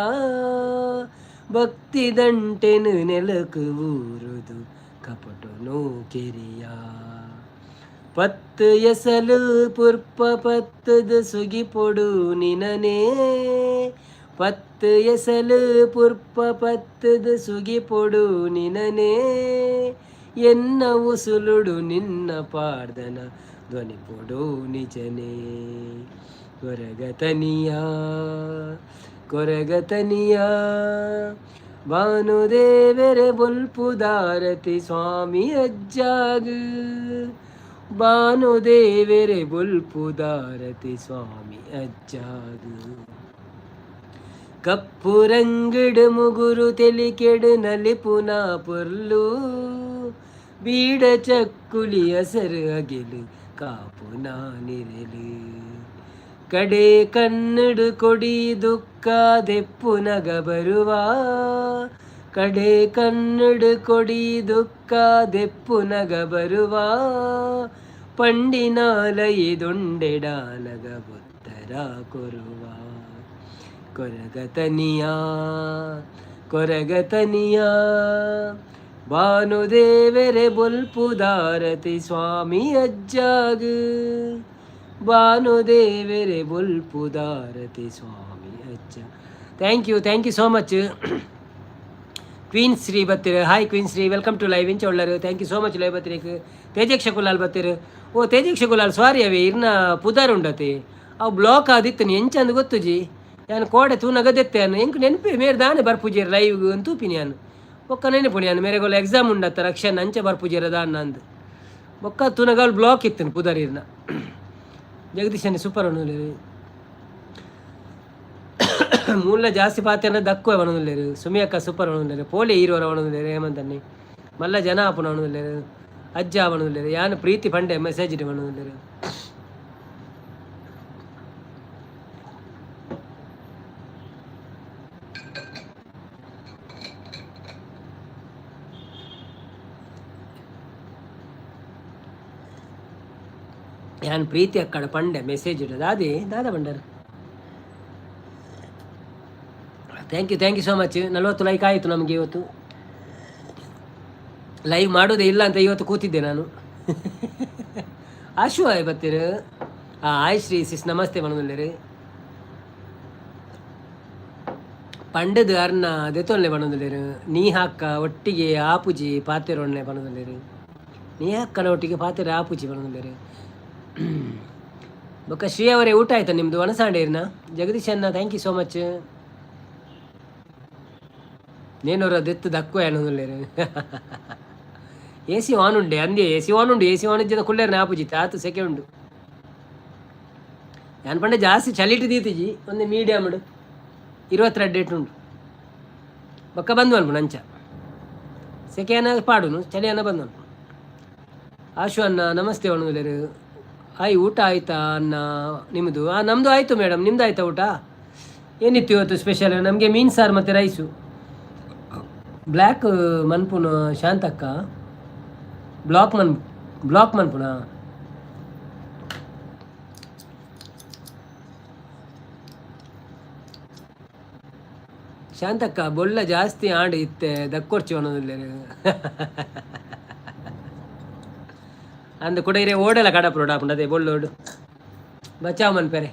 ಭಕ್ತಿ ದಂಟೆನು ನೆಲಕು ಊರುದು ಕಪಟು ಕೆರಿಯ. ಪತ್ತು ಎಸಲು ಪುರ್ಪ ಪತ್ತದ ಸುಗಿಪೊಡು ನಿನನೇ ಪತ್ತು ಎಸಲು ಪುರ್ಪ ಪತ್ತದ ಸುಗಿಪೊಡು ನಿನನೇ. ಎನ್ನ ಉಸುಲುಡು ನಿನ್ನ ಪಾಡ್ದನ ಧ್ವನಿ ಪೊಡು ನಿಜನೇ. ಕೊರಗತನಿಯ, ಕೊರಗತನಿಯ, ಭಾನುದೇವೆರೆ ಬೊಲ್ಪುದಾರತಿ ಸ್ವಾಮಿ ಅಜ್ಜಾಗ್, ಭಾನುದೇವೆರೆ ಬೊಲ್ಪುದಾರತಿ ಸ್ವಾಮಿ ಅಜ್ಜಾಗ್. ಕಪ್ಪು ರಂಗಡ್ ಮುಗುರು ತೆಲಿಕೆಡ್ ನಲಿಪುನ ಪೊರ್ಲು, ಬೀಡ ಚಕ್ಕುಲಿ ಅಸರು ಅಗೆಲು ಕಾಪುನ ನಿರೆಲು, ಕಡೆ ಕಣ್ಣುಡು ಕೊಡಿ ದುಃಖ ದೆಪ್ಪುನಗ ಬರುವ, ಕಡೆ ಕಣ್ಣುಡು ಕೊಡಿ ದುಃಖ ದೆಪ್ಪುನಗ ಬರುವ, ಪಂಡಿನಾಲಯಿದೊಂಡೆಡಾನಗ ಬುತ್ತರ ಕೊರುವ. ಕೊರಗತನಿಯ, ಕೊರಗತನಿಯ, ಭಾನುದೇವೆರೆ ಬೊಲ್ಪುದಾರತಿ ಸ್ವಾಮಿ ಅಜ್ಜಾಗ್, ಭಾನುದೇವೆರೆ ಬೊಲ್ಪುದಾರತಿ ಸ್ವಾಮಿ ಅಜ್ಜ. Thank you, thank you so much. Queen Shri ಬತ್ತಿರು. Hi queen Shri, welcome to live. ಇಂಚ ಉಳ್ಳರು? Thank you so much live ಬತ್ತಿರೇಕ್. ತೇಜಕ್ಷ Kulal ಬತ್ತಿರು. ಓ ತೇಜಕ್ಷ ಕುಲಾಲ್, ಸಾರಿ, ಅವೇ ಇರ್ನ ಪುದರ್ ಉಂಡತಿ, ಅವು ಬ್ಲಾಕ್ ಆದಿತ್ತು ಎಂಚಂದು ಗೊತ್ತುಜಿ. ಯಾನ್ ಕೋಡೆ ತೂನಗ ದೆತ್ತೆ. ಎಂಕ್ ನೆನಪೆ ಮೇರ್ ದಾನೆ ಬರ್ಪುಜೇರ್ ಲೈವ್ ಅಂತ ತೂಪಿನಿ ಯಾನ್. ಬೊಕ್ಕ ನೆನಪುನಿ ಯಾನ್ ಮೇರೆಗೊಲ್ಲ ಎಕ್ಸಾಮ್ ಉಂಡತ್ತ ರಕ್ಷಣ್, ಅಂಚ ಬರ್ಪುಜೇರ ದಾನ್ನ ಅಂದ್. ಬೊಕ್ಕ ತೂನಗ ಬ್ಲಾಕ್ ಇತ್ತು ಪುದರ್ ಇರ್ನ. ಜಗದೀಶನೇ ಸೂಪರ್ ಅಣ್ಣುಲೇರು. ಮೂಲ ಜಾಸ್ತಿ ಪಾತೆರ್ನ ದಕ್ಕುವೆ ಅವನುಲ್ಲೇರು. ಸುಮಿಯಕ್ಕ ಸೂಪರ್ ಅವನುಲ್ಲೇರು. ಪೋಲಿ ಹೀರೋರ ಅವನುಲ್ಲೇರು. ಹೇಮಂತನ್ನಿ ಮಲ್ಲ ಜನ ಆಪುನ ಅವನುಲ್ಲೇರು. ಅಜ್ಜ ಅವನುಲ್ಲೇರು. ಯಾನ್ ಪ್ರೀತಿ ಪಂಡೆ ಮೆಸೇಜ್ ಅವನುಲ್ಲೇರು. ಯಾನ್ ಪ್ರೀತಿ ಅಕ್ಕಡ ಪಂಡೆ ಮೆಸೇಜ್ ಇಡೋದು ಅದೇ ದಾದ ಬಂಡರ್. Thank you, thank you so much. 40 like ಆಯಿತು ನಮಗೆ ಇವತ್ತು. ಲೈವ್ ಮಾಡೋದೇ ಇಲ್ಲ ಅಂತ ಇವತ್ತು ಕೂತಿದ್ದೆ ನಾನು. ಆಶು ಆಯ್ ಬತ್ತೀರು. ಹಾಂ, ಆಯ್ ಶ್ರೀ ಸಿಸ್, ನಮಸ್ತೆ ಮನದಲ್ಲೇರು. ಪಂಡದ ಅರ್ನ ದೆತೊನ್ಲೆ ಬಣದಲ್ಲೇರು. ನೀ ಹಾಕ ಒಟ್ಟಿಗೆ ಆಪುಜಿ ಪಾತೆರೊನ್ಲೆ ಬಣದಲ್ಲೇರು. ನೀ ಹಾಕನ ಒಟ್ಟಿಗೆ ಪಾತೆರ ಆಪುಜಿ ಬಣದಲ್ಲೇರು. ಬೊಕ್ಕ ಶ್ರೀ ಅವರೇ, ಊಟ ಆಯ್ತಾ ನಿಮ್ಮದು? ಒಣಸಾಂಡೇರ್ನ ಜಗದೀಶ್ ಅಣ್ಣ, thank you so much. ನೇನೊರ ದೆತ್ತು ದಕ್ಕು ಏನೊಂದುಲ್ಲೇರು. ಎ ಸಿ ಆನ್ ಉಂಡೆ ಅಂದೆ, ಎ ಸಿ ಆನ್ ಉಂಡು. ಎ ಸಿ ಆನ್ ಇಜ್ಜದ ಕುಲ್ಲೇರ್ನ ಆಪುಜಿ, ಆತು ಸೆಕೆ ಉಂಡು. ಯಾನ್ ಪಂಡ ಜಾಸ್ತಿ ಚಳಿಟ್ ದೀತಿಜಿ, ಒಂದು ಮೀಡಿಯಮ್ 22 ಏಟ್ ಉಂಡು. ಬೊಕ್ಕ ಬಂದು ಅನ್ಪುಂಡು ಅಂಚ ಸೆಕೆ ಅನ್ನ ಪಾಡುನು, ಚಳಿ ಅನ್ನ ಬಂದು ಅನ್ಪುಂಡು. ಆಶು ಅಣ್ಣ ನಮಸ್ತೆ ಅಣ್ಣುಲೇರು. ಆಯ್, ಊಟ ಆಯ್ತಾ ಅನ್ನ ನಿಮ್ಮದು? ಹಾಂ, ನಮ್ಮದು ಆಯಿತು ಮೇಡಮ್, ನಿಮ್ದು ಆಯ್ತಾ ಊಟ? ಏನಿತ್ತು ಇವತ್ತು ಸ್ಪೆಷಲ್? ನಮಗೆ ಮೀನು ಸಾರು ಮತ್ತು ರೈಸು. ಬ್ಲ್ಯಾಕ್ ಮನ್ಪುನ ಶಾಂತಕ್ಕ, ಬ್ಲಾಕ್ ಮನ್ ಬ್ಲಾಕ್ ಮನ್ಪುನ. ಶಾಂತಕ್ಕ, ಬೊಲ್ಲ ಜಾಸ್ತಿ ಆಂಡ್ ಇತ್ತೆ ದಕ್ಕೊರ್ಚಿ ಅನ್ನೋದಿಲ್ಲ ಅಂದ್ ಕುಡ ಇರೆ ಓಡಲ ಕಡಪ್ರೋಡ್ ಆಪುಂಡು. ಅದೇ ಬೊಳ್ಳೋಡು ಬಚಾವ್ ಮನ್ಪೆರೆ.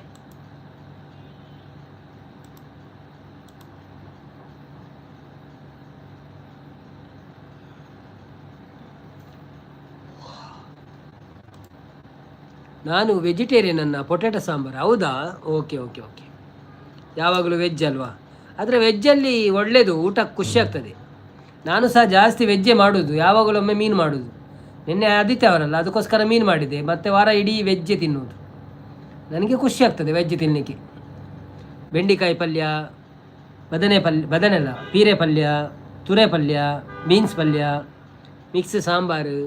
ನಾನು ವೆಜಿಟೇರಿಯನ್ ಅನ್ನ, ಪೊಟ್ಯಾಟೊ ಸಾಂಬಾರು. ಹೌದಾ? Okay okay okay. ಯಾವಾಗಲೂ ವೆಜ್ ಅಲ್ವಾ? ಆದರೆ ವೆಜ್ಜಲ್ಲಿ ಒಳ್ಳೆಯದು, ಊಟ ಖುಷಿ ಆಗ್ತದೆ. ನಾನು ಸಹ ಜಾಸ್ತಿ ವೆಜ್ಜೇ ಮಾಡೋದು, ಯಾವಾಗಲೂ ಒಮ್ಮೆ ಮೀನು ಮಾಡೋದು. ನಿನ್ನೆ ಆದಿತ್ಯವಾರಲ್ಲ, ಅದಕ್ಕೋಸ್ಕರ ಮೀನು ಮಾಡಿದೆ. ಮತ್ತು ವಾರ ಇಡೀ ವೆಜ್ಜೇ ತಿನ್ನುವುದು. ನನಗೆ ಖುಷಿ ಆಗ್ತದೆ ವೆಜ್ ತಿನ್ನಲಿಕ್ಕೆ. ಬೆಂಡೆಕಾಯಿ ಪಲ್ಯ, ಬದನೆ ಪಲ್ಯ, ಬದನೆ ಅಲ್ಲ, ಪೀರೆ ಪಲ್ಯ, ತುರೆ ಪಲ್ಯ, ಬೀನ್ಸ್ ಪಲ್ಯ, ಮಿಕ್ಸ್ ಸಾಂಬಾರು,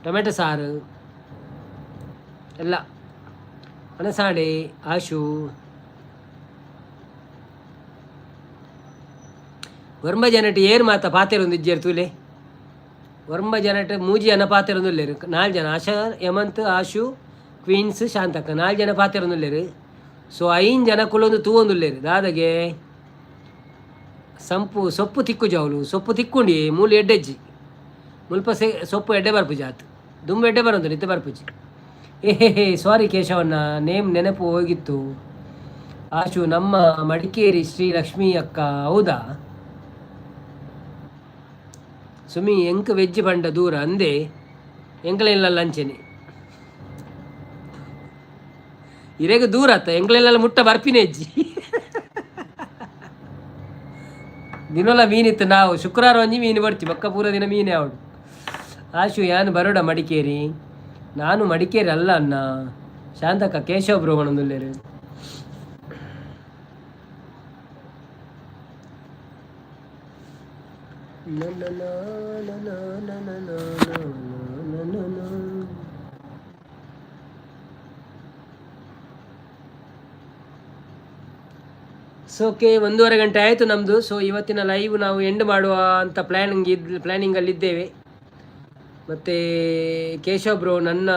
ಟೊಮೆಟೊ ಸಾರು ಎಲ್ಲ. ಅನಸಾಡೆ ಆಶು. ಒರ್ಂಬ ಜನಟ್ ಏರ್ ಮಾತ ಪಾತೆರೊಂದು ಇಜ್ಜೆರ್ ತೂಲೆ. ಒರ್ಂಬ ಜನಟ್ ಮೂಜಿ ಜನ ಪಾತೆರೊಂದುಲ್ಲೆರ್. ನಾಲ್ ಜನ, ಆಶಾ, ಯಮಂತ್, ಆಶು, ಕ್ವೀನ್ಸ್, ಶಾಂತಕ್ಕ, ನಾಲ್ ಜನ ಪಾತೆರೊಂದುಲ್ಲೆರ್. ಸೊ ಐನ್ ಜನ ಕುಲೊಂದು ತೂವೊಂದುಲ್ಲೆರ್. ದಾದಗೆ ಸಂಪು ಸೊಪ್ಪು ತಿಕ್ಕು ಜಾವ್ಲು. ಸೊಪ್ಪು ತಿಕ್ಕುಂಡಿ ಮೂಲು ಎಡ್ಡೆಜ್ಜಿ. ಮುಲ್ಪ ಸೆ ಸೊಪ್ಪು ಎಡ್ಡೆ ಬರ್ಪುಜಿ ಆತು. ದುಂಬು ಎಡ್ಡೆ ಬರೋದು, ಇತ್ತೆ ಬರ್ಪುಜಿ. ಏ ಹೇ ಹೇ, ಸಾರಿ ಕೇಶವಣ್ಣ, ನೇಮ್ ನೆನಪು ಹೋಗಿತ್ತು. ಆಶು, ನಮ್ಮ ಮಡಿಕೇರಿ ಶ್ರೀ ಲಕ್ಷ್ಮೀ ಅಕ್ಕ. ಹೌದಾ? ಸುಮಿ ಎಂಕ್ ವೆಜ್ ಪಂಡ ದೂರ ಅಂದೆ ಎಂಕ್ಲೆಲ್ಲ ಅಂಚೆನೆ ಇರೆಗ್ ದೂರ ಆತ ಎಂಕ್ಲೆಲ್ಲ ಮುಟ್ಟ ಬರ್ಪಿನೇ ಇಜ್ಜಿ. ದಿನೊಲ ಮೀನಿತ್ತು ನಾವು ಶುಕ್ರವಾರ ಒಂಜಿ ಮೀನು ಬರ್ತಿ ಬೊಕ್ಕ ಪೂರ ದಿನ ಮೀನೇ ಅವಳು. ಆಶು ಯಾನ್ ಬರೋಡ ಮಡಿಕೇರಿ? ನಾನು ಮಡಿಕೇರಿ ಅಲ್ಲ ಅಣ್ಣ. ಶಾಂತಕ್ಕ, ಕೇಶವ ಬ್ರೋ ಪನೊಂದುಲ್ಲೆರ್. ಸೊ ಓಕೆ, 1.5 ಗಂಟೆ ಆಯಿತು ನಮ್ಮದು. ಸೊ ಇವತ್ತಿನ ಲೈವ್ ನಾವು ಎಂಡ್ ಮಾಡುವ ಅಂತ ಪ್ಲ್ಯಾನಿಂಗಲ್ಲಿದ್ದೇವೆ. ಮತ್ತು ಕೇಶವ್ ಬ್ರೋ ನನ್ನ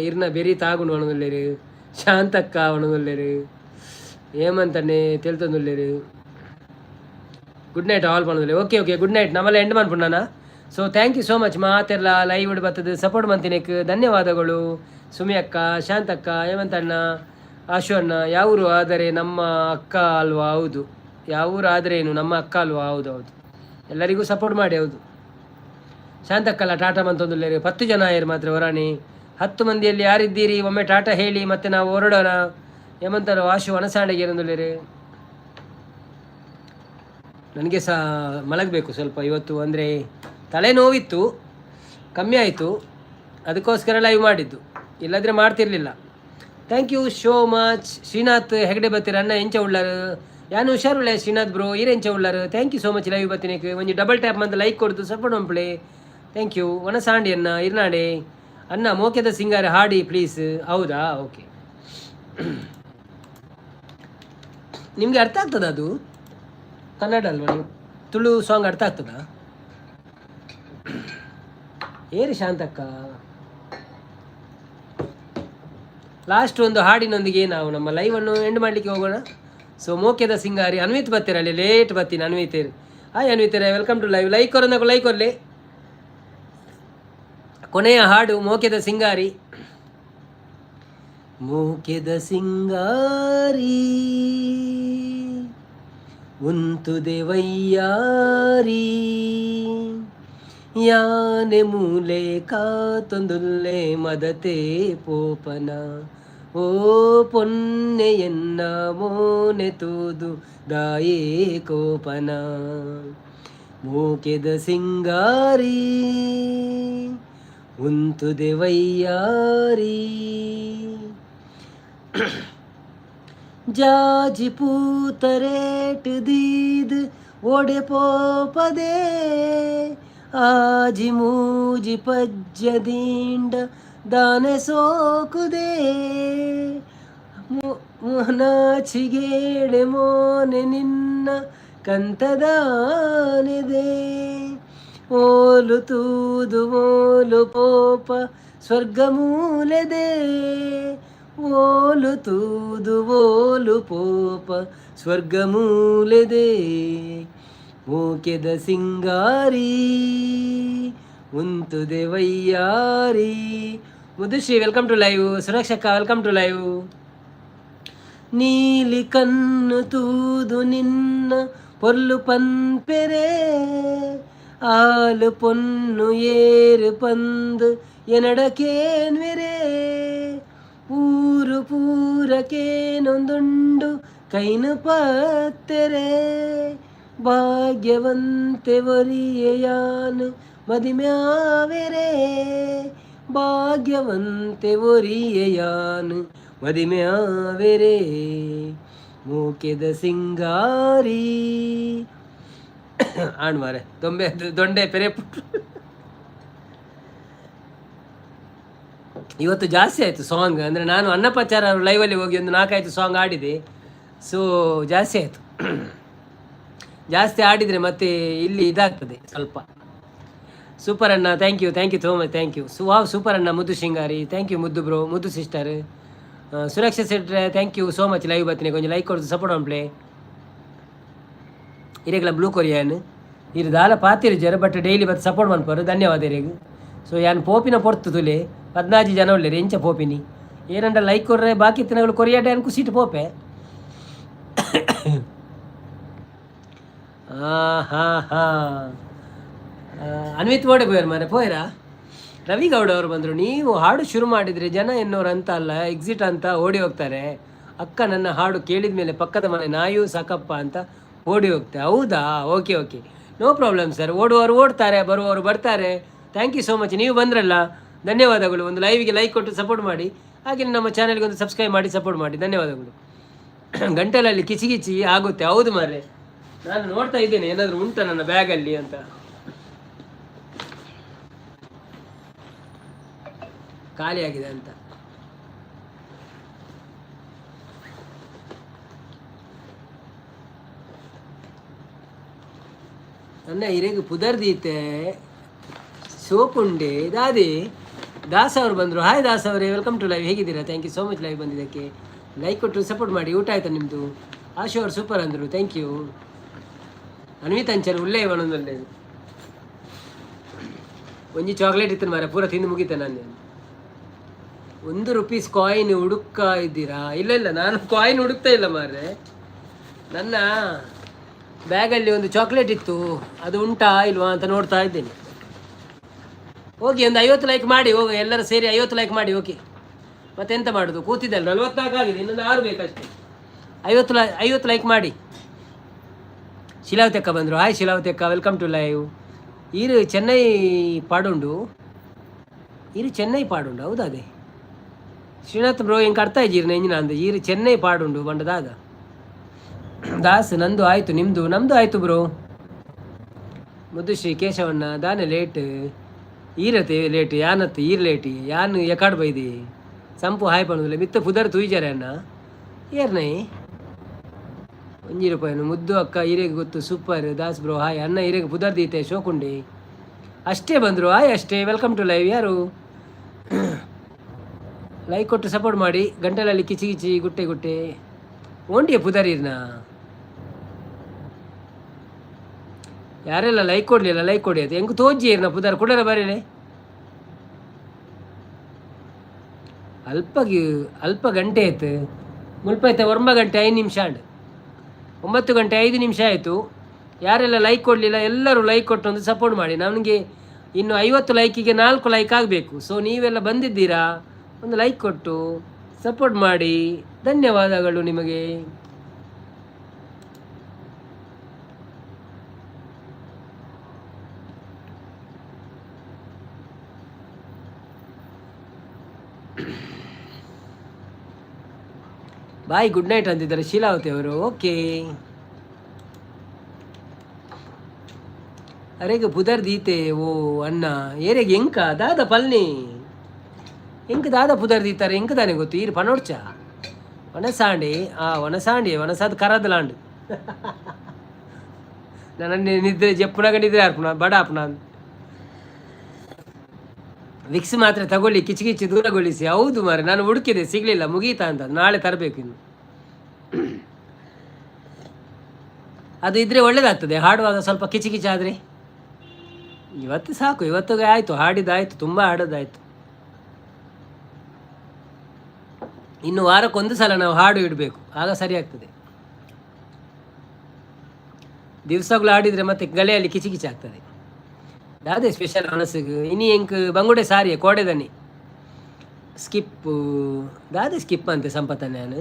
ಇರ್ನ ಬೆರಿ ತಾಗುಂಡು ಪನೊಂದುಲ್ಲೆರ್. ಶಾಂತಕ್ಕ ಪನೊಂದುಲ್ಲೆರ್. ಹೇಮಂತಣ್ಣೆ ತೆಲ್ತೊಂದುಲ್ಲೆರ್. ಗುಡ್ ನೈಟ್ ಆಲ್ ಪನೊಂದುಲ್ಲೆ. Okay okay, good night. ನಮ್ಮಲ್ಲ ಎಂಡ್ ಮನ್ಪುಂಡನ. So thank you so much ಮಾತೆರ್ಲ ಲೈವ್ ಬರ್ತದೆ ಸಪೋರ್ಟ್ ಮಂತಿನಕ್ ಧನ್ಯವಾದಗಳು. ಸುಮಿ ಅಕ್ಕ, ಶಾಂತಕ್ಕ, ಹೇಮಂತಣ್ಣ, ಆಶು ಅಣ್ಣ. ಯಾವೂರು ಆದರೆ ನಮ್ಮ ಅಕ್ಕ ಅಲ್ವಾ? ಹೌದು, ಯಾವೂರು ಆದರೆ ಏನು, ನಮ್ಮ ಅಕ್ಕ ಅಲ್ವಾ? ಹೌದು ಹೌದು, ಎಲ್ಲರಿಗೂ ಸಪೋರ್ಟ್ ಮಾಡಿ. ಹೌದು, ಶಾಂತಕ್ಕಲ್ಲ ಟಾಟಾ ಮಂತೊಂದುಲ್ಲೆರ್. 10 ಜನ ಆಯರ್ ಮಾತ್ರ ಹೊರಾಣಿ. 10 ಮಂದಿಯಲ್ಲಿ ಯಾರಿದ್ದೀರಿ? ಒಮ್ಮೆ ಟಾಟಾ ಹೇಳಿ, ಮತ್ತೆ ನಾವು ಹೊರಡೋಣ. ಹೇಮಂತರು ಆಶು ವನಸಾಂಡೆಗೆ ಏನೊಂದುಲ್ಲೆರ್. ನನಗೆ ಸಹ ಮಲಗಬೇಕು ಸ್ವಲ್ಪ ಇವತ್ತು. ಅಂದರೆ ತಲೆನೋವಿತ್ತು, ಕಮ್ಮಿ ಆಯಿತು, ಅದಕ್ಕೋಸ್ಕರ ಲೈವ್ ಮಾಡಿದ್ದು, ಇಲ್ಲದ್ರೆ ಮಾಡ್ತಿರ್ಲಿಲ್ಲ. Thank you so much. Srinath Hegde ಬತ್ತೀರ. ಅಣ್ಣ ಎಂಚ ಉಳ್ಳಾರು? ಯಾನು ಹುಷಾರುಳ್ಳೆ ಶ್ರೀನಾಥ್ ಬ್ರೋ, ಈರ್ ಎಂಚ ಉಳ್ಳಾರು? Thank you so much live ಬತ್ತಿನಕ್ಕೆ. ಒಂಜಿ ಡಬಲ್ ಟ್ಯಾಪ್ ಮಂತ್ ಲೈಕ್ ಕೊಡ್ದು ಸಪೋರ್ಟ್ ಮಂಪ್ಲೆ. Thank you. ವನಸಾಂಡಿ ಅಣ್ಣ ಇರ್ನಾಡೆ. ಅಣ್ಣ, ಮೋಕೆದ ಸಿಂಗಾರ ಹಾಡಿ ಪ್ಲೀಸ್. ಹೌದಾ? ಓಕೆ. ನಿಮಗೆ ಅರ್ಥ ಆಗ್ತದ? ಅದು ಕನ್ನಡ ಅಲ್ವಾ? ನೀವು ತುಳು ಸಾಂಗ್ ಅರ್ಥ ಆಗ್ತದಾ? ಏರಿ ಶಾಂತಕ್ಕ. ಲಾಸ್ಟ್ ಒಂದು ಹಾಡಿನೊಂದಿಗೆ ನಾವು ನಮ್ಮ ಲೈವನ್ನು ಎಂಡ್ ಮಾಡಲಿಕ್ಕೆ ಹೋಗೋಣ. ಸೊ ಮೋಕೆದ ಸಿಂಗಾರಿ. ಅನ್ವಿತ್ ಬತ್ತೀರಲ್ಲಿ, ಲೇಟ್ ಬತ್ತೀನಿ ಅನ್ವಿತೇರ್. ಹಾಯ್ ಅನ್ವಿತೇರೆ, welcome to live. Like ಕೊರನಕು like ಕೊರ್ಲಿ. ಕೊನೆಯ ಹಾಡು ಮೋಕೆದ ಸಿಂಗಾರಿ. ಮೋಕೆದ ಸಿಂಗಾರಿ ಉಂತುದೆ ವೈಯಾರಿ, ಯಾನೆ ಮೂಲೆ ಕಾತೊಂದುಲ್ಲೆ ಮದತೆ ಪೋಪನ, ಓ ಪೊನ್ನೆಯನ್ನ ಮೋನೆ ತೂದು ದಾಯೇ ಕೋಪನ. ಮೋಕೆದ ಸಿಂಗಾರಿ ಉಂತುದೆ ವೈಯಾರಿ. ಜಾಜಿ ಪೂತರೇಟ್ ದೀದ್ ಒಡೆ ಪೋಪದೆ, ಆಜಿ ಮೂಜಿ ಪಜ್ಜ ದಿಂಡ ದಾನೆ ಸೋಕುದೆ, ನಾಚಿಗೇಡೆ ಮೋನೆ ನಿನ್ನ ಕಂತದಾನಿದೆ, ಓಲು ತೂದು ಓಲು ಪೋಪ ಸ್ವರ್ಗ ಮೂಲೆದೆ, ಓಲು ತೂದು ಓಲು ಪೋಪ ಸ್ವರ್ಗ ಮೂಲೆದೆ. ಮೋಕೆದ ಸಿಂಗಾರಿ ಉಂತುದೆ ವೈಯಾರಿ. ಮುದುಶ್ರೀ, welcome to live. ಸುರಕ್ಷಕ್ಕ, welcome to live. ನೀಲಿ ಕಣ್ಣು ತೂದು ನಿನ್ನ ಪೊರ್ಲು ಪನ್ಪೆರೆ, ಆಲು ಪೊನ್ನು ಏರು ಪಂದು ಎನಡಕೇನ್ವೆರೆ, ಊರು ಪೂರಕೇನೊಂದುಂಡು ಕೈನು ಪತ್ತೆರೆ, ಭಾಗ್ಯವಂತೆ ಒರಿಯೆಯಾನು ಮದಿಮ್ಯಾವೆರೆ, ಭಾಗ್ಯವಂತೆ ಒರಿಯೆಯಾನು ಮದಿಮ್ಯಾವೆರೆ. ಮೂಕೆದ ಸಿಂಗಾರಿ. ಆಣ್ ಮಾರೆ ದೊಂಬೆ ದೊಂಡೆ ಪೆರೆ. ಇವತ್ತು ಜಾಸ್ತಿ ಆಯಿತು ಸಾಂಗ್. ಅಂದರೆ ನಾನು ಅನ್ನಪ್ಪಾಚಾರ ಅವರು ಲೈವಲ್ಲಿ ಹೋಗಿ ಒಂದು ನಾಲ್ಕೈದು ಸಾಂಗ್ ಆಡಿದೆ. ಸೊ ಜಾಸ್ತಿ ಆಯಿತು. ಜಾಸ್ತಿ ಆಡಿದರೆ ಮತ್ತೆ ಇಲ್ಲಿ ಇದಾಗ್ತದೆ ಸ್ವಲ್ಪ. ಸೂಪರ್ ಅಣ್ಣ, thank you, thank you so much, thank you. Wow, super ಅಣ್ಣ. ಮುದ್ದು ಶಿಂಗಾರಿ, thank you. ಮುದ್ದು ಬ್ರೋ, ಮುದ್ದು ಸಿಸ್ಟರ್. ಸುರಕ್ಷಾ ಸೆಟ್ರೆ, thank you so much live ಬತ್ತಿನಿ. ಕೊಂಚ ಲೈಕ್ ಕೊಡ್ದು ಸಪೋರ್ಟ್ ಪ್ಲೇ. ಇರೆಗ್ಲ ಬ್ಲೂ ಕೊರಿಯನ್ ಇರು ದಾಲ ಪಾತಿರು ಜರ, ಬಟ್ ಡೈಲಿ ಬತ್ತು ಸಪೋರ್ಟ್ ಮನ್ಪರು, ಧನ್ಯವಾದ ಇರೆಗ್. ಸೊ ಯಾನ್ ಪೋಪಿನ ಪೊರ್ತು ತುಲೆ, 14 ಜನ ಉಲ್ಲೆರ್, ಎಂಚ ಪೋಪಿನಿ? ಏನಂಡ ಲೈಕ್ ಕೊರ್ರೆ, ಬಾಕಿ ತಿನಗಳು ಕೊರಿಯಾಟ ಯಾನ್ ಕುಸಿಟ್ ಪೋಪೆ. ಆ ಹಾ ಹಾ. ಅನ್ವಿತ್ ಓಡೆ ಪೋಯರ್ ಮಾರೆ ಪೋಯರಾ? ರವಿ ಗೌಡ ಅವರು ಬಂದರು. ನೀವು ಹಾಡು ಶುರು ಮಾಡಿದರೆ ಜನ ಎನ್ನೋರು ಅಂತ ಅಲ್ಲ, ಎಕ್ಸಿಟ್ ಅಂತ ಓಡಿ ಹೋಗ್ತಾರೆ. ಅಕ್ಕ, ನನ್ನ ಹಾಡು ಕೇಳಿದ ಮೇಲೆ ಪಕ್ಕದ ಮನೆ ನಾಯೂ ಸಾಕಪ್ಪ ಅಂತ ಓಡಿ ಹೋಗ್ತೆ. ಹೌದಾ? Okay okay, no problem sir. ಓಡುವವರು ಓಡ್ತಾರೆ, ಬರುವವರು ಬರ್ತಾರೆ. Thank you so much. ನೀವು ಬಂದ್ರಲ್ಲ, ಧನ್ಯವಾದಗಳು. ಒಂದು ಲೈವ್ಗೆ ಲೈಕ್ ಕೊಟ್ಟು ಸಪೋರ್ಟ್ ಮಾಡಿ, ಹಾಗೆ ನಮ್ಮ ಚಾನೆಲ್ಗೆ ಒಂದು ಸಬ್ಸ್ಕ್ರೈಬ್ ಮಾಡಿ ಸಪೋರ್ಟ್ ಮಾಡಿ. ಧನ್ಯವಾದಗಳು. ಗಂಟಲಲ್ಲಿ ಕಿಚಿಕಿಚಿ ಆಗುತ್ತೆ. ಹೌದು ಮಾರ್ರೆ, ನಾನು ನೋಡ್ತಾ ಇದ್ದೇನೆ ಏನಾದರೂ ಉಂಟಾ ನನ್ನ ಬ್ಯಾಗಲ್ಲಿ ಅಂತ. ಖಾಲಿಯಾಗಿದೆ ಅಂತ. ನನ್ನ ಹಿರೇಗೆ ಪುದರ್ದೀತೆ ಸೋಪುಂಡೆ ದಾದಿ. ದಾಸ್ ಅವರು ಬಂದರು. ಹಾಯ್ ದಾಸ್ ಅವರೇ, welcome to live. ಹೇಗಿದ್ದೀರಾ? Thank you so much live ಬಂದಿದ್ದಕ್ಕೆ. ಲೈಕ್ ಕೊಟ್ಟು ಸಪೋರ್ಟ್ ಮಾಡಿ. ಊಟ ಆಯ್ತಾ ನಿಮ್ಮದು? ಆಶು ಅವರು ಸೂಪರ್ ಅಂದರು, thank you. Anvith Anchan ಉಲ್ಲೇ ಒಂದೊಂದಲ್ಲೇ ಒಂಜಿ ಚಾಕ್ಲೇಟ್ ಇತ್ತು ಮಾರ, ಪೂರ ತಿಂದು ಮುಗೀತ ನಾನು. 1 ರುಪೀಸ್ ಕಾಯಿನ್ ಹುಡುಕ ಇದ್ದೀರಾ? ಇಲ್ಲ ಇಲ್ಲ, ನಾನು ಕಾಯಿನ್ ಹುಡುಕ್ತಾ ಇಲ್ಲ ಮಾರ್ರೆ. ನನ್ನ ಬ್ಯಾಗಲ್ಲಿ ಒಂದು ಚಾಕ್ಲೇಟ್ ಇತ್ತು, ಅದು ಉಂಟಾ ಇಲ್ವಾ ಅಂತ ನೋಡ್ತಾ ಇದ್ದೇನೆ. ಹೋಗಿ ಒಂದು 50 ಲೈಕ್ ಮಾಡಿ ಹೋಗಿ, ಎಲ್ಲರೂ ಸೇರಿ 50 ಲೈಕ್ ಮಾಡಿ. ಓಕೆ, ಮತ್ತೆಂತ ಮಾಡೋದು, ಕೂತಿದ್ದಲ್ಲ. 44 ಆಗಿದೆ, ಇನ್ನೊಂದು 6 ಬೇಕಷ್ಟೇ. 50 ಲೈಕ್ ಮಾಡಿ. ಶಿಲಾವತಿ ಅಕ್ಕ ಬಂದರು. ಹಾಯ್ ಶಿಲಾವತಿ ಅಕ್ಕ, welcome to live. ಈರು Chennai ಪಾಡುಂಡು, ಈರು Chennai ಪಾಡುಂಡು. ಹೌದಾ? ಅದೇ ಶ್ರೀನಾಥ್ ಬ್ರೋ, ಹಿಂಗೆ ಅರ್ಥ ಇದ್ದೀರಿ ಇಂಜಿನ ಅಂದ. ಈರು ಚೆನ್ನೈ ಪಾಡುಂಡು ಬಂಡದಾದ. ದಾಸ್, ನಂದು ಆಯಿತು, ನಿಮ್ಮದು? ನಮ್ಮದು ಆಯಿತು ಬ್ರೋ. ಮುದ್ದುಶ್ರೀ ಕೇಶವಣ್ಣ, ದಾನೆ ಲೇಟ್ ಈರತೆ ಲೇಟ್ ಯಾನತ್ತು ಈರ್ ಲೇಟ್ ಯಾನ್ ಎಕಾಡ್ ಬೈದಿ ಸಂಪು ಹಾಯ್ ಪಣುದಿಲ್ಲ ಮಿತ್ತ ಪುದರ್ ತೂಯ್ಜಾರೆ ಅಣ್ಣ ಏರ್ನೈ. 1 ರೂಪಾಯಿನು ಮುದ್ದು ಅಕ್ಕ ಹಿರೇಗೆ ಗೊತ್ತು ಸೂಪರ್. Das bro hi. ಅಣ್ಣ ಹಿರೇಗೆ ಪುದರ್ ದೀತೆ ಶೋಕುಂಡಿ. ಅಷ್ಟೇ ಬಂದರು. ಹಾಯ್ ಅಷ್ಟೇ, welcome to live. ಯಾರು ಲೈಕ್ ಕೊಟ್ಟು ಸಪೋರ್ಟ್ ಮಾಡಿ. ಗಂಟಲಲ್ಲಿ ಕಿಚಿ ಕಿಚಿ ಗುಟ್ಟೆ ಗುಟ್ಟೆ ಓಂಡಿಯ ಪುದರಿರ್ನ. ಯಾರೆಲ್ಲ ಲೈಕ್ ಕೊಡಲಿಲ್ಲ ಲೈಕ್ ಕೊಡಿ. ಅದು ಹೆಂಗೆ ತೋಜಿ ಇರ್ನ ಪುದರ್ ಕುಡರ ಬರೀಲೆ. ಅಲ್ಪ ಅಲ್ಪ ಗಂಟೆ ಆಯ್ತು, ಮುಲ್ಪ ಐತೆ 9 ಗಂಟೆ 5 ನಿಮಿಷ ಆಂಡ್. 9 ಗಂಟೆ 5 ನಿಮಿಷ ಆಯಿತು. ಯಾರೆಲ್ಲ ಲೈಕ್ ಕೊಡಲಿಲ್ಲ ಎಲ್ಲರೂ ಲೈಕ್ ಕೊಟ್ಟು ಒಂದು ಸಪೋರ್ಟ್ ಮಾಡಿ. ನನಗೆ ಇನ್ನು 50 ಲೈಕಿಗೆ 4 ಲೈಕ್ ಆಗಬೇಕು. ಸೊ ನೀವೆಲ್ಲ ಬಂದಿದ್ದೀರಾ, ಒಂದು ಲೈಕ್ ಕೊಟ್ಟು ಸಪೋರ್ಟ್ ಮಾಡಿ. ಧನ್ಯವಾದಗಳು ನಿಮಗೆ. ಬಾಯ್, ಗುಡ್ ನೈಟ್ ಅಂತಿದ್ದಾರೆ ಶೀಲಾವತಿ ಅವರು. ಓಕೆ. ಅರೆಗೆ ಪುದರ್ ದೀತೆ ಓ ಅಣ್ಣ ಏರೆಗೆ ಎಂಕ ದಾದ ಪಲ್ನಿ ಎಂಕ್ ದಾದ ಪುದರ್ ದೀತಾರೆ ಎಂಕ ತಾನೆ ಗೊತ್ತು. ಈರು ಪನೋಡ್ಚ ವನಸಾಂಡಿ. ಆ ವನಸಾಂಡಿ ವನಸಾದ್ ಕರದಲಾಂಡ್. ನನ್ನ ನಿದ್ರೆ ಜಪ್ಪುನಾಗ ನಿದ್ರೆ ಅರ್ಪಣ ಬಡ ಅರ್ಪಣ. ವಿಕ್ಸ್ ಮಾತ್ರ ತಗೊಳ್ಳಿ, ಕಿಚಿ ದೂರಗೊಳಿಸಿ. ಹೌದು ಮಾರೆ, ನಾನು ಹುಡುಕಿದೆ ಸಿಗಲಿಲ್ಲ, ಮುಗೀತಾ ಅಂತ. ನಾಳೆ ತರಬೇಕು ಇನ್ನು. ಅದು ಇದ್ದರೆ ಒಳ್ಳೇದಾಗ್ತದೆ ಹಾಡುವಾಗ ಸ್ವಲ್ಪ ಕಿಚಿ ಆದರೆ. ಇವತ್ತು ಸಾಕು, ಇವತ್ತಿಗೆ ಆಯಿತು, ಹಾಡಿದಾಯಿತು, ತುಂಬ ಹಾಡೋದಾಯಿತು. ಇನ್ನು ವಾರಕ್ಕೊಂದು ಸಲ ನಾವು ಹಾಡು ಇಡಬೇಕು, ಆಗ ಸರಿ ಆಗ್ತದೆ. ದಿವಸಗಳು ಹಾಡಿದರೆ ಮತ್ತೆ ಗಲೆಯಲ್ಲಿ ಕಿಚಿ ಆಗ್ತದೆ. ಅದೇ ಸ್ಪೆಷಲ್ ಮನಸ್ಸಿಗೆ ಇನಿ ಎಂಕ್ ಬಂಗುಡೆ ಸಾರಿಯ ಕೋಡೆದನಿ ಸ್ಕಿಪ್ಪು ದಾದೆ ಸ್ಕಿಪ್ ಅಂತೆ ಸಂಪತ್ತ. ನಾನು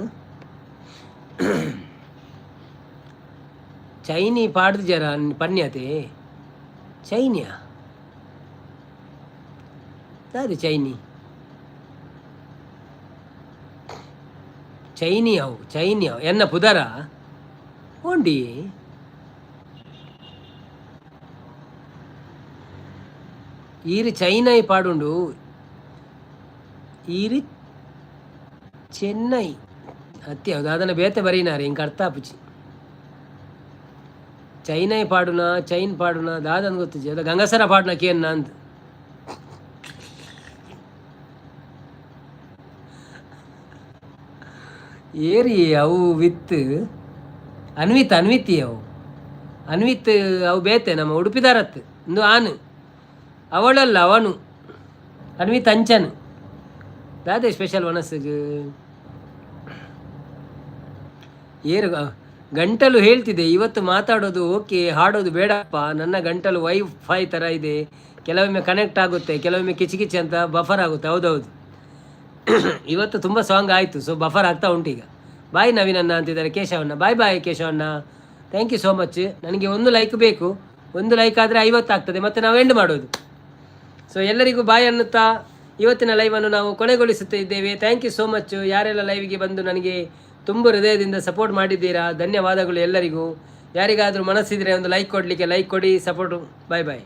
ಚೈನಿ ಪಾಡ್ದು ಜರ ಪನ್ಯತೆ ಚೈನಿಯಾ ದಾದೆ ಚೈನಿ ಚೈನಿ ಅವು ಚೈನಿ ಅವು ಎನ್ನ ಪುದರ ಓಂಡಿ. ಈರು ಚೈನೈ ಪಾಡುಂಡು, ಈರು ಚೆನ್ನೈ ಅತ್ತಿ. ಹೌದು, ಅದನ್ನು ಬೇತೆ ಬರೀನಾರೆ, ಇಂಕ ಅರ್ಥ ಆಪುಜಿ. ಚೈನೈ ಪಾಡುನ ಚೈನ್ ಪಾಡುನ ದಾದನ್ ಗೊತ್ತುಜಿ. ಅದ ಗಂಗಸರ ಪಾಡುನ ಕೇನ್ನ ಅಂತ. ಏರಿ ಅವು ವಿತ್ ಅನ್ವಿತ್ ಅನ್ವಿತಿ ಅವು ಅನ್ವಿತ್ ಅವು ಬೇತೆ ನಮ್ಮ ಉಡುಪಿದಾರತ್ ಇಂದು ಆನು ಅವಳಲ್ಲ ಅವನು ಅನ್ವಿತ್ ಅಂಚನ್. ದಾದೆ ಸ್ಪೆಷಲ್ ಒಣಸಿಗೆ ಏರು ಗಂಟಲು ಹೇಳ್ತಿದೆ ಇವತ್ತು ಮಾತಾಡೋದು ಓಕೆ, ಹಾಡೋದು ಬೇಡಪ್ಪ. ನನ್ನ ಗಂಟಲು ವೈಫೈ ಥರ ಇದೆ. ಕೆಲವೊಮ್ಮೆ ಕನೆಕ್ಟ್ ಆಗುತ್ತೆ, ಕೆಲವೊಮ್ಮೆ ಕಿಚಿ ಕಿಚಿ ಅಂತ ಬಫರ್ ಆಗುತ್ತೆ. ಹೌದೌದು, ಇವತ್ತು ತುಂಬ ಸಾಂಗ್ ಆಯಿತು, ಸೊ ಬಫರ್ ಆಗ್ತಾ ಉಂಟು ಈಗ. ಬಾಯ್ ನವೀನಣ್ಣ ಅಂತಿದ್ದಾರೆ ಕೇಶವಣ್ಣ. ಬಾಯ್ ಬಾಯ್ ಕೇಶವಣ್ಣ, thank you so much. ನನಗೆ ಒಂದು ಲೈಕ್ ಬೇಕು. ಒಂದು ಲೈಕ್ ಆದರೆ 50 ಆಗ್ತದೆ, ಮತ್ತು ನಾವು ಎಂಡ್ ಮಾಡೋದು. ಸೊ ಎಲ್ಲರಿಗೂ ಬಾಯ್ ಅನ್ನುತ್ತಾ ಇವತ್ತಿನ ಲೈವನ್ನು ನಾವು ಕೊನೆಗೊಳಿಸುತ್ತಾ ಇದ್ದೇವೆ. Thank you so much. ಯಾರೆಲ್ಲ ಲೈವ್ಗೆ ಬಂದು ನನಗೆ ತುಂಬ ಹೃದಯದಿಂದ ಸಪೋರ್ಟ್ ಮಾಡಿದ್ದೀರಾ, ಧನ್ಯವಾದಗಳು ಎಲ್ಲರಿಗೂ. ಯಾರಿಗಾದರೂ ಮನಸ್ಸಿದ್ರೆ ಒಂದು ಲೈಕ್ ಕೊಡಲಿಕ್ಕೆ, ಲೈಕ್ ಕೊಡಿ, ಸಪೋರ್ಟು. Bye bye.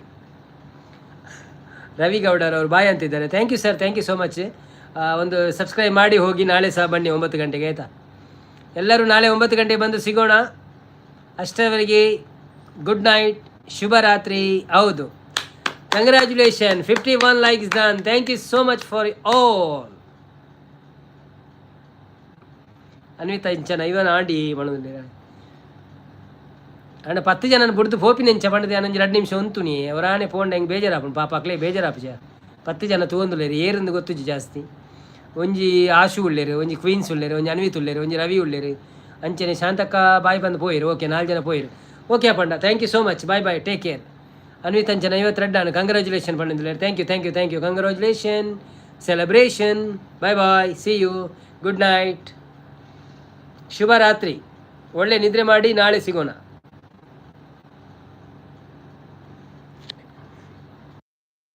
ರವಿ ಗೌಡರವರು ಬಾಯ್ ಅಂತಿದ್ದಾರೆ. Thank you sir, thank you so much. ಒಂದು ಸಬ್ಸ್ಕ್ರೈಬ್ ಮಾಡಿ ಹೋಗಿ. ನಾಳೆ ಸಹ ಬನ್ನಿ 9 ಗಂಟೆಗೆ, ಆಯಿತಾ? ಎಲ್ಲರೂ ನಾಳೆ 9 ಗಂಟೆಗೆ ಬಂದು ಸಿಗೋಣ. ಅಷ್ಟರವರೆಗೆ ಗುಡ್ ನೈಟ್, ಶುಭರಾತ್ರಿ. ಹೌದು, congratulation, 51 likes done. Thank you so much for all. Anvita ಇಂಚನ ಇವನ್ ಆಂಡಿ ಪಣೊಂದುಲ್ಲೆರ್. ಅಂಡ 10 ಜನ ಬುಡ್ದು ಪೋಪಿನ ಇಂಚ ಪಂಡದೆ. ಒಂಜಿ 2 ನಿಮಿಷ ಉಂತುನಿ. ಅವರಾನೆ ಪೋಂಡ ಹೆಂಗೆ ಬೇಜಾರಾಪುಂಡು, ಪಾಪ ಅಕ್ಲೆ ಬೇಜಾರಾಪುಜ. 10 ಜನ ತೂವೊಂದುಲ್ಲೆರ್, ಏರಿಂದು ಗೊತ್ತುಜ್ಜಿ ಜಾಸ್ತಿ. ಒಂಜಿ ಆಶು ಉಲ್ಲೆರ್, ಒಂಜಿ ಕ್ವೀನ್ಸ್ ಉಲ್ಲೆರ್, ಒಂಜಿ ಅನ್ವಿತ್ ಉಲ್ಲೆರ್, ಒಂಜಿ ರವಿ ಉಲ್ಲೆರ್, ಅಂಚನೆ ಶಾಂತಕ್ಕ ಬಾಯ್ ಬಂದು ಪೋಯಿರು. ಓಕೆ, ನಾಲ್ಕು ಜನ ಪೋಯಿರು. ಓಕೆ ಪಂಡ, thank you so much, bye bye, take care. Anvith ಅಂಚನ 52 ಆಂಡ್, ಕಂಗ್ರ್ಯಾಚುಲೇಷನ್ ಪಂಡೊಂದುಲ್ಲೆರ್. Thank you, thank you, thank you. Congratulation, celebration. Bye bye, see you, good night, ಶುಭರಾತ್ರಿ. ಒಳ್ಳೆ ನಿದ್ರೆ ಮಾಡಿ, ನಾಳೆ ಸಿಗೋಣ.